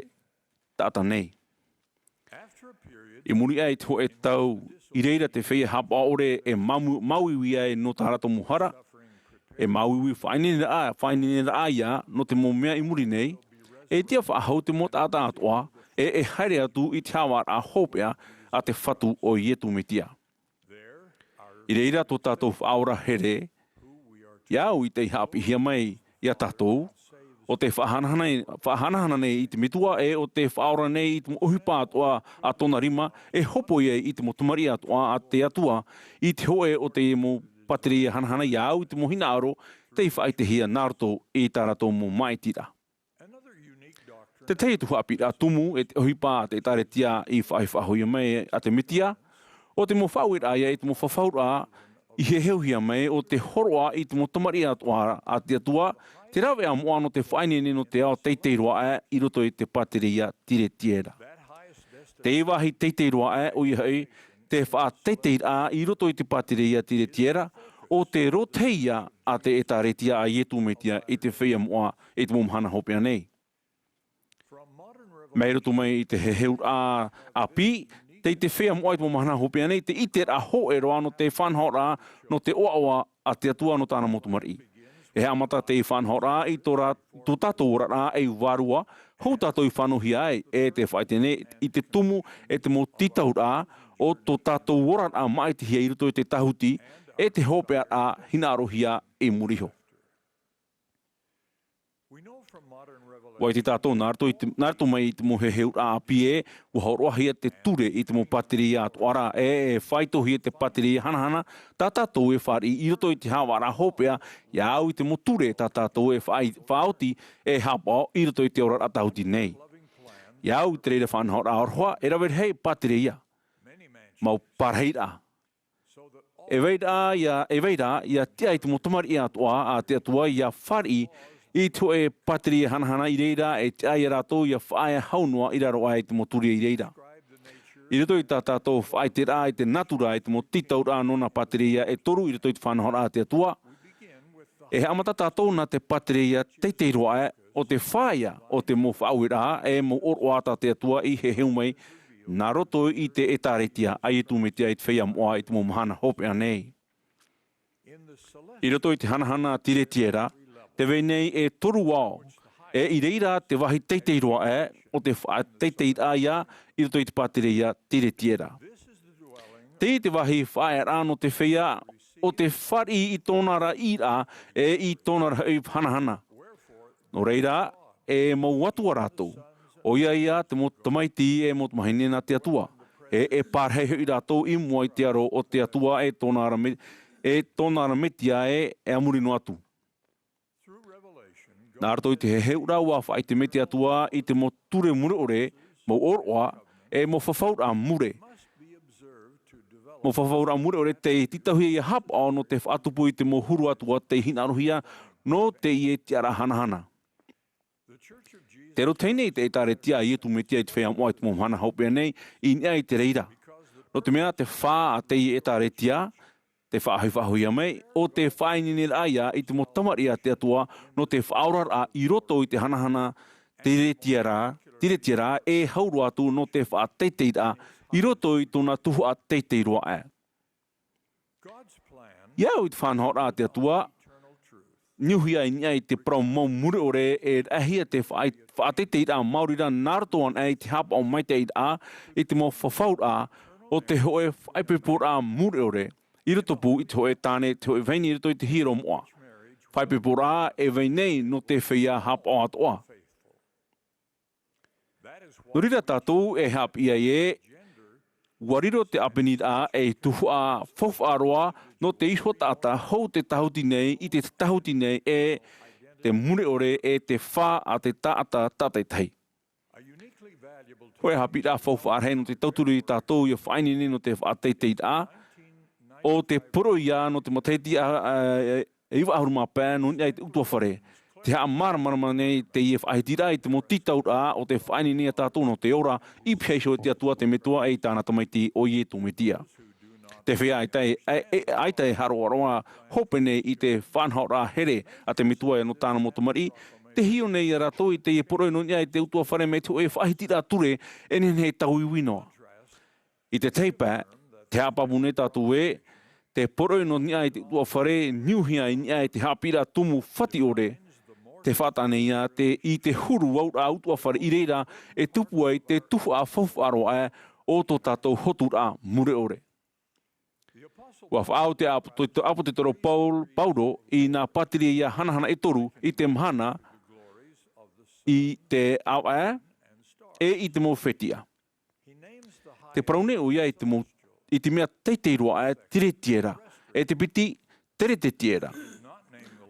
taʻata nei. I muri aʻe i te hōʻē tau, i reira te feiā haʻapaʻo ʻore e māmu-, māuiui ai nō tā rātou mau hara, e māuiui faʻaineineraʻa, faʻaineineraʻa ia nō te mau mea i muri nei, e tiʻa faʻahou te mau taʻata atoʻa, e, e haere atu i te haʻavāraʻa hopeʻa a te Fatu ʻo Iesu Mesia. I reira tō tātou Faʻaora here, ia au i tei haʻapiʻihia mai ia tātou, ʻo tei faʻahanahana, faʻahanahana nei i te Metua ē, ʻo tei faʻaora nei i te mau ʻohipa atoʻa a tōna rima, e hōpoi ai i te mau tamariʻi atoʻa a te Atua, i te hōʻē o te mau pātireia hanahana ia au i te mau hinaʻaro, tei faʻaʻitehia nā roto i tā rātou mau māʻitiraʻa. Te tahi atu haʻapiʻiraʻa tumu e te ʻohipa a te ʻĒtārētia i faʻaʻite faʻahou mai a te Mesia, ʻo te mau faʻaueraʻa ia i te mau fafauraʻa i heheuhia mai ʻo te hōroʻa i te mau tamariʻi atoʻa a te Atua, te rāveʻa moʻa nō te faʻaineine nō te ao teitei roa aʻe i roto i te pātireia tiretiera. Te vāhi teitei roa aʻe, ʻoia hoʻi, te faʻateiteiraʻa i roto i te pātireia tiretiera, ʻo te rōtahi ia a te ʻĒtārētia a Iesu Mesia i te feiā moʻa i te mau mahana hopeʻa nei. Mai roto mai i te heheuraʻa ʻāpī, tei te feiā moʻa i te mau mahana hopeʻa nei, te ʻiteraʻa hōʻē roa nō te faʻanahoraʻa, nō te ʻoaʻoa a te Atua nō tāna mau tamariʻi. E haʻamata te faʻanahoraʻa i tō rā-, tō tātou oraraʻa ei vārua, hou tātou i fānauhia ai, e te faʻaʻite nei i te tumu, e te mau tītauraʻa, o tō tātou oraraʻa māʻitihia i roto i te tāhuti, e te hopeʻaraʻa hinaʻarohia i muri iho. ʻUa ʻite tātou, nā roto i te, nā roto mai i te mau heheuraʻa ʻāpī ē, ʻua hōroʻahia te ture i te mau pātireia atoʻa ra, e, e faʻaitohia te pātireia hanahana, tā tātou e fāriʻi i roto i te haʻavāraʻa hopeʻa, ia au i te mau ture tā tātou e faʻai-, faʻaoti, e haʻapaʻo i roto i te oraraʻa tāhuti nei. Ia au i te reira faʻanahoraʻa aroha, e rave rahi pātireia. Mau parahiraʻa. E vai ra ia, e vai ra ia tiʻa i te mau tamariʻi atoʻa a te Atua ia fāriʻi i te hōʻē pātireia hanahana i reira, e tiʻa ia rātou ia faʻaea hau noa i raro aʻe i te mau ture i reira. I roto i tā tātou faʻaʻiteraʻa i te natura, i te mau tītauraʻa nō nā pātireia e toru i roto i te faʻanahoraʻa a te Atua, e haʻamata tātou nā te pātireia teitei roa aʻe, ʻo te fāʻaea o te mau faʻaueraʻa, e mau ʻōroʻa tā te Atua i heheu mai, nā roto i te ʻĒtārētia a Iesu Mesia i te feiā moʻa i te mau mahana hopeʻa nei. I roto i te hanahana tiretiera, tē vai nei e toru ao, e i reira te vāhi teitei roa aʻe, ʻo te faʻateiteiraʻa ia i roto i te pātireia tiretiera. Teie te vāhi faʻaearaʻa nō te feiā, ʻo te fāriʻi i tōna ra ʻīraʻa, e i tōna ra hoʻi hanahana. Nō reira, e mau atua rātou, ʻoia ia te mau tamaiti e mau tamāhine nā te Atua, e, e pārahi hoʻi rātou i mua i te aro o te Atua e tōna ra me-, e tōna ra Mesia e, e a muri noa atu. Nā roto i te heheuʻraʻa, ʻua faʻaʻite mai te Atua i te mau ture mure ʻore, mau ʻōroʻa, e mau fafauraʻa mure. Mau fafauraʻa mure ʻore tei tītauhia ʻia haʻapaʻo nō te faʻatupu i te mau huru atoʻa tei hinaʻarohia nō teie tiʻaraʻa hanahana. Tē roto nei te ʻĒtārētia a Iesu Mesia i te feiā moʻa i te mau mahana hopeʻa nei, i niʻa i te reira. Nō te mea te fā a teie ʻĒtārētia, te faʻahoʻi-, faʻahoʻihia mai, ʻo te faʻaineineraʻa ia i te mau tamariʻi a te Atua, nō te faʻaoraraʻa i roto i te hanahana tiretiera, tiretiera e hau roa atu nō te faʻateiteiraʻa i roto i tōna tuhaʻa teitei roa aʻe. ʻIa au i te faʻanahoraʻa a te Atua, niuhia i niʻa i te parau mau mure ʻore e raʻehia te faʻa-, faʻateiteiraʻa maori ra nā roto anaʻe i te haʻapaʻo maitaʻiraʻa i te mau fafauraʻa o te hōʻē faʻaipoiporaʻa mure ʻore, i roto pū i te hōʻē tāne, te hōʻē vahine i roto i te hiero moʻa. Faʻaipoiporaʻa e vai nei nō te feiā haʻapaʻo atoʻa. Nō reira tātou e haʻapiʻi ai ē, ʻua riro te ʻāpeniraʻa ei tuhaʻa faufaʻa roa nō te iho taʻata hou te tāhuti nei i te tāhuti nei e te mure ʻore e te fā a te taʻata tātaitahi. Hōʻē haʻapiʻiraʻa faufaʻa rahi nō te tauturu ia tātou ʻia faʻaineine nō te faʻateiteiraʻa, ʻo te poroʻi ia nō te matahiti a, a, e iva ʻahuru mā pae nō niʻa i te ʻutuāfare. Te haʻamāramarama nei teie faʻahitiraʻa i te mau tītauraʻa o te faʻaineine ia tātou nō te ora, i pihaʻi iho i te Atua te Metua e i tāna Tamaiti ʻo Iesu Mesia. Te feiā ʻaita e, e, e, ʻaita e haʻaroaroa hope nei i te faʻanahoraʻa here a te Metua nō tāna mau tamariʻi, tē hiʻo nei ia rātou i teie poroʻi nō niʻa i te ʻutuāfare mai te hōʻē faʻahitiraʻa ture e nehenehe e tauiui noa. I te tahi pae, tē haʻapāpū nei tātou ē, te poroʻi nō niʻa i te ʻutuāfare niuhia i niʻa i te haʻapiʻiraʻa tumu fati ʻore, tē faʻataʻa nei ia te, i te huru auraʻa ʻutuāfare i reira e tupu ai te tuhaʻa faufaʻa roa aʻe o tō tātou hoturaʻa mure ʻore. ʻUa faʻaau te ʻāpo-, te ʻāpōsetolo Paul-, Paulo i nā pātireia hanahana e toru i te mahana, i te ʻāvaʻe, e i te mau fetiʻa. Tē parau nei ʻoia i te mau, i te mea teitei roa aʻe, tiretiera, e te piti, teretetiera.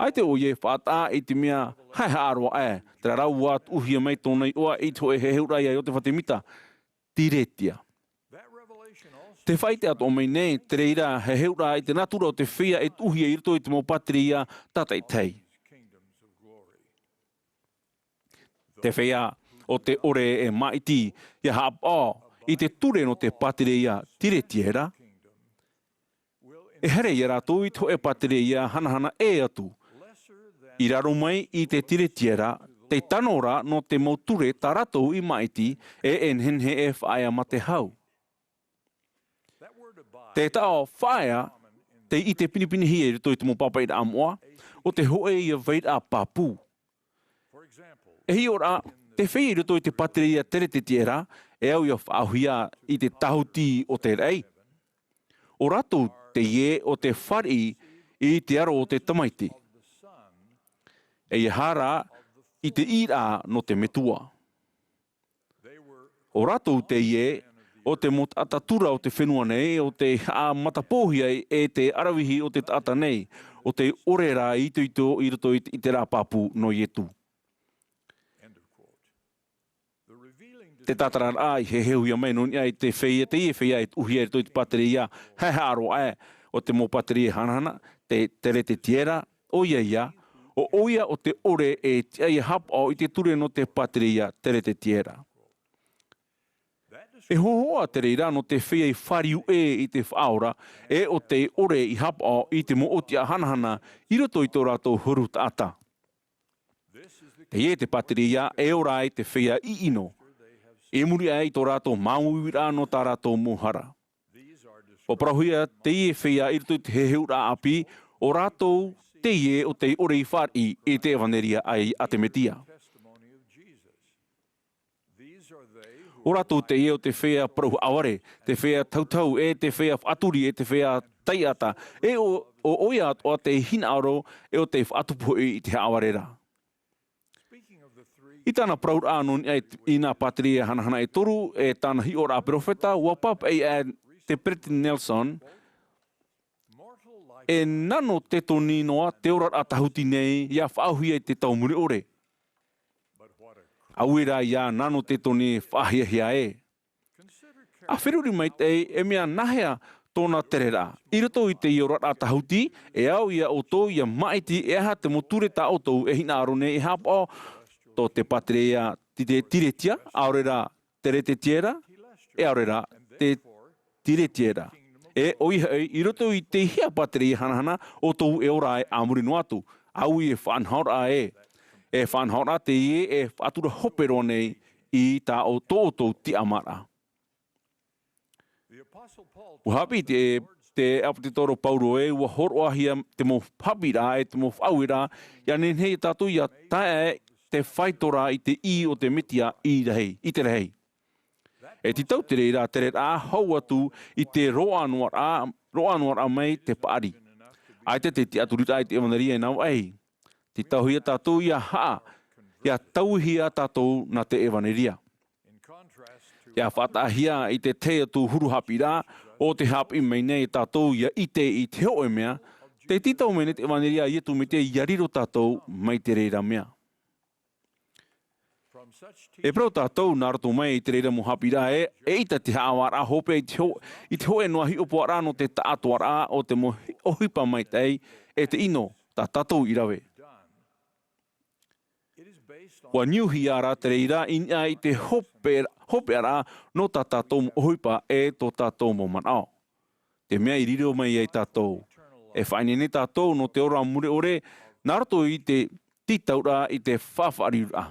ʻAita ʻoia e faʻataʻa i te mea haʻehaʻa roa aʻe, terā rā ʻua tuʻuhia mai tōna iʻoa i te hōʻē heheuraʻa ia Iosepha Semita, tiretia. Tē faʻaʻite atoʻa mai nei te reira heheuraʻa i te nātura o te feiā e tuʻuhia i roto i te mau pātireia tātaʻitahi. Te feiā ʻo te ʻore e māʻiti ʻia haʻapaʻo i te ture nō te pātireia tiretiera, e haere ia rātou i te hōʻē pātireia hanahana ʻē atu, i raro mai i te tiretiera, tei tano ra nō te mau ture tā rātou i māʻiti, e e nehenehe e faʻaea mā te hau. Te taʻo faʻaea, tei ʻite pinepinehia i roto i te mau pāpaʻiraʻa moʻa, ʻo te hōʻē ia vairaʻa pāpū. E hiʻo ra, te feiā i roto i te pātireia teretetiera, e au ʻia faʻaauhia i te tāhuti o te raʻi. ʻO rātou teie ʻo te fāriʻi i te aro o te Tamaiti. E ʻia haere i te ʻīraʻa nō te Metua. ʻO rātou teie ʻo te mau taʻata tura o te fenua nei, ʻo tei haʻamatapōhia e te ʻaravihi o te taʻata nei, ʻo tei ʻore ra e itoito i roto i te, i te ʻīraʻa pāpū nō Iesu. Te tātararaʻa i heheuhia mai nō niʻa i te feiā, teie feiā e tuʻuhia i roto i te pātireia haʻehaʻa roa aʻe, ʻo te mau pātireia hanahana, te teretetiera, ʻoia ia, ʻo ʻoia ʻo te ʻore e tiʻa ʻia haʻapaʻo i te ture nō te pātireia teretetiera. E hōhoʻa te reira nō te feiā i fāriu ʻē i te Faʻaora, e ʻo te ʻore i haʻapaʻo i te mau ʻōtiʻa hanahana i roto i tō rātou huru taʻata. Teie te pātireia e ora ai te feiā ʻiʻino, i muri aʻe i tō rātou māuiuiraʻa nō tā rātou mau hara. ʻUa parauhia teie feiā i roto i te heheuraʻa ʻāpī, ʻo rātou teie ʻo tei ʻore i fāriʻi i te ʻevanelia a te Mesia. ʻO rātou teie ʻo te feiā parau haʻavare, te feiā tautau, e te feiā faʻaturi, e te feiā taiʻata, e ʻo, ʻo ʻoia atoʻa tei hinaʻaro, e ʻo tei faʻatupu hoʻi i te haʻavare ra. I tāna parauraʻa nō niʻa i, i nā pātireia hanahana e toru, e tāna hiʻoraʻa perofeta, ʻua pāpaʻi aʻe te Peresideni Nelson, e nano tetoni noa te oraraʻa tāhuti nei ʻia faʻaauhia i te tau mure ʻore. Auē rā ia nā nō te tō nei faʻahiahia ē. ʻA feruri maitaʻi, e mea nāhea tōna tereraʻa? I roto i teie oraraʻa tāhuti, e au ia ʻoutou ʻia māʻiti e aha te mau ture tā ʻoutou e hinaʻaro nei e haʻapaʻo, tō te pātereia Tire-, Tiretia, ʻaore rā Teretetiera, e ʻaore rā te Tiretiera. E ʻoia hoʻi, i roto i te hia pātereia hanahana, ʻoutou e ora ai a muri noa atu. Auē e faʻanahoraʻa ē. E faʻanahoraʻa teie e faʻatura hope roa nei i tā ʻo-, tō ʻoutou tiʻamāraʻa. ʻUa haʻapiʻi te, te ʻāpōsetolo Paulo ē, ʻua hōroʻahia te mau haʻapiʻiraʻa e te mau faʻaueraʻa, ʻia nehenehe ia tātou ʻia tae ai te faitoraʻa i te ʻī o te Mesia i rahi, i te rahi. E tītau te reira tereraʻa hau atu i te roaʻa noa ra, roaʻa noa ra mai te paʻari. ʻAita te tiʻaturiraʻa i te ʻevanelia e nā vaʻi. Tītauhia tātou ʻia haʻa, ʻia tauihia tātou nā te ʻevanelia. ʻIa faʻataʻahia i te tahi atu huru haʻapiʻiraʻa, ʻo tē haʻapiʻi mai nei tātou ʻia ʻite i te hōʻē mea, tē tītau mai nei te ʻevanelia a Iesu Mesia ʻia riro tātou mai te reira mea. E parau tātou nā roto mai i te reira mau haʻapiʻiraʻa ē, eʻita te haʻavāraʻa hopeʻa i te hō-, i te hōʻē noa hiʻopoʻaraʻa nō te taʻatoʻaraʻa o te mau hi-, ʻohipa maitaʻi e te ʻino, tā tātou i rave. ʻUa niuhia rā te reira i niʻa i te hope-, hopeʻaraʻa nō tā tātou mau ʻohipa e tō tātou mau manaʻo. Te mea i riro mai ai tātou. E faʻaineine tātou nō te ora mure ʻore, nā roto i te tītauraʻa i te faʻafaʻariuraʻa.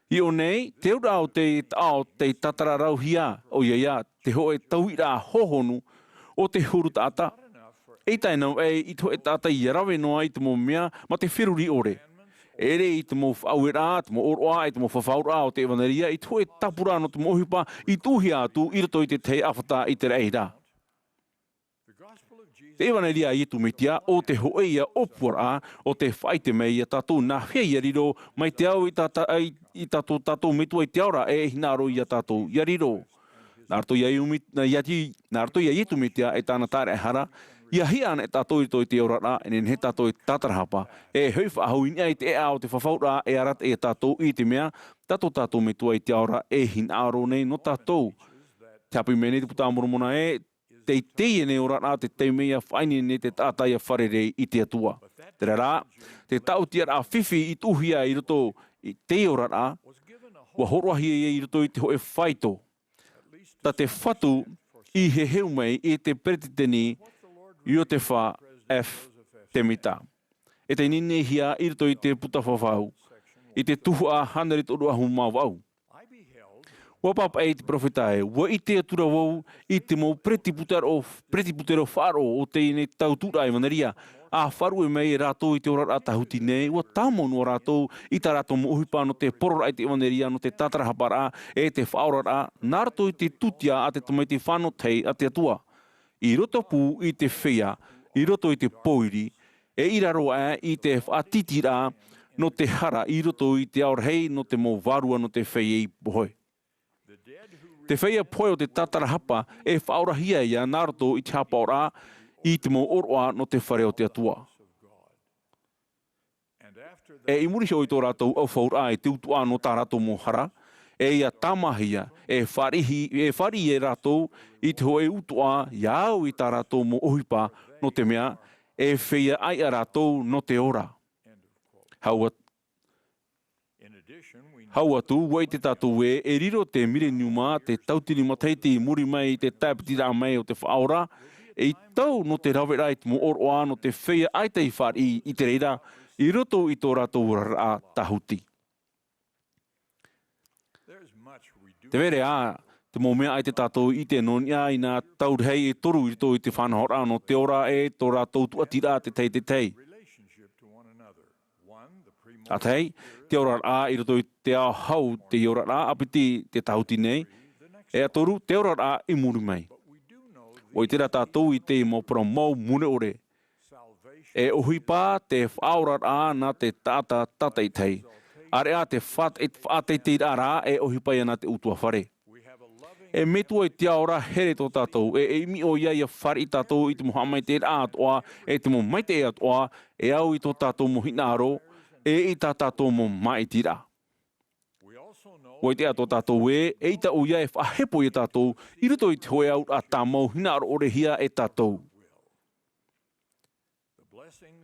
I ʻō nei, te auraʻa o te taʻa o tei tātararauhia, ʻoia ia, te hōʻē tauiraʻa hōhonu o te huru taʻata. Eʻita e nā vaʻi i te hōʻē taʻata ʻia rave noa i te mau mea mā te feruri ʻore. E ʻere i te mau faʻaueraʻa, te mau ʻōroʻa, e te mau fafauraʻa o te ʻevanelia, i te hōʻē tāpura nō te mau ʻohipa i tuʻuhia atu i roto i te tahi ʻāfata i te raʻi ra. Te ʻevanelia a Iesu Mesia, ʻo te hōʻē ia ʻōpuaraʻa, ʻo tē faʻaʻite mai ia tātou nāhea ʻia riro, mai te au i tā, tā, i, i tā tō tātou Metua i te ao ra e hinaʻaro ia tātou ʻia riro. Nā roto ia Iu-, ia Ti-, nā roto ia Iesu Mesia e tāna taraehara, ʻia hiʻa ana e tātou i roto i te oraraʻa, e nehenehe tātou e tātarahapa, e hoʻi faʻahou i niʻa i te ʻēʻa o te fafauraʻa e arataʻi ia tātou i te mea, tā tō tātou Metua i te ao ra e hinaʻaro nei nō tātou. Tē haʻapiʻi mai nei te Puta a Moromona ē, tei teie nei oraraʻa te taime ʻia faʻaineine te taʻata ʻia fārerei i te Atua. Terā rā, te tāʻutiraʻa fifi i tuʻuhia i roto i teie oraraʻa, ʻua hōroʻahia ia i roto i te hōʻē faito. Tā te Fatu i heheu mai i te Peretiteni Iosepha F. Semita. E tei nehenehe i roto i te Puta Fafau, i te tuhaʻa hānere toru ʻahuru mā vaʻu. ʻUa pāpaʻi te peropheta ē, ʻua ʻite atura vau i te mau peretibutero, peretibutero faʻaroʻo o teie nei tautuʻaraʻa ʻevanelia, ʻa faʻaruʻe mai e rātou i te oraraʻa tāhuti nei, ʻua tāmau noa rātou i tā rātou mau ʻohipa nō te pororaʻa i te ʻevanelia, nō te tātarahaparaʻa, e te faʻaoraraʻa, nā roto i te tūtia a te Tamaiti fānau tahi a te Atua. I roto pū i te feiā, i roto i te pōiri, e ʻia raro aʻe i te faʻatītīraʻa nō te hara i roto i te ao rahi nō te mau vārua nō te feiā pohe. Te feiā pohe o te tātarahapa e faʻaorahia ia nā roto i te haʻapaʻoraʻa i te mau ʻōroʻa nō te fare o te Atua. E i muri iho i tō rātou ʻaufauraʻa i te utuʻa nō tā rātou mau hara, e ʻia tāmāhia, e fāriʻi, e fāriʻi e rātou i te hōʻē utuʻa ʻia au i tā rātou mau ʻohipa, nō te mea, e feiā ʻaiʻa rātou nō te ora. Hau at-, hau atu, ʻua ʻite tātou ē, e riro te Mireniuma, te tautini matahiti i muri mai i te tāpitiraʻa mai o te Faʻaora, e tau nō te raveraʻa i te mau ʻōroʻa nō te feiā ʻaita i fāriʻi i te reira, i roto i tō rātou oraraʻa tāhuti. Te vereʻa, te mau mea ʻaita tātou i ʻite nō niʻa i nā tau rahi e toru i roto i te faʻanahoraʻa nō te ora e tō rātou tūʻatiraʻa te tahi i te tahi. ʻA tahi, te oraraʻa i roto i te ao hau te oraraʻa ʻāpiti te tāhuti nei, e ʻa toru, te oraraʻa i muri mai. ʻUa ʻite rā tātou i te mau parau mau mure ʻore. E ʻohipa te faʻaoraraʻa nā te taʻata tātaʻitahi. ʻAreʻa te faʻa-, faʻateiteiraʻa rā e ʻohipa ia nā te ʻutuāfare. E Metua i te ao ra here tō tātou, e, e ʻimi ʻoia ʻia fāriʻi tātou i te mau haʻamaitaʻiraʻa atoʻa, e te mau maitaʻi atoʻa, e au i tō tātou mau hinaʻaro, e i tā tātou mau māʻitiraʻa. ʻUa ʻite atoʻa tātou ē, eʻita ʻoia e faʻahepo ia tātou, i roto i te hōʻē auraʻa tāmau hinaʻaro ʻore hia e tātou.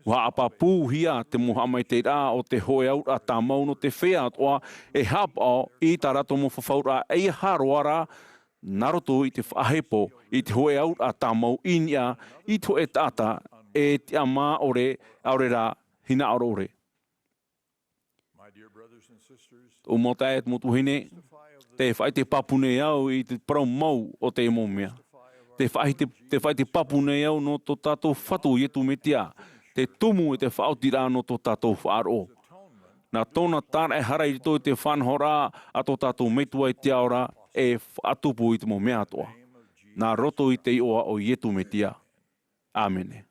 ʻUa haʻapāpūhia te mau haʻamaitaʻiraʻa o te hōʻē auraʻa tāmau nō te feiā atoʻa e haʻapaʻo i tā rātou mau fafauraʻa ʻeiaha roa rā, nā roto i te faʻahepo i te hōʻē auraʻa tāmau i niʻa i te hōʻē taʻata e tiʻamā ʻore, ʻaore rā hinaʻaro ʻore. Tōʻu mau taeaʻe, tōʻu mau tuahine, tē faʻaʻite pāpū nei au i te parau mau o te mau mea. Tē faʻaʻite, tē faʻaʻite pāpū nei au nō tō tātou Fatu ʻo Iesu Mesia, te tumu e te faʻaotiraʻa nō tō tātou faʻaroʻo. Nā tōna tāraʻehara i roto i te faʻanahoraʻa a tō tātou Metua i te ao ra e faʻatupu i te mau mea atoʻa. Nā roto i te iʻoa o Iesu Mesia. ʻĀmene.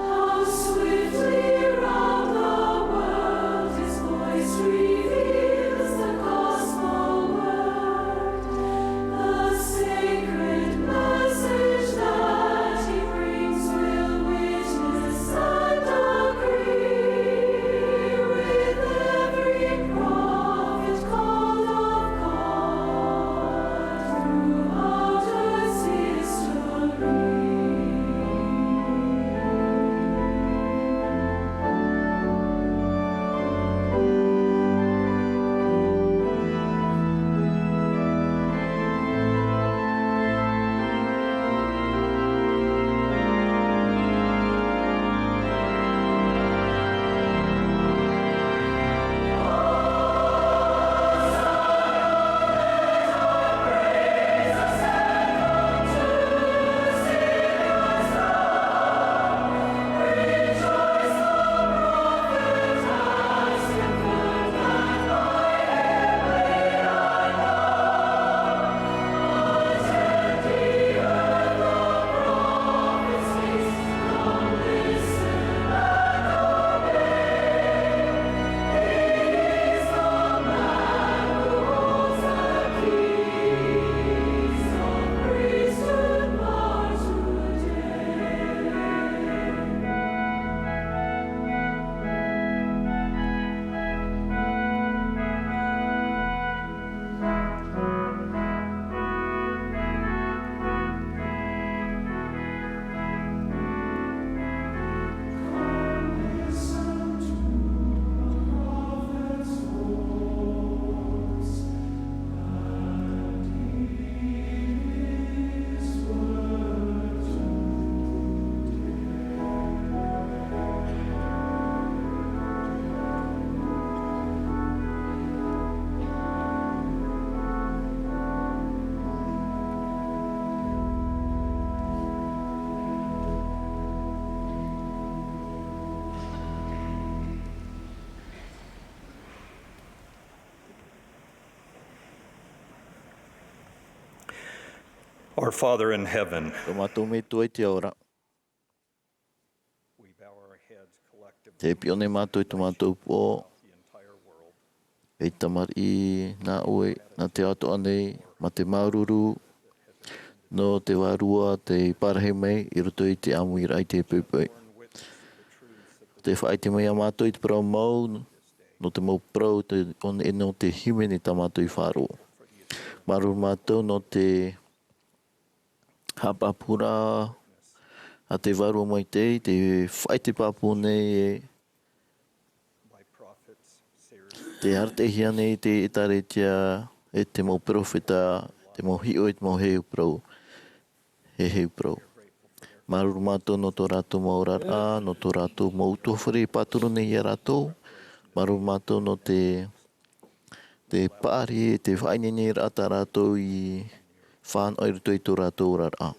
How swiftly round the world his voice reveals the gospel word. The sacred message that he brings will witness and agree with every prophet called of God throughout earth's history. Our Father in heaven, Tō mātou Metua i te ao ra. We bow our heads collectively Te piʻo nei mātou i tō mātou upoʻo. The entire world. Ei Tamariʻi, nā ʻoe, nā te ao atoʻa nei, mā te māuruuru, nō te Vārua tei parahi mai i roto i te ʻāmuiraʻa i te poʻipoʻi. Tē faʻaʻite mai iā mātou i te parau mau, nō te mau parau, te ʻōnaʻa nō te hīmene tā mātou i faʻaroʻo. Māuruuru mātou nō te haʻapāpūraʻa a te Vārua Maitaʻi, tē faʻaʻite pāpū nei e tē arataʻihia nei te ʻĒtārētia e te mau peropheta, te mau hiʻo, e te mau heheu parau, heheu parau. Māuruuru mātou nō tō rātou mau oraraʻa, nō tō rātou mau ʻutuāfare i pāturu nei iā rātou. Māuruuru mātou nō te, te paʻari, te faʻaineineraʻa tā rātou i fānaʻo i roto i tō rātou oraraʻa.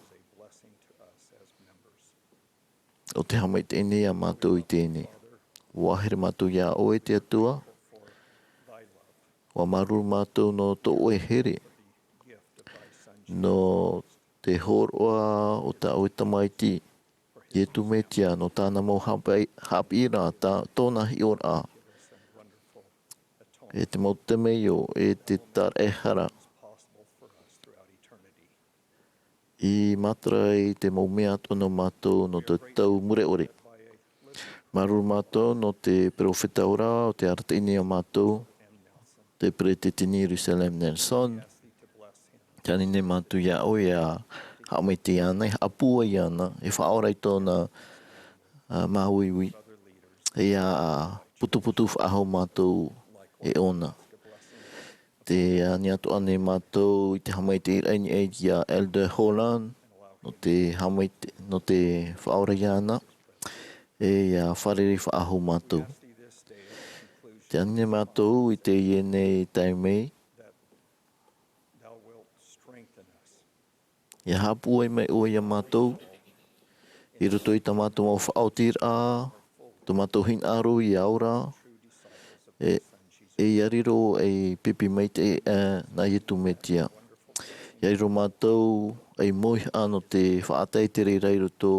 ʻO te haʻamaitaʻi nei iā mātou i teie nei. ʻUa here mātou iā ʻoe te Atua. ʻUa māuruuru mātou nō tō ʻoe here. Nō te hōroʻa o tā ʻoe Tamaiti, Iesu Mesia, nō tāna mau haʻapiʻi-, haʻapiʻiraʻa, tā, tōna hiʻoraʻa. E te mau temeio, e te taraehara. I mātara i te mau mea atoʻa nō mātou nō te tau mure ʻore. Māuruuru mātou nō te peropheta ora, ʻo tē arataʻi nei iā mātou, te peresideni Russell M. Nelson. Tē ani nei mātou iā ʻoe ʻia haʻamaitaʻi iāna, ʻia haʻapūai iāna, ʻia faʻaora i tōna, ā, māuiui, ʻia, ā, putuputu faʻahou mātou e ʻōna. Tē ani atoʻa nei mātou i te haʻamaitaʻiraʻa i niʻa iā Elder Holland, nō te haʻamaitaʻi, nō te faʻaora iāna, e ʻia fārerei faʻahou mātou. Tē ani nei mātou i teie nei taime, ʻia haʻapūai mai ʻoe iā mātou, i roto i tā mātou mau faʻaotiraʻa, tō mātou hinaʻaro ʻia ora, e, e ʻia riro ei pipi maitaʻi, ā, nā Iesu Mesia. ʻIa riro mātou ei mauhaʻa nō te faʻatae i te reira i roto,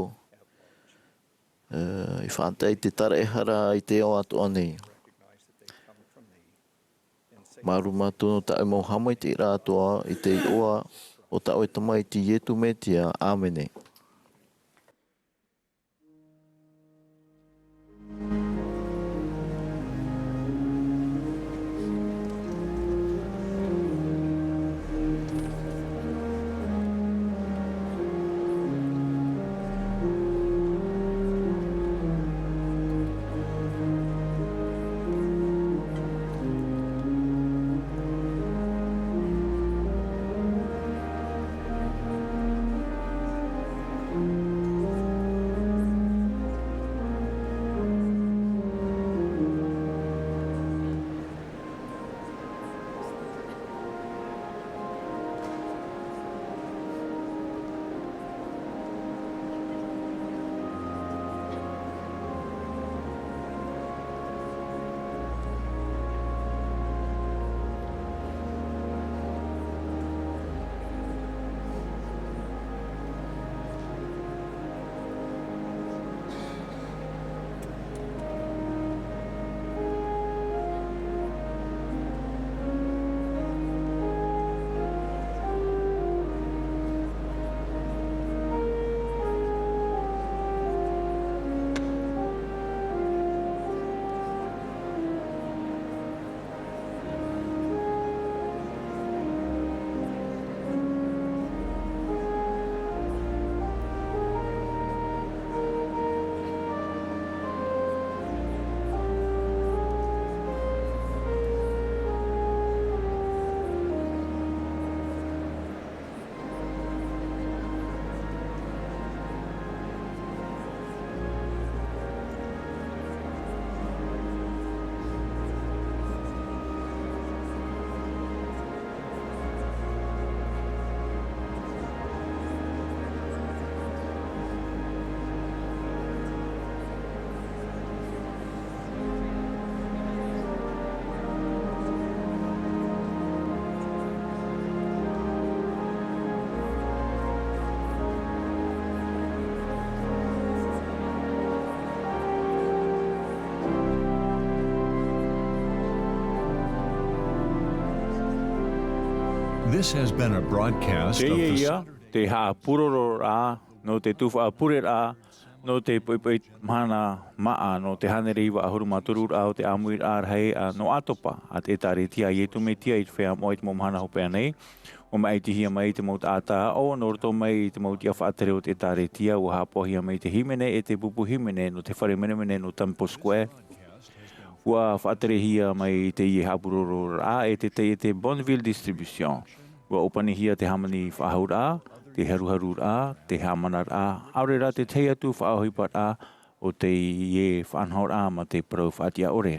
ā, i faʻatae i te taraehara i te ao atoʻa nei. Māuruuru mātou nō tā ʻoe mau haʻamaitaʻiraʻa atoʻa i te iʻoa o tā ʻoe Tamaiti Iesu Mesia. ʻĀmene. This has been a broadcast of the Saturday te haʻapūrororaʻa, nō te tuhaʻa pureraʻa, nō te poʻipoʻi mahana māʻa, nō te hānere iva ʻahuru mā toru raʻa o te ʻāmuiraʻa rahi, ā, nō ʻātopa a te ʻĒtārētia a Ietu Metia i te feiā moʻa i te mau mahana hopeʻa nei. ʻUa māʻitihia mai te mau taʻata aʻo, nō roto mai i te mau tiʻa faʻatere o te ʻĒtārētia, ʻua haʻapaʻohia mai te hīmene e te pupu hīmene nō te fare menemene nō Temple Square. ʻUa faʻaterehia mai teie haʻapūrororaʻa e te taiete Bonneville Distribution. ʻUa ʻōpanihia te hāmani faʻahouraʻa, te haruharuraʻa, te haʻamanaraʻa, ʻaore rā te tahi atu faʻaʻohiparaʻa o teie faʻanahoraʻa mā te parau faʻatiʻa ʻore.